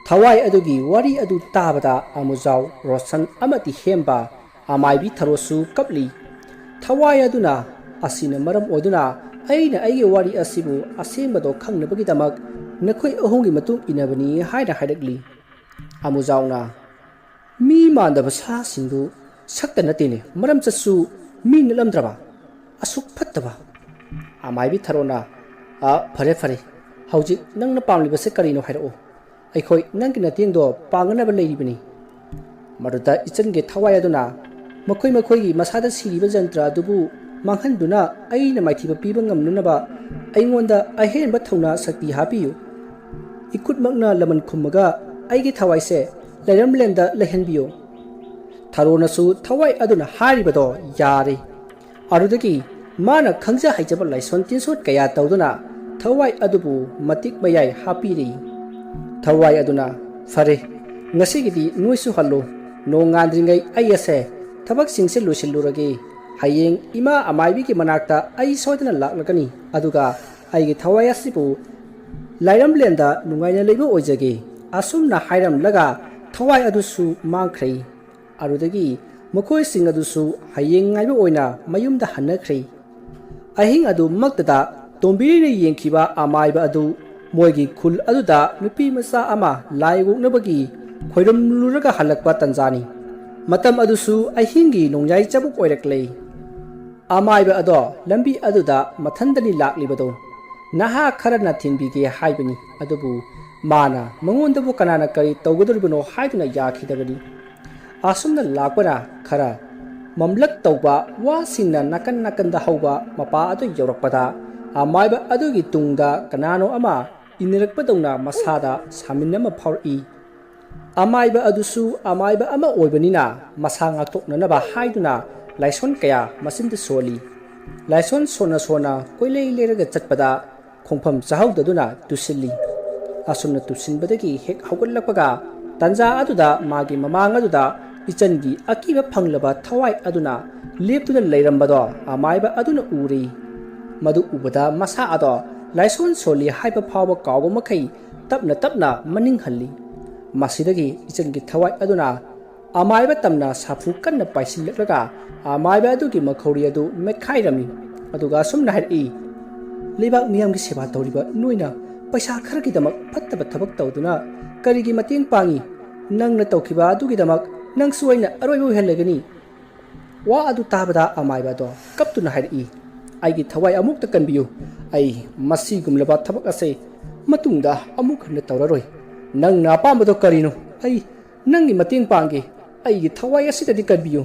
ꯊꯋꯥꯏ ꯑꯗꯨꯒꯤ ꯋꯥꯔꯤ ꯑꯗꯨ ꯇꯥꯕꯗ ꯑꯃꯨꯖꯥꯎ, ꯔꯣꯁꯟ ꯑꯃꯗꯤ ꯍꯦꯝꯕ, ꯑꯃꯥꯏꯕꯤ ꯊꯔꯣꯁꯨ ꯀꯞꯂꯤ꯫ ꯊꯋꯥꯏ ꯑꯗꯨꯅ, "ꯑꯁꯤꯅ ꯃꯔꯝ ꯑꯣꯏꯗꯨꯅ ꯑꯩꯅ ꯑꯩꯒꯤ ꯋꯥꯔꯤ ꯑꯁꯤꯕꯨ ꯑꯁꯦꯡꯕꯗꯣ ꯈꯪꯅꯕꯒꯤꯗꯃꯛ ꯅꯈꯣꯏ ꯑꯍꯨꯝꯒꯤ ꯃꯇꯨꯡ ꯏꯟꯅꯕꯅꯤ" ꯍꯥꯏꯅ ꯍꯥꯏꯔꯛꯂꯤ꯫ ꯑꯃꯨꯖꯥꯎꯅ, "ꯃꯤ ꯃꯥꯟꯗꯕ ꯁꯥꯁꯤꯡꯗꯨ ꯁꯛꯇ ꯅꯠꯇꯦꯅꯦ, ꯃꯔꯝ ꯆꯠꯁꯨ ꯃꯤ ꯅꯠꯂꯝꯗ꯭ꯔꯕ? ꯑꯁꯨꯛ ꯐꯠꯇꯕ!" ꯑꯃꯥꯏꯕꯤ ꯊꯔꯣꯅ, "ꯑ, ꯐꯔꯦ, ꯐꯔꯦ, ꯍꯧꯖꯤꯛ ꯅꯪꯅ ꯄꯥꯝꯂꯤꯕꯁꯦ ꯀꯔꯤꯅꯣ ꯍꯥꯏꯔꯛꯑꯣ꯫ ꯑꯩꯈꯣꯏ ꯅꯪꯒꯤ ꯅꯇꯦꯡꯗꯣ ꯄꯥꯡꯅꯅꯕ ꯂꯩꯔꯤꯕꯅꯤ꯫" ꯃꯗꯨꯗ ꯏꯆꯟꯒꯤ ꯊꯋꯥꯏ ꯑꯗꯨꯅ ꯃꯈꯣꯏ ꯃꯈꯣꯏꯒꯤ ꯃꯁꯥꯗ ꯁꯤꯔꯤꯕ ꯖꯟꯇ꯭ꯔ ꯑꯗꯨꯕꯨ ꯃꯥꯡꯍꯟꯗꯨꯅ ꯑꯩꯅ ꯃꯥꯏꯊꯤꯕ ꯄꯤꯕ ꯉꯝꯅꯅꯕ ꯑꯩꯉꯣꯟꯗ ꯑꯍꯦꯟꯕ ꯊꯧꯅꯥ ꯁꯛꯇꯤ ꯍꯥꯞꯄꯤꯌꯨ꯫ ꯏꯈꯨꯠꯃꯛꯅ ꯂꯃꯟ ꯈꯨꯝꯃꯒ ꯑꯩꯒꯤ ꯊꯋꯥꯏꯁꯦ ꯂꯩꯔꯝꯂꯦꯟꯗ ꯂꯩꯍꯟꯕꯤꯌꯨ꯫ ꯊꯔꯣꯅꯁꯨ ꯊꯋꯥꯏ ꯑꯗꯨꯅ ꯍꯥꯏꯔꯤꯕꯗꯣ ꯌꯥꯔꯦ꯫ ꯑꯗꯨꯗꯒꯤ ꯃꯥꯅ ꯈꯪꯖ ꯍꯩꯖꯕ ꯂꯥꯏꯁꯣꯟ ꯇꯤꯟꯁꯣꯟ ꯀꯌꯥ ꯇꯧꯗꯨꯅ ꯊꯋꯥꯏ ꯑꯗꯨꯕꯨ ꯃꯇꯤꯛ ꯃꯌꯥꯏ ꯍꯥꯞꯄꯤꯔꯤ꯫ ꯊꯋꯥꯏ ꯑꯗꯨꯅ, "ꯐꯔꯦ, ꯉꯁꯤꯒꯤꯗꯤ ꯅꯣꯏꯁꯨ ꯍꯜꯂꯨ꯫ ꯅꯣꯡꯉꯥꯟꯗ꯭ꯔꯤꯉꯩ ꯑꯩ ꯑꯁꯦ ꯊꯕꯛꯁꯤꯡꯁꯦ ꯂꯣꯏꯁꯤꯜꯂꯨꯔꯒꯦ꯫ ꯍꯌꯦꯡ ꯏꯃꯥ ꯑꯃꯥꯏꯕꯤꯒꯤ ꯃꯅꯥꯛꯇ ꯑꯩ ꯁꯣꯏꯗꯅ ꯂꯥꯛꯂꯒꯅꯤ, ꯑꯗꯨꯒ ꯑꯩꯒꯤ ꯊꯋꯥꯏ ꯑꯁꯤꯕꯨ ꯂꯥꯏꯔꯝꯂꯦꯟꯗ ꯅꯨꯡꯉꯥꯏꯅ ꯂꯩꯕ ꯑꯣꯏꯖꯒꯦ꯫" ꯑꯁꯨꯝꯅ ꯍꯥꯏꯔꯝꯂꯒ ꯊꯋꯥꯏ ꯑꯗꯨꯁꯨ ꯃꯥꯡꯈ꯭ꯔꯦ꯫ ꯑꯗꯨꯗꯒꯤ ꯃꯈꯣꯏꯁꯤꯡ ꯑꯗꯨꯁꯨ ꯍꯌꯦꯡ ꯉꯥꯏꯕ ꯑꯣꯏꯅ ꯃꯌꯨꯝꯗ ꯍꯟꯅꯈ꯭ꯔꯦ꯫ ꯑꯍꯤꯡ ꯑꯗꯨꯃꯛꯇꯗ ꯇꯣꯝꯕꯤꯔꯩꯅ ꯌꯦꯡꯈꯤꯕ ꯑꯃꯥꯏꯕ ꯑꯗꯨ ꯃꯣꯏꯒꯤ ꯈꯨꯜ ꯑꯗꯨꯗ ꯅꯨꯄꯤ ꯃꯆꯥ ꯑꯃ ꯂꯥꯏ ꯑꯣꯛꯅꯕꯒꯤ ꯈꯣꯏꯔꯝꯂꯨꯔꯒ ꯍꯜꯂꯛꯄ ꯇꯟꯖꯥꯅꯤ꯫ ꯃꯇꯝ ꯑꯗꯨꯁꯨ ꯑꯍꯤꯡꯒꯤ ꯅꯣꯡꯌꯥꯏ ꯆꯕꯨꯛ ꯑꯣꯏꯔꯛꯂꯦ꯫ ꯑꯃꯥꯏꯕ ꯑꯗꯣ ꯂꯝꯕꯤ ꯑꯗꯨꯗ ꯃꯊꯟꯗꯅꯤ ꯂꯥꯛꯂꯤꯕꯗꯣ꯫ ꯅꯍꯥ ꯈꯔꯅ ꯊꯤꯟꯕꯤꯒꯦ ꯍꯥꯏꯕꯅꯤ, ꯑꯗꯨꯕꯨ ꯃꯥꯅ ꯃꯉꯣꯟꯗꯕꯨ ꯀꯅꯥꯅ ꯀꯔꯤ ꯇꯧꯒꯗꯧꯔꯤꯕꯅꯣ ꯍꯥꯏꯗꯨꯅ ꯌꯥꯈꯤꯗꯕꯅꯤ꯫ ꯑꯁꯨꯝꯅ ꯂꯥꯛꯄꯅ ꯈꯔ ꯃꯝꯂꯛ ꯇꯧꯕ ꯋꯥꯁꯤꯡꯅ ꯅꯥꯀꯟ ꯅꯥꯀꯟꯗ ꯍꯧꯕ ꯃꯄꯥ ꯑꯗꯨ ꯌꯧꯔꯛꯄꯗ, ꯑꯃꯥꯏꯕ ꯑꯗꯨꯒꯤ ꯇꯨꯡꯗ ꯀꯅꯥꯅꯣ ꯑꯃ ꯏꯟꯅꯔꯛꯄꯗꯧꯅ ꯃꯁꯥꯗ ꯁꯥꯃꯤꯟ ꯑꯃ ꯐꯥꯎꯔꯛꯏ꯫ ꯑꯃꯥꯏꯕ ꯑꯗꯨꯁꯨ ꯑꯃꯥꯏꯕ ꯑꯃ ꯑꯣꯏꯕꯅꯤꯅ ꯃꯁꯥ ꯉꯥꯛꯊꯣꯛꯅꯅꯕ ꯍꯥꯏꯗꯨꯅ ꯂꯥꯏꯁꯣꯟ ꯀꯌꯥ ꯃꯆꯤꯟꯗ ꯁꯣꯜꯂꯤ꯫ ꯂꯥꯏꯁꯣꯟ ꯁꯣꯟꯅ ꯁꯣꯟꯅ ꯀꯣꯏꯂꯩ ꯂꯩꯔꯒ ꯆꯠꯄꯗ ꯈꯣꯡꯐꯝ ꯆꯥꯍꯧꯗꯗꯨꯅ ꯇꯨꯁꯤꯜꯂꯤ꯫ ꯑꯁꯨꯝꯅ ꯇꯨꯁꯤꯟꯕꯗꯒꯤ ꯍꯦꯛ ꯍꯧꯒꯠꯂꯛꯄꯒ ꯇꯟꯖꯥ ꯑꯗꯨꯗ ꯃꯥꯒꯤ ꯃꯃꯥꯡ ꯑꯗꯨꯗ ꯏꯆꯟꯒꯤ ꯑꯀꯤꯕ ꯐꯪꯂꯕ ꯊꯋꯥꯏ ꯑꯗꯨꯅ ꯂꯦꯞꯇꯨꯅ ꯂꯩꯔꯝꯕꯗꯣ ꯑꯃꯥꯏꯕ ꯑꯗꯨꯅ ꯎꯔꯤ꯫ ꯃꯗꯨ ꯎꯕꯗ ꯃꯁꯥ ꯑꯗꯣ ꯂꯥꯏꯁꯣꯟ ꯁꯣꯜꯂꯤ ꯍꯥꯏꯕ ꯐꯥꯎꯕ ꯀꯥꯎꯕ ꯃꯈꯩ ꯇꯞꯅ ꯇꯞꯅ ꯃꯅꯤꯡ ꯍꯜꯂꯤ꯫ ꯃꯁꯤꯗꯒꯤ ꯏꯆꯟꯒꯤ ꯊꯋꯥꯏ ꯑꯗꯨꯅ ꯑꯃꯥꯏꯕ ꯇꯝꯅ ꯁꯥꯐꯨ ꯀꯟꯅ ꯄꯥꯏꯁꯤꯜꯂꯛꯂꯒ ꯑꯃꯥꯏꯕ ꯑꯗꯨꯒꯤ ꯃꯈꯧꯔꯤ ꯑꯗꯨ ꯃꯦꯠꯈꯥꯏꯔꯝꯃꯤ꯫ ꯑꯗꯨꯒ ꯑꯁꯨꯝꯅ ꯍꯥꯏꯔꯛꯏ, "ꯂꯩꯕꯥꯛ ꯃꯤꯌꯥꯝꯒꯤ ꯁꯦꯕꯥ ꯇꯧꯔꯤꯕ ꯅꯣꯏꯅ ꯄꯩꯁꯥ ꯈꯔꯒꯤꯗꯃꯛ ꯐꯠꯇꯕ ꯊꯕꯛ ꯇꯧꯗꯨꯅ ꯀꯔꯤꯒꯤ ꯃꯇꯦꯡ ꯄꯥꯡꯉꯤ? ꯅꯪꯅ ꯇꯧꯈꯤꯕ ꯑꯗꯨꯒꯤꯗꯃꯛ ꯅꯪꯁꯨ ꯑꯩꯅ ꯑꯔꯣꯏꯕ ꯑꯣꯏꯍꯜꯂꯒꯅꯤ"꯫ ꯋꯥ ꯑꯗꯨ ꯇꯥꯕꯗ ꯑꯃꯥꯏꯕ ꯑꯗꯣ ꯀꯞꯇꯨꯅ ꯍꯥꯏꯔꯛꯏ, "ꯑꯩꯒꯤ ꯊꯋꯥꯏ ꯑꯃꯨꯛꯇ ꯀꯟꯕꯤꯌꯨ꯫ ꯑꯩ ꯃꯁꯤꯒꯨꯝꯂꯕ ꯊꯕꯛ ꯑꯁꯦ ꯃꯇꯨꯡꯗ ꯑꯃꯨꯛ ꯍꯟꯅ ꯇꯧꯔꯔꯣꯏ꯫ ꯅꯪꯅ ꯑꯄꯥꯝꯕꯗꯣ ꯀꯔꯤꯅꯣ? ꯑꯩ ꯅꯪꯒꯤ ꯃꯇꯦꯡ ꯄꯥꯡꯒꯦ꯫ ꯑꯩꯒꯤ ꯊꯋꯥꯏ ꯑꯁꯤꯗꯗꯤ ꯀꯟꯕꯤꯌꯨ"꯫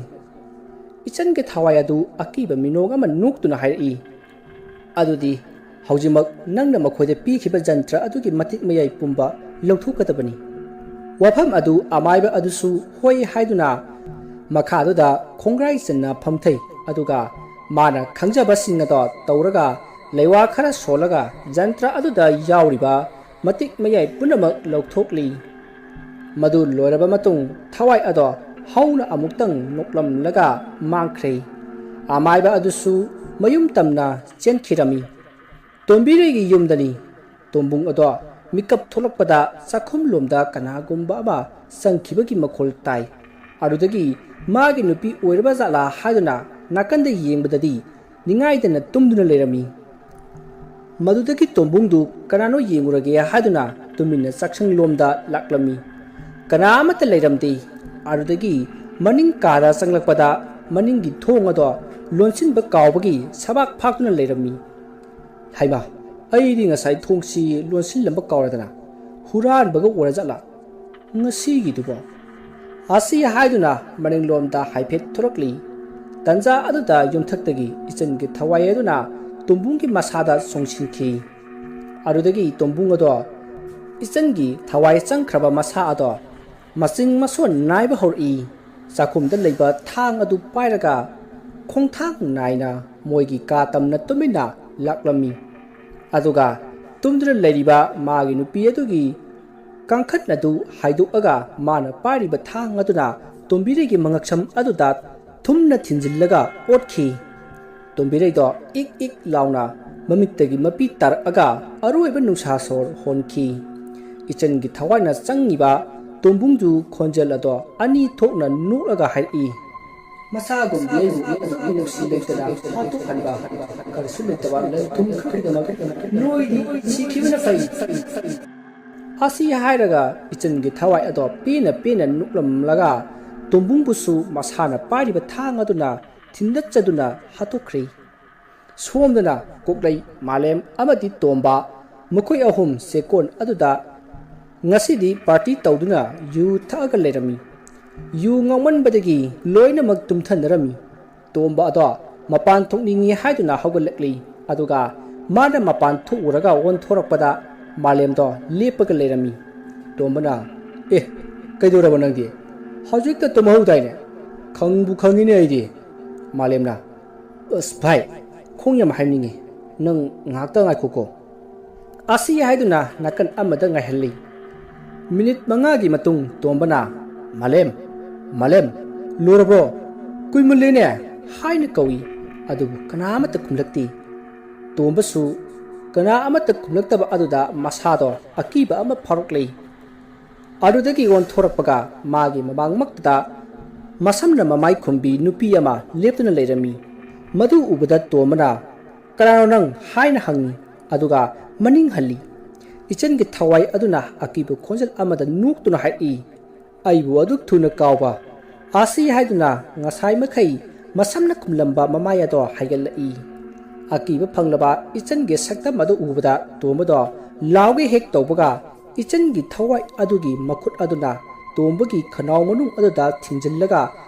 ꯏꯆꯟꯒꯤ ꯊꯋꯥꯏ ꯑꯗꯨ ꯑꯀꯤꯕ ꯃꯤꯅꯣꯛ ꯑꯃ ꯅꯣꯛꯇꯨꯅ ꯍꯥꯏꯔꯛꯏ, "ꯑꯗꯨꯗꯤ ꯍꯧꯖꯤꯛꯃꯛ ꯅꯪꯅ ꯃꯈꯣꯏꯗ ꯄꯤꯈꯤꯕ ꯖꯟꯇ꯭ꯔ ꯑꯗꯨꯒꯤ ꯃꯇꯤꯛ ꯃꯌꯥꯏ ꯄꯨꯝꯕ ꯂꯧꯊꯣꯛꯀꯗꯕꯅꯤ"꯫ ꯋꯥꯐꯝ ꯑꯗꯨ ꯑꯃꯥꯏꯕ ꯑꯗꯨꯁꯨ ꯍꯣꯏ ꯍꯥꯏꯗꯨꯅ ꯃꯈꯥꯗꯨꯗ ꯈꯣꯡꯒ꯭ꯔꯥꯏ ꯆꯟꯅ ꯐꯝꯊꯩ꯫ ꯑꯗꯨꯒ ꯃꯥꯅ ꯈꯪꯖꯕꯁꯤꯡ ꯑꯗꯣ ꯇꯧꯔꯒ ꯂꯩꯋꯥ ꯈꯔ ꯁꯣꯜꯂꯒ ꯖꯟꯇ꯭ꯔ ꯑꯗꯨꯗ ꯌꯥꯎꯔꯤꯕ ꯃꯇꯤꯛ ꯃꯌꯥꯏ ꯄꯨꯝꯅꯃꯛ ꯂꯧꯊꯣꯛꯂꯤ꯫ ꯃꯗꯨ ꯂꯣꯏꯔꯕ ꯃꯇꯨꯡ ꯊꯋꯥꯏ ꯑꯗꯣ ꯍꯧꯅ ꯑꯃꯨꯛꯇꯪ ꯅꯣꯛꯂꯝꯂꯒ ꯃꯥꯡꯈ꯭ꯔꯦ꯫ ꯑꯃꯥꯏꯕ ꯑꯗꯨꯁꯨ ꯃꯌꯨꯝ ꯇꯝꯅ ꯆꯦꯟꯈꯤꯔꯝꯃꯤ꯫ ꯇꯣꯝꯕꯤꯔꯩꯒꯤ ꯌꯨꯝꯗꯅꯤ꯫ ꯇꯣꯝꯕꯨꯡ ꯑꯗꯣ ꯃꯤꯀꯞ ꯊꯣꯛꯂꯛꯄꯗ ꯆꯥꯛꯈꯨꯝꯂꯣꯝꯗ ꯀꯅꯥꯒꯨꯝꯕ ꯑꯃ ꯆꯪꯈꯤꯕꯒꯤ ꯃꯈꯣꯜ ꯇꯥꯏ꯫ ꯑꯗꯨꯗꯒꯤ ꯃꯥꯒꯤ ꯅꯨꯄꯤ ꯑꯣꯏꯔꯕ ꯖꯥꯠꯂꯥ ꯍꯥꯏꯗꯨꯅ ꯅꯥꯀꯟꯗ ꯌꯦꯡꯕꯗꯗꯤ ꯅꯤꯡꯉꯥꯏꯗꯅ ꯇꯨꯝꯗꯨꯅ ꯂꯩꯔꯝꯃꯤ꯫ ꯃꯗꯨꯗꯒꯤ ꯇꯣꯝꯕꯨꯡꯗꯨ ꯀꯅꯥꯅꯣ ꯌꯦꯡꯉꯨꯔꯒꯦ ꯍꯥꯏꯗꯨꯅ ꯇꯨꯃꯤꯟꯅ ꯆꯥꯛꯁꯪꯂꯣꯝꯗ ꯂꯥꯛꯂꯝꯃꯤ꯫ ꯀꯅꯥ ꯑꯃꯠꯇ ꯂꯩꯔꯝꯗꯦ꯫ ꯑꯗꯨꯗꯒꯤ ꯃꯅꯤꯡ ꯀꯥꯗ ꯆꯪꯂꯛꯄꯗ ꯃꯅꯤꯡꯒꯤ ꯊꯣꯡ ꯑꯗꯣ ꯂꯣꯟꯁꯤꯟꯕ ꯀꯥꯎꯕꯒꯤ ꯁꯕꯥꯛ ꯐꯥꯛꯇꯨꯅ ꯂꯩꯔꯝꯃꯤ꯫ "ꯍꯩꯃꯥ, ꯑꯩꯗꯤ ꯉꯁꯥꯏ ꯊꯣꯡꯁꯤ ꯂꯣꯟꯁꯤꯜꯂꯝꯕ ꯀꯥꯎꯔꯗꯅ, ꯍꯨꯔꯥꯟꯕꯒ ꯑꯣꯏꯔꯖꯥꯠꯂꯥ ꯉꯁꯤꯒꯤꯗꯨꯕꯣ?" ꯑꯁꯤ ꯍꯥꯏꯗꯨꯅ ꯃꯅꯤꯡꯂꯣꯝꯗ ꯍꯥꯏꯐꯦꯠ ꯊꯣꯔꯛꯂꯤ꯫ ꯇꯟꯖꯥ ꯑꯗꯨꯗ ꯌꯨꯝꯊꯛꯇꯒꯤ ꯏꯆꯟꯒꯤ ꯊꯋꯥꯏ ꯑꯗꯨꯅ ꯇꯣꯝꯕꯨꯡꯒꯤ ꯃꯁꯥꯗ ꯆꯣꯡꯁꯤꯟꯈꯤ꯫ ꯑꯗꯨꯗꯒꯤ ꯇꯣꯝꯕꯨꯡ ꯑꯗꯣ, ꯏꯆꯟꯒꯤ ꯊꯋꯥꯏ ꯆꯪꯈ꯭ꯔꯕ ꯃꯁꯥ ꯑꯗꯣ ꯃꯆꯤꯡ ꯃꯁꯣꯟ ꯅꯥꯏꯕ ꯍꯧꯔꯛꯏ꯫ ꯆꯥꯛꯈꯨꯝꯗ ꯂꯩꯕ ꯊꯥꯡ ꯑꯗꯨ ꯄꯥꯏꯔꯒ ꯈꯣꯡꯊꯥꯡ ꯅꯥꯏꯅ ꯃꯣꯏꯒꯤ ꯀꯥ ꯇꯝꯅ ꯇꯨꯃꯤꯟꯅ ꯂꯥꯛꯂꯝꯃꯤ꯫ ꯑꯗꯨꯒ ꯇꯨꯝꯗꯨꯅ ꯂꯩꯔꯤꯕ ꯃꯥꯒꯤ ꯅꯨꯄꯤ ꯑꯗꯨꯒꯤ ꯀꯥꯡꯈꯟ ꯑꯗꯨ ꯍꯥꯏꯗꯣꯛꯂꯒ ꯃꯥꯅ ꯄꯥꯏꯔꯤꯕ ꯊꯥꯡ ꯑꯗꯨꯅ ꯇꯣꯝꯕꯤꯔꯩꯒꯤ ꯃꯉꯛꯁꯝ ꯑꯗꯨꯗ ꯊꯨꯝꯅ ꯊꯤꯟꯖꯤꯜꯂꯒ ꯑꯣꯠꯈꯤ꯫ ꯇꯣꯝꯕꯤꯔꯩꯗꯣ ꯏꯛ ꯏꯛ ꯂꯥꯎꯅ ꯃꯃꯤꯠꯇꯒꯤ ꯃꯄꯤ ꯇꯥꯔꯛꯑꯒ ꯑꯔꯣꯏꯕ ꯅꯨꯡꯁꯥ ꯁꯣꯔ ꯍꯣꯟꯈꯤ꯫ ꯏꯆꯟꯒꯤ ꯊꯋꯥꯏꯅ ꯆꯪꯉꯤꯕ ꯇꯣꯝꯕꯨꯡꯗꯨ ꯈꯣꯟꯖꯦꯜ ꯑꯗꯣ ꯑꯅꯤ ꯊꯣꯛꯅ ꯅꯣꯛꯂꯒ ꯍꯥꯏꯔꯛꯏ, "ꯃꯁꯥꯒꯨꯝꯕꯤ ꯑꯩꯕꯨ ꯃꯤꯅꯨꯡꯁꯤ ꯂꯩꯇꯅ ꯍꯥꯠꯇꯣꯛꯍꯟꯕ ꯀꯔꯤꯁꯨ ꯂꯩꯇꯕ ꯂꯟ ꯊꯨꯝ ꯈꯪꯗꯅ ꯅꯣꯏꯗꯤ ꯁꯤꯈꯤꯕꯅ ꯐꯩ꯫" ꯑꯁꯤ ꯍꯥꯏꯔꯒ ꯏꯆꯟꯒꯤ ꯊꯋꯥꯏ ꯑꯗꯣ ꯄꯦꯟꯅ ꯄꯦꯟꯅ ꯅꯣꯛꯂꯝꯂꯒ ꯇꯣꯝꯕꯨꯡꯕꯨꯁꯨ ꯃꯁꯥꯅ ꯄꯥꯏꯔꯤꯕ ꯊꯥꯡ ꯑꯗꯨꯅ ꯊꯤꯟꯗꯠꯆꯗꯨꯅ ꯍꯥꯠꯇꯣꯛꯈ꯭ꯔꯦ꯫ ꯁꯣꯝꯗꯅ ꯀꯣꯛꯂꯩ, ꯃꯥꯂꯦꯝ ꯑꯃꯗꯤ ꯇꯣꯝꯕ, ꯃꯈꯣꯏ ꯑꯍꯨꯝ ꯆꯦꯛꯀꯣꯟ ꯑꯗꯨꯗ ꯉꯁꯤꯗꯤ ꯄꯥꯔꯇꯤ ꯇꯧꯗꯨꯅ ꯌꯨ ꯊꯛꯑꯒ ꯂꯩꯔꯝꯃꯤ꯫ ꯌꯨ ꯉꯥꯎꯃꯟꯕꯗꯒꯤ ꯂꯣꯏꯅꯃꯛ ꯇꯨꯝꯊꯅꯔꯝꯃꯤ꯫ ꯇꯣꯝꯕ ꯑꯗꯣ ꯃꯄꯥꯟ ꯊꯣꯛꯅꯤꯡꯉꯤ ꯍꯥꯏꯗꯨꯅ ꯍꯧꯒꯠꯂꯛꯂꯤ꯫ ꯑꯗꯨꯒ ꯃꯥꯅ ꯃꯄꯥꯟ ꯊꯣꯛꯎꯔꯒ ꯑꯣꯟꯊꯣꯔꯛꯄꯗ ꯃꯥꯂꯦꯝꯗꯣ ꯂꯦꯞꯄꯒ ꯂꯩꯔꯝꯃꯤ꯫ ꯇꯣꯝꯕꯅ, "ꯑꯦ, ꯀꯩꯗꯧꯔꯕ ꯅꯪꯗꯤ? ꯍꯧꯖꯤꯛꯇ ꯇꯨꯝꯍꯧꯗꯥꯏꯅꯦ?" "ꯈꯪꯕꯨ ꯈꯪꯉꯤꯅꯦ ꯑꯩꯗꯤ꯫" ꯃꯥꯂꯦꯝꯅ, "ꯑꯁ ꯚꯥꯏ, ꯈꯣꯡ ꯌꯥꯝ ꯍꯥꯏꯅꯤꯡꯉꯤ, ꯅꯪ ꯉꯥꯏꯍꯥꯛꯇ ꯉꯥꯏꯈꯣꯀꯣ꯫" ꯑꯁꯤ ꯍꯥꯏꯗꯨꯅ ꯅꯥꯀꯟ ꯑꯃꯗ ꯉꯥꯏꯍꯜꯂꯤ꯫ ꯃꯤꯅꯤꯠ ꯃꯉꯥꯒꯤ ꯃꯇꯨꯡ ꯇꯣꯝꯕꯅ, "ꯃꯥꯂꯦꯝ, ꯃꯥꯂꯦꯝ, ꯂꯣꯏꯔꯕ꯭ꯔꯣ? ꯀꯨꯏꯃꯜꯂꯦꯅꯦ" ꯍꯥꯏꯅ ꯀꯧꯏ꯫ ꯑꯗꯨꯕꯨ ꯀꯅꯥ ꯑꯃꯠꯇ ꯈꯨꯝꯂꯛꯇꯦ꯫ ꯇꯣꯝꯕꯁꯨ ꯀꯅꯥ ꯑꯃꯠꯇ ꯈꯨꯝꯂꯛꯇꯕ ꯑꯗꯨꯗ ꯃꯁꯥꯗꯣ ꯑꯀꯤꯕ ꯑꯃ ꯐꯥꯎꯔꯛꯂꯦ꯫ ꯑꯗꯨꯗꯒꯤ ꯑꯣꯟꯊꯣꯔꯛꯄꯒ ꯃꯥꯒꯤ ꯃꯃꯥꯡꯃꯛꯇꯗ ꯃꯁꯝꯅ ꯃꯃꯥꯏ ꯈꯨꯝꯕꯤ ꯅꯨꯄꯤ ꯑꯃ ꯂꯦꯞꯇꯨꯅ ꯂꯩꯔꯝꯃꯤ꯫ ꯃꯗꯨ ꯎꯕꯗ ꯇꯣꯝꯕꯅ, "ꯀꯅꯥꯅꯣ ꯅꯪ?" ꯍꯥꯏꯅ ꯍꯪꯉꯤ꯫ ꯑꯗꯨꯒ ꯃꯅꯤꯡ ꯍꯜꯂꯤ꯫ ꯏꯆꯟꯒꯤ ꯊꯋꯥꯏ ꯑꯗꯨꯅ ꯑꯀꯤꯕ ꯈꯣꯟꯖꯦꯜ ꯑꯃꯗ ꯅꯣꯛꯇꯨꯅ ꯍꯥꯏꯔꯛꯏ, "ꯑꯩꯕꯨ ꯑꯗꯨꯛ ꯊꯨꯅ ꯀꯥꯎꯕ?" ꯑꯁꯤ ꯍꯥꯏꯗꯨꯅ ꯉꯁꯥꯏ ꯃꯈꯩ ꯃꯁꯝꯅ ꯈꯨꯝꯂꯝꯕ ꯃꯃꯥꯏ ꯑꯗꯣ ꯍꯥꯏꯒꯠꯂꯛꯏ꯫ ꯑꯀꯤꯕ ꯐꯪꯂꯕ ꯏꯆꯟꯒꯤ ꯁꯛꯇꯝ ꯑꯗꯨ ꯎꯕꯗ ꯇꯣꯝꯕꯗꯣ ꯂꯥꯎꯒꯦ ꯍꯦꯛ ꯇꯧꯕꯒ, ꯏꯆꯟꯒꯤ ꯊꯋꯥꯏ ꯑꯗꯨꯒꯤ ꯃꯈꯨꯠ ꯑꯗꯨꯅ ꯇꯣꯝꯕꯒꯤ ꯈꯅꯥꯎ ꯃꯅꯨꯡ ꯑꯗꯨꯗ ꯊꯤꯡꯖꯤꯜꯂꯒ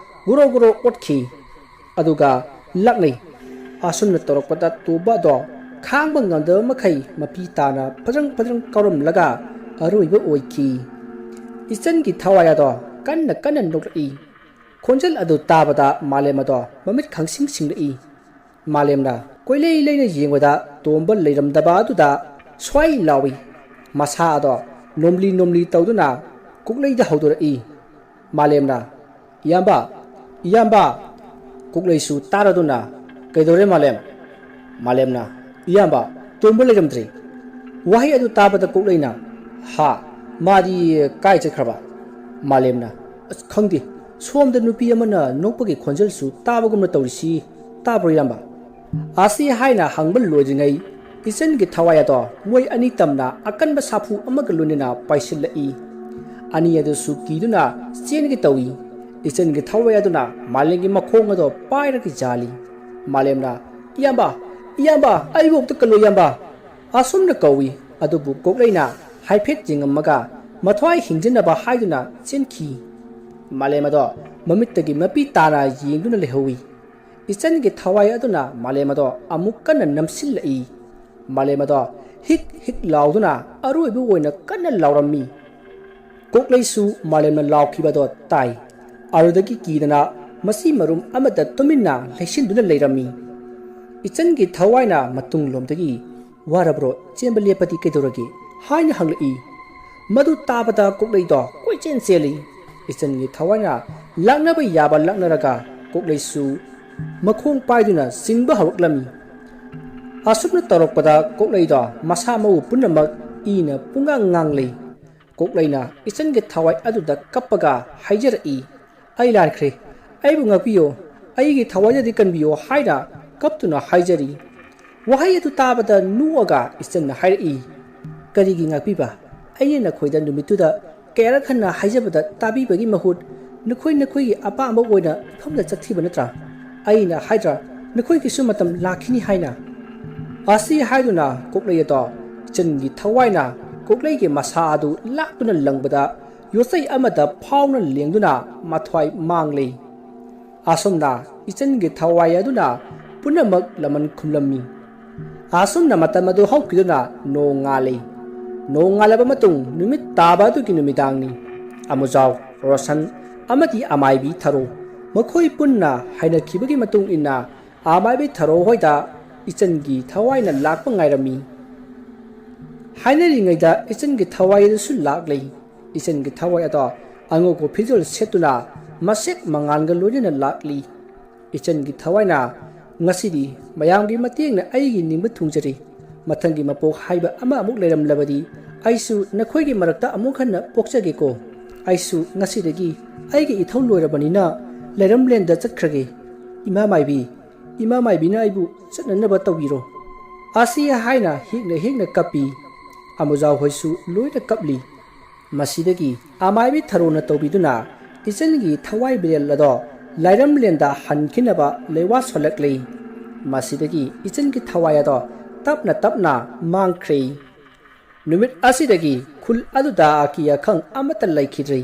ꯒꯣꯔꯣ ꯒꯣꯔꯣ ꯑꯣꯠꯈꯤ꯫ ꯑꯗꯨꯒ ꯂꯥꯛꯅꯩ꯫ ꯑꯁꯨꯝꯅ ꯇꯧꯔꯛꯄꯗ ꯇꯣꯝꯕ ꯑꯗꯣ ꯈꯥꯡꯕ ꯉꯝꯗꯕ ꯃꯈꯩ ꯃꯄꯤ ꯇꯥꯅ ꯐꯖ꯭ꯔꯪ ꯐꯖ꯭ꯔꯪ ꯀꯥꯎꯔꯝꯂꯒ ꯑꯔꯣꯏꯕ ꯑꯣꯏꯈꯤ꯫ ꯏꯆꯟꯒꯤ ꯊꯋꯥꯏ ꯑꯗꯣ ꯀꯟꯅ ꯀꯟꯅ ꯅꯣꯛꯂꯛꯏ꯫ ꯈꯣꯟꯖꯦꯜ ꯑꯗꯨ ꯇꯥꯕꯗ ꯃꯥꯂꯦꯝ ꯑꯗꯣ ꯃꯃꯤꯠ ꯈꯪꯁꯤꯡ ꯁꯤꯡꯂꯛꯏ꯫ ꯃꯥꯂꯦꯝꯅ ꯀꯣꯏꯂꯩ ꯂꯩꯅ ꯌꯦꯡꯕꯗ ꯇꯣꯝꯕ ꯂꯩꯔꯝꯗꯕ ꯑꯗꯨꯗ ꯁ꯭ꯋꯥꯏ ꯂꯥꯎꯏ꯫ ꯃꯁꯥ ꯑꯗꯣ ꯅꯣꯝꯂꯤ ꯅꯣꯝꯂꯤ ꯇꯧꯗꯨꯅ ꯀꯣꯛꯂꯩꯗ ꯍꯧꯗꯣꯔꯛꯏ꯫ ꯃꯥꯂꯦꯝꯅ, "ꯏꯌꯥꯝꯕ! ꯏꯌꯥꯝꯕ!" ꯀꯣꯛꯂꯩꯁꯨ ꯇꯥꯔꯗꯨꯅ, "ꯀꯩꯗꯧꯔꯦ ꯃꯥꯂꯦꯝ?" ꯃꯥꯂꯦꯝꯅ, "ꯏꯌꯥꯝꯕ, ꯇꯣꯝꯕ ꯂꯩꯔꯝꯗ꯭ꯔꯦ!" ꯋꯥꯍꯩ ꯑꯗꯨ ꯇꯥꯕꯗ ꯀꯣꯛꯂꯩꯅ, "ꯍꯥ? ꯃꯥꯗꯤ ꯀꯥꯏ ꯆꯠꯈ꯭ꯔꯕ?" ꯃꯥꯂꯦꯝꯅ, "ꯑꯁ, ꯈꯪꯗꯦ꯫ ꯁꯣꯝꯗ ꯅꯨꯄꯤ ꯑꯃꯅ ꯅꯣꯛꯄꯒꯤ ꯈꯣꯟꯖꯦꯜꯁꯨ ꯇꯥꯕꯒꯨꯝꯅ ꯇꯧꯔꯤꯁꯤ꯫ ꯇꯥꯕ꯭ꯔꯣ, ꯏꯌꯥꯝꯕ?" ꯑꯁꯤ ꯍꯥꯏꯅ ꯍꯪꯕ ꯂꯣꯏꯗ꯭ꯔꯤꯉꯩ, ꯏꯆꯟꯒꯤ ꯊꯋꯥꯏ ꯑꯗꯣ ꯃꯣꯏ ꯑꯅꯤ ꯇꯝꯅ ꯑꯀꯟꯕ ꯁꯥꯐꯨ ꯑꯃꯒ ꯂꯣꯏꯅꯅ ꯄꯥꯏꯁꯤꯜꯂꯛꯏ꯫ ꯑꯅꯤ ꯑꯗꯨꯁꯨ ꯀꯤꯗꯨꯅ ꯆꯦꯟꯒꯦ ꯇꯧꯏ꯫ ꯏꯆꯟꯒꯤ ꯊꯋꯥꯏ ꯑꯗꯨꯅ ꯃꯥꯂꯦꯝꯒꯤ ꯃꯈꯣꯡ ꯑꯗꯣ ꯄꯥꯏꯔꯒ ꯌꯥꯜꯂꯤ꯫ ꯃꯥꯂꯦꯝꯅ, "ꯏꯌꯥꯝꯕ! ꯏꯌꯥꯝꯕ! ꯑꯩꯕꯨ ꯑꯝꯇ ꯀꯜꯂꯣ, ꯏꯌꯥꯝꯕ!" ꯑꯁꯨꯝꯅ ꯀꯧꯏ꯫ ꯑꯗꯨꯕꯨ ꯀꯣꯛꯂꯩꯅ ꯍꯥꯏꯐꯦꯠ ꯌꯦꯡꯉꯝꯃꯒ ꯃꯊ꯭ꯋꯥꯏ ꯍꯤꯡꯖꯅꯕ ꯍꯥꯏꯗꯨꯅ ꯆꯦꯟꯈꯤ꯫ ꯃꯥꯂꯦꯝ ꯑꯗꯣ ꯃꯃꯤꯠꯇꯒꯤ ꯃꯄꯤ ꯇꯥꯅ ꯌꯦꯡꯗꯨꯅ ꯂꯩꯍꯧꯏ꯫ ꯏꯆꯟꯒꯤ ꯊꯋꯥꯏ ꯑꯗꯨꯅ ꯃꯥꯂꯦꯝ ꯑꯗꯣ ꯑꯃꯨꯛ ꯀꯟꯅ ꯅꯝꯁꯤꯜꯂꯛꯏ꯫ ꯃꯥꯂꯦꯝ ꯑꯗꯣ ꯍꯤꯛ ꯍꯤꯛ ꯂꯥꯎꯗꯨꯅ ꯑꯔꯣꯏꯕ ꯑꯣꯏꯅ ꯀꯟꯅ ꯂꯥꯎꯔꯝꯃꯤ꯫ ꯀꯣꯛꯂꯩꯁꯨ ꯃꯥꯂꯦꯝꯅ ꯂꯥꯎꯈꯤꯕꯗꯣ ꯇꯥꯏ꯫ ꯑꯗꯨꯗꯒꯤ ꯀꯤꯗꯅ ꯃꯆꯤ ꯃꯔꯨꯝ ꯑꯃꯗ ꯇꯨꯃꯤꯟꯅ ꯂꯩꯁꯤꯟꯗꯨꯅ ꯂꯩꯔꯝꯃꯤ꯫ ꯏꯆꯟꯒꯤ ꯊꯋꯥꯏꯅ ꯃꯇꯨꯡꯂꯣꯝꯗꯒꯤ, "ꯋꯥꯔꯕ꯭ꯔꯣ? ꯆꯦꯟꯕ ꯂꯦꯞꯄꯗꯤ ꯀꯩꯗꯧꯔꯒꯦ?" ꯍꯥꯏꯅ ꯍꯪꯂꯛꯏ꯫ ꯃꯗꯨ ꯇꯥꯕꯗ ꯀꯣꯛꯂꯩꯗꯣ ꯀꯣꯏꯆꯦꯟ ꯆꯦꯜꯂꯤ꯫ ꯏꯆꯟꯒꯤ ꯊꯋꯥꯏꯅ ꯂꯥꯛꯅꯕ ꯌꯥꯕ ꯂꯥꯛꯅꯔꯒ ꯀꯣꯛꯂꯩꯁꯨ ꯃꯈꯣꯡ ꯄꯥꯏꯗꯨꯅ ꯆꯤꯡꯕ ꯍꯧꯔꯛꯂꯝꯃꯤ꯫ ꯑꯁꯨꯝꯅ ꯇꯧꯔꯛꯄꯗ ꯀꯣꯛꯂꯩꯗꯣ ꯃꯁꯥ ꯃꯎ ꯄꯨꯝꯅꯃꯛ ꯏꯅ ꯄꯨꯡꯉꯥꯡ ꯉꯥꯡꯂꯤ꯫ ꯀꯣꯛꯂꯩꯅ ꯏꯆꯟꯒꯤ ꯊꯋꯥꯏ ꯑꯗꯨꯗ ꯀꯞꯄꯒ ꯍꯥꯏꯖꯔꯛꯏ, "ꯑꯩ ꯂꯥꯟꯈ꯭ꯔꯦ, ꯑꯩꯕꯨ ꯉꯥꯛꯄꯤꯌꯣ, ꯑꯩꯒꯤ ꯊꯋꯥꯏꯗꯗꯤ ꯀꯟꯕꯤꯌꯣ" ꯍꯥꯏꯅ ꯀꯞꯇꯨꯅ ꯍꯥꯏꯖꯔꯤ꯫ ꯋꯥꯍꯩ ꯑꯗꯨ ꯇꯥꯕꯗ ꯅꯣꯛꯑꯒ ꯏꯆꯟꯅ ꯍꯥꯏꯔꯛꯏ, "ꯀꯔꯤꯒꯤ ꯉꯥꯛꯄꯤꯕ? ꯑꯩꯅ ꯅꯈꯣꯏꯗ ꯅꯨꯃꯤꯠꯇꯨꯗ ꯀꯌꯥꯔꯛ ꯍꯟꯅ ꯍꯥꯏꯖꯕꯗ ꯇꯥꯕꯤꯕꯒꯤ ꯃꯍꯨꯠ ꯅꯈꯣꯏ ꯅꯈꯣꯏꯒꯤ ꯑꯄꯥꯝꯕ ꯑꯣꯏꯅ ꯃꯐꯝꯗ ꯆꯠꯈꯤꯕ ꯅꯠꯇ꯭ꯔꯥ? ꯑꯩꯅ ꯍꯥꯏꯗ꯭ꯔꯥ ꯅꯈꯣꯏꯒꯤꯁꯨ ꯃꯇꯝ ꯂꯥꯛꯈꯤꯅꯤ ꯍꯥꯏꯅ?" ꯑꯁꯤ ꯍꯥꯏꯗꯨꯅ ꯀꯣꯛꯂꯩ ꯑꯗꯣ ꯏꯆꯟꯒꯤ ꯊꯋꯥꯏꯅ ꯀꯣꯛꯂꯩꯒꯤ ꯃꯁꯥ ꯑꯗꯨ ꯂꯥꯛꯇꯨꯅ ꯂꯪꯕꯗ ꯌꯣꯠꯆꯩ ꯑꯃꯗ ꯐꯥꯎꯅ ꯂꯦꯡꯗꯨꯅ ꯃꯊ꯭ꯋꯥꯏ ꯃꯥꯡꯂꯤ꯫ ꯑꯁꯨꯝꯅ ꯏꯆꯟꯒꯤ ꯊꯋꯥꯏ ꯑꯗꯨꯅ ꯄꯨꯝꯅꯃꯛ ꯂꯃꯟ ꯈꯨꯝꯂꯝꯃꯤ꯫ ꯑꯁꯨꯝꯅ ꯃꯇꯝ ꯑꯗꯨ ꯍꯧꯈꯤꯗꯨꯅ ꯅꯣꯡ ꯉꯥꯜꯂꯤ꯫ ꯅꯣꯡ ꯉꯥꯜꯂꯕ ꯃꯇꯨꯡ ꯅꯨꯃꯤꯠ ꯇꯥꯕ ꯑꯗꯨꯒꯤ ꯅꯨꯃꯤꯗꯥꯡꯅꯤ꯫ ꯑꯃꯨꯖꯥꯎ, ꯔꯣꯁꯟ ꯑꯃꯗꯤ ꯑꯃꯥꯏꯕꯤ ꯊꯔꯣ ꯃꯈꯣꯏ ꯄꯨꯟꯅ ꯍꯥꯏꯅꯈꯤꯕꯒꯤ ꯃꯇꯨꯡ ꯏꯟꯅ ꯑꯃꯥꯏꯕꯤ ꯊꯔꯣ ꯍꯣꯏꯗ ꯏꯆꯟꯒꯤ ꯊꯋꯥꯏꯅ ꯂꯥꯛꯄ ꯉꯥꯏꯔꯝꯃꯤ꯫ ꯍꯥꯏꯅꯔꯤꯉꯩꯗ ꯏꯆꯟꯒꯤ ꯊꯋꯥꯏ ꯑꯗꯨꯁꯨ ꯂꯥꯛꯂꯤ꯫ ꯏꯆꯟꯒꯤ ꯊꯋꯥꯏ ꯑꯗꯣ ꯑꯉꯧꯕ ꯐꯤꯖꯣꯜ ꯁꯦꯠꯇꯨꯅ ꯃꯁꯦꯛ ꯃꯉꯥꯜꯒ ꯂꯣꯏꯅꯅ ꯂꯥꯛꯂꯤ꯫ ꯏꯆꯟꯒꯤ ꯊꯋꯥꯏꯅ, "ꯉꯁꯤꯗꯤ ꯃꯌꯥꯝꯒꯤ ꯃꯇꯦꯡꯅ ꯑꯩꯒꯤ ꯅꯤꯡꯕ ꯊꯨꯡꯖꯔꯦ꯫ ꯃꯊꯪꯒꯤ ꯃꯄꯣꯛ ꯍꯥꯏꯕ ꯑꯃ ꯑꯃꯨꯛ ꯂꯩꯔꯝꯂꯕꯗꯤ ꯑꯩꯁꯨ ꯅꯈꯣꯏꯒꯤ ꯃꯔꯛꯇ ꯑꯃꯨꯛ ꯍꯟꯅ ꯄꯣꯛꯆꯒꯦꯀꯣ꯫ ꯑꯩꯁꯨ ꯉꯁꯤꯗꯒꯤ ꯑꯩꯒꯤ ꯏꯊꯧ ꯂꯣꯏꯔꯕꯅꯤꯅ ꯂꯩꯔꯝꯂꯦꯟꯗ ꯆꯠꯈ꯭ꯔꯒꯦ꯫ ꯏꯃꯥ ꯃꯥꯏꯕꯤ, ꯏꯃꯥ ꯃꯥꯏꯕꯤꯅ ꯑꯩꯕꯨ ꯆꯠꯅꯅꯕ ꯇꯧꯕꯤꯔꯣ"꯫ ꯑꯁꯤ ꯍꯥꯏꯅ ꯍꯦꯛꯅ ꯍꯦꯛꯅ ꯀꯞꯄꯤ꯫ ꯑꯃꯨꯖꯥꯎ ꯍꯣꯏꯁꯨ ꯂꯣꯏꯅ ꯀꯞꯂꯤ꯫ ꯃꯁꯤꯗꯒꯤ ꯑꯃꯥꯏꯕꯤ ꯊꯔꯣꯅ ꯇꯧꯕꯤꯗꯨꯅ ꯏꯆꯟꯒꯤ ꯊꯋꯥꯏ ꯕꯤꯔꯦꯜ ꯑꯗꯣ ꯂꯥꯏꯔꯝꯂꯦꯟꯗ ꯍꯟꯈꯤꯅꯕ ꯂꯩꯋꯥ ꯁꯣꯜꯂꯛꯂꯤ꯫ ꯃꯁꯤꯗꯒꯤ ꯏꯆꯟꯒꯤ ꯊꯋꯥꯏ ꯑꯗꯣ ꯇꯞꯅ ꯇꯞꯅ ꯃꯥꯡꯈ꯭ꯔꯦ꯫ ꯅꯨꯃꯤꯠ ꯑꯁꯤꯗꯒꯤ ꯈꯨꯜ ꯑꯗꯨꯗ ꯑꯀꯤ ꯑꯈꯪ ꯑꯃꯠꯇ ꯂꯩꯈꯤꯗ꯭ꯔꯦ꯫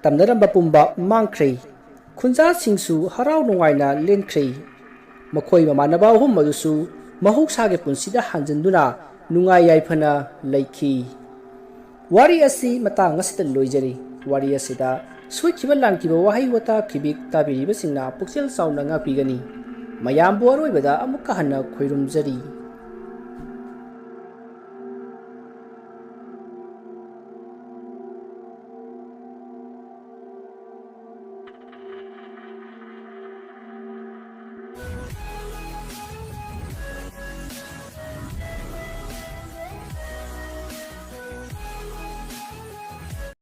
ꯇꯝꯅꯔꯝꯕ ꯄꯨꯝꯕ ꯃꯥꯡꯈ꯭ꯔꯦ꯫ ꯈꯨꯟꯖꯥꯁꯤꯡꯁꯨ ꯍꯔꯥꯎ ꯅꯨꯡꯉꯥꯏꯅ ꯂꯦꯟꯈ꯭ꯔꯦ꯫ ꯃꯈꯣꯏ ꯃꯃꯥꯟꯅꯕ ꯑꯍꯨꯝ ꯑꯗꯨꯁꯨ ꯃꯍꯧꯁꯥꯒꯤ ꯄꯨꯟꯁꯤꯗ ꯍꯟꯖꯤꯟꯗꯨꯅ ꯅꯨꯡꯉꯥꯏ ꯌꯥꯏꯐꯅ ꯂꯩꯈꯤ꯫ ꯋꯥꯔꯤ ꯑꯁꯤ ꯃꯇꯥꯡ ꯑꯁꯤꯗ ꯂꯣꯏꯖꯔꯤ꯫ ꯋꯥꯔꯤ ꯑꯁꯤꯗ ꯁꯣꯏꯈꯤꯕ ꯂꯥꯟꯈꯤꯕ ꯋꯥꯍꯩ ꯋꯥꯇꯥ ꯈꯤꯕꯤꯛ ꯇꯥꯕꯤꯔꯤꯕꯁꯤꯡꯅ ꯄꯨꯛꯆꯦꯜ ꯆꯥꯎꯅ ꯉꯥꯛꯄꯤꯒꯅꯤ꯫ ꯃꯌꯥꯝꯕꯨ ꯑꯔꯣꯏꯕꯗ ꯑꯃꯨꯛꯀ ꯍꯟꯅ ꯈꯣꯏꯔꯨꯝꯖꯔꯤ꯫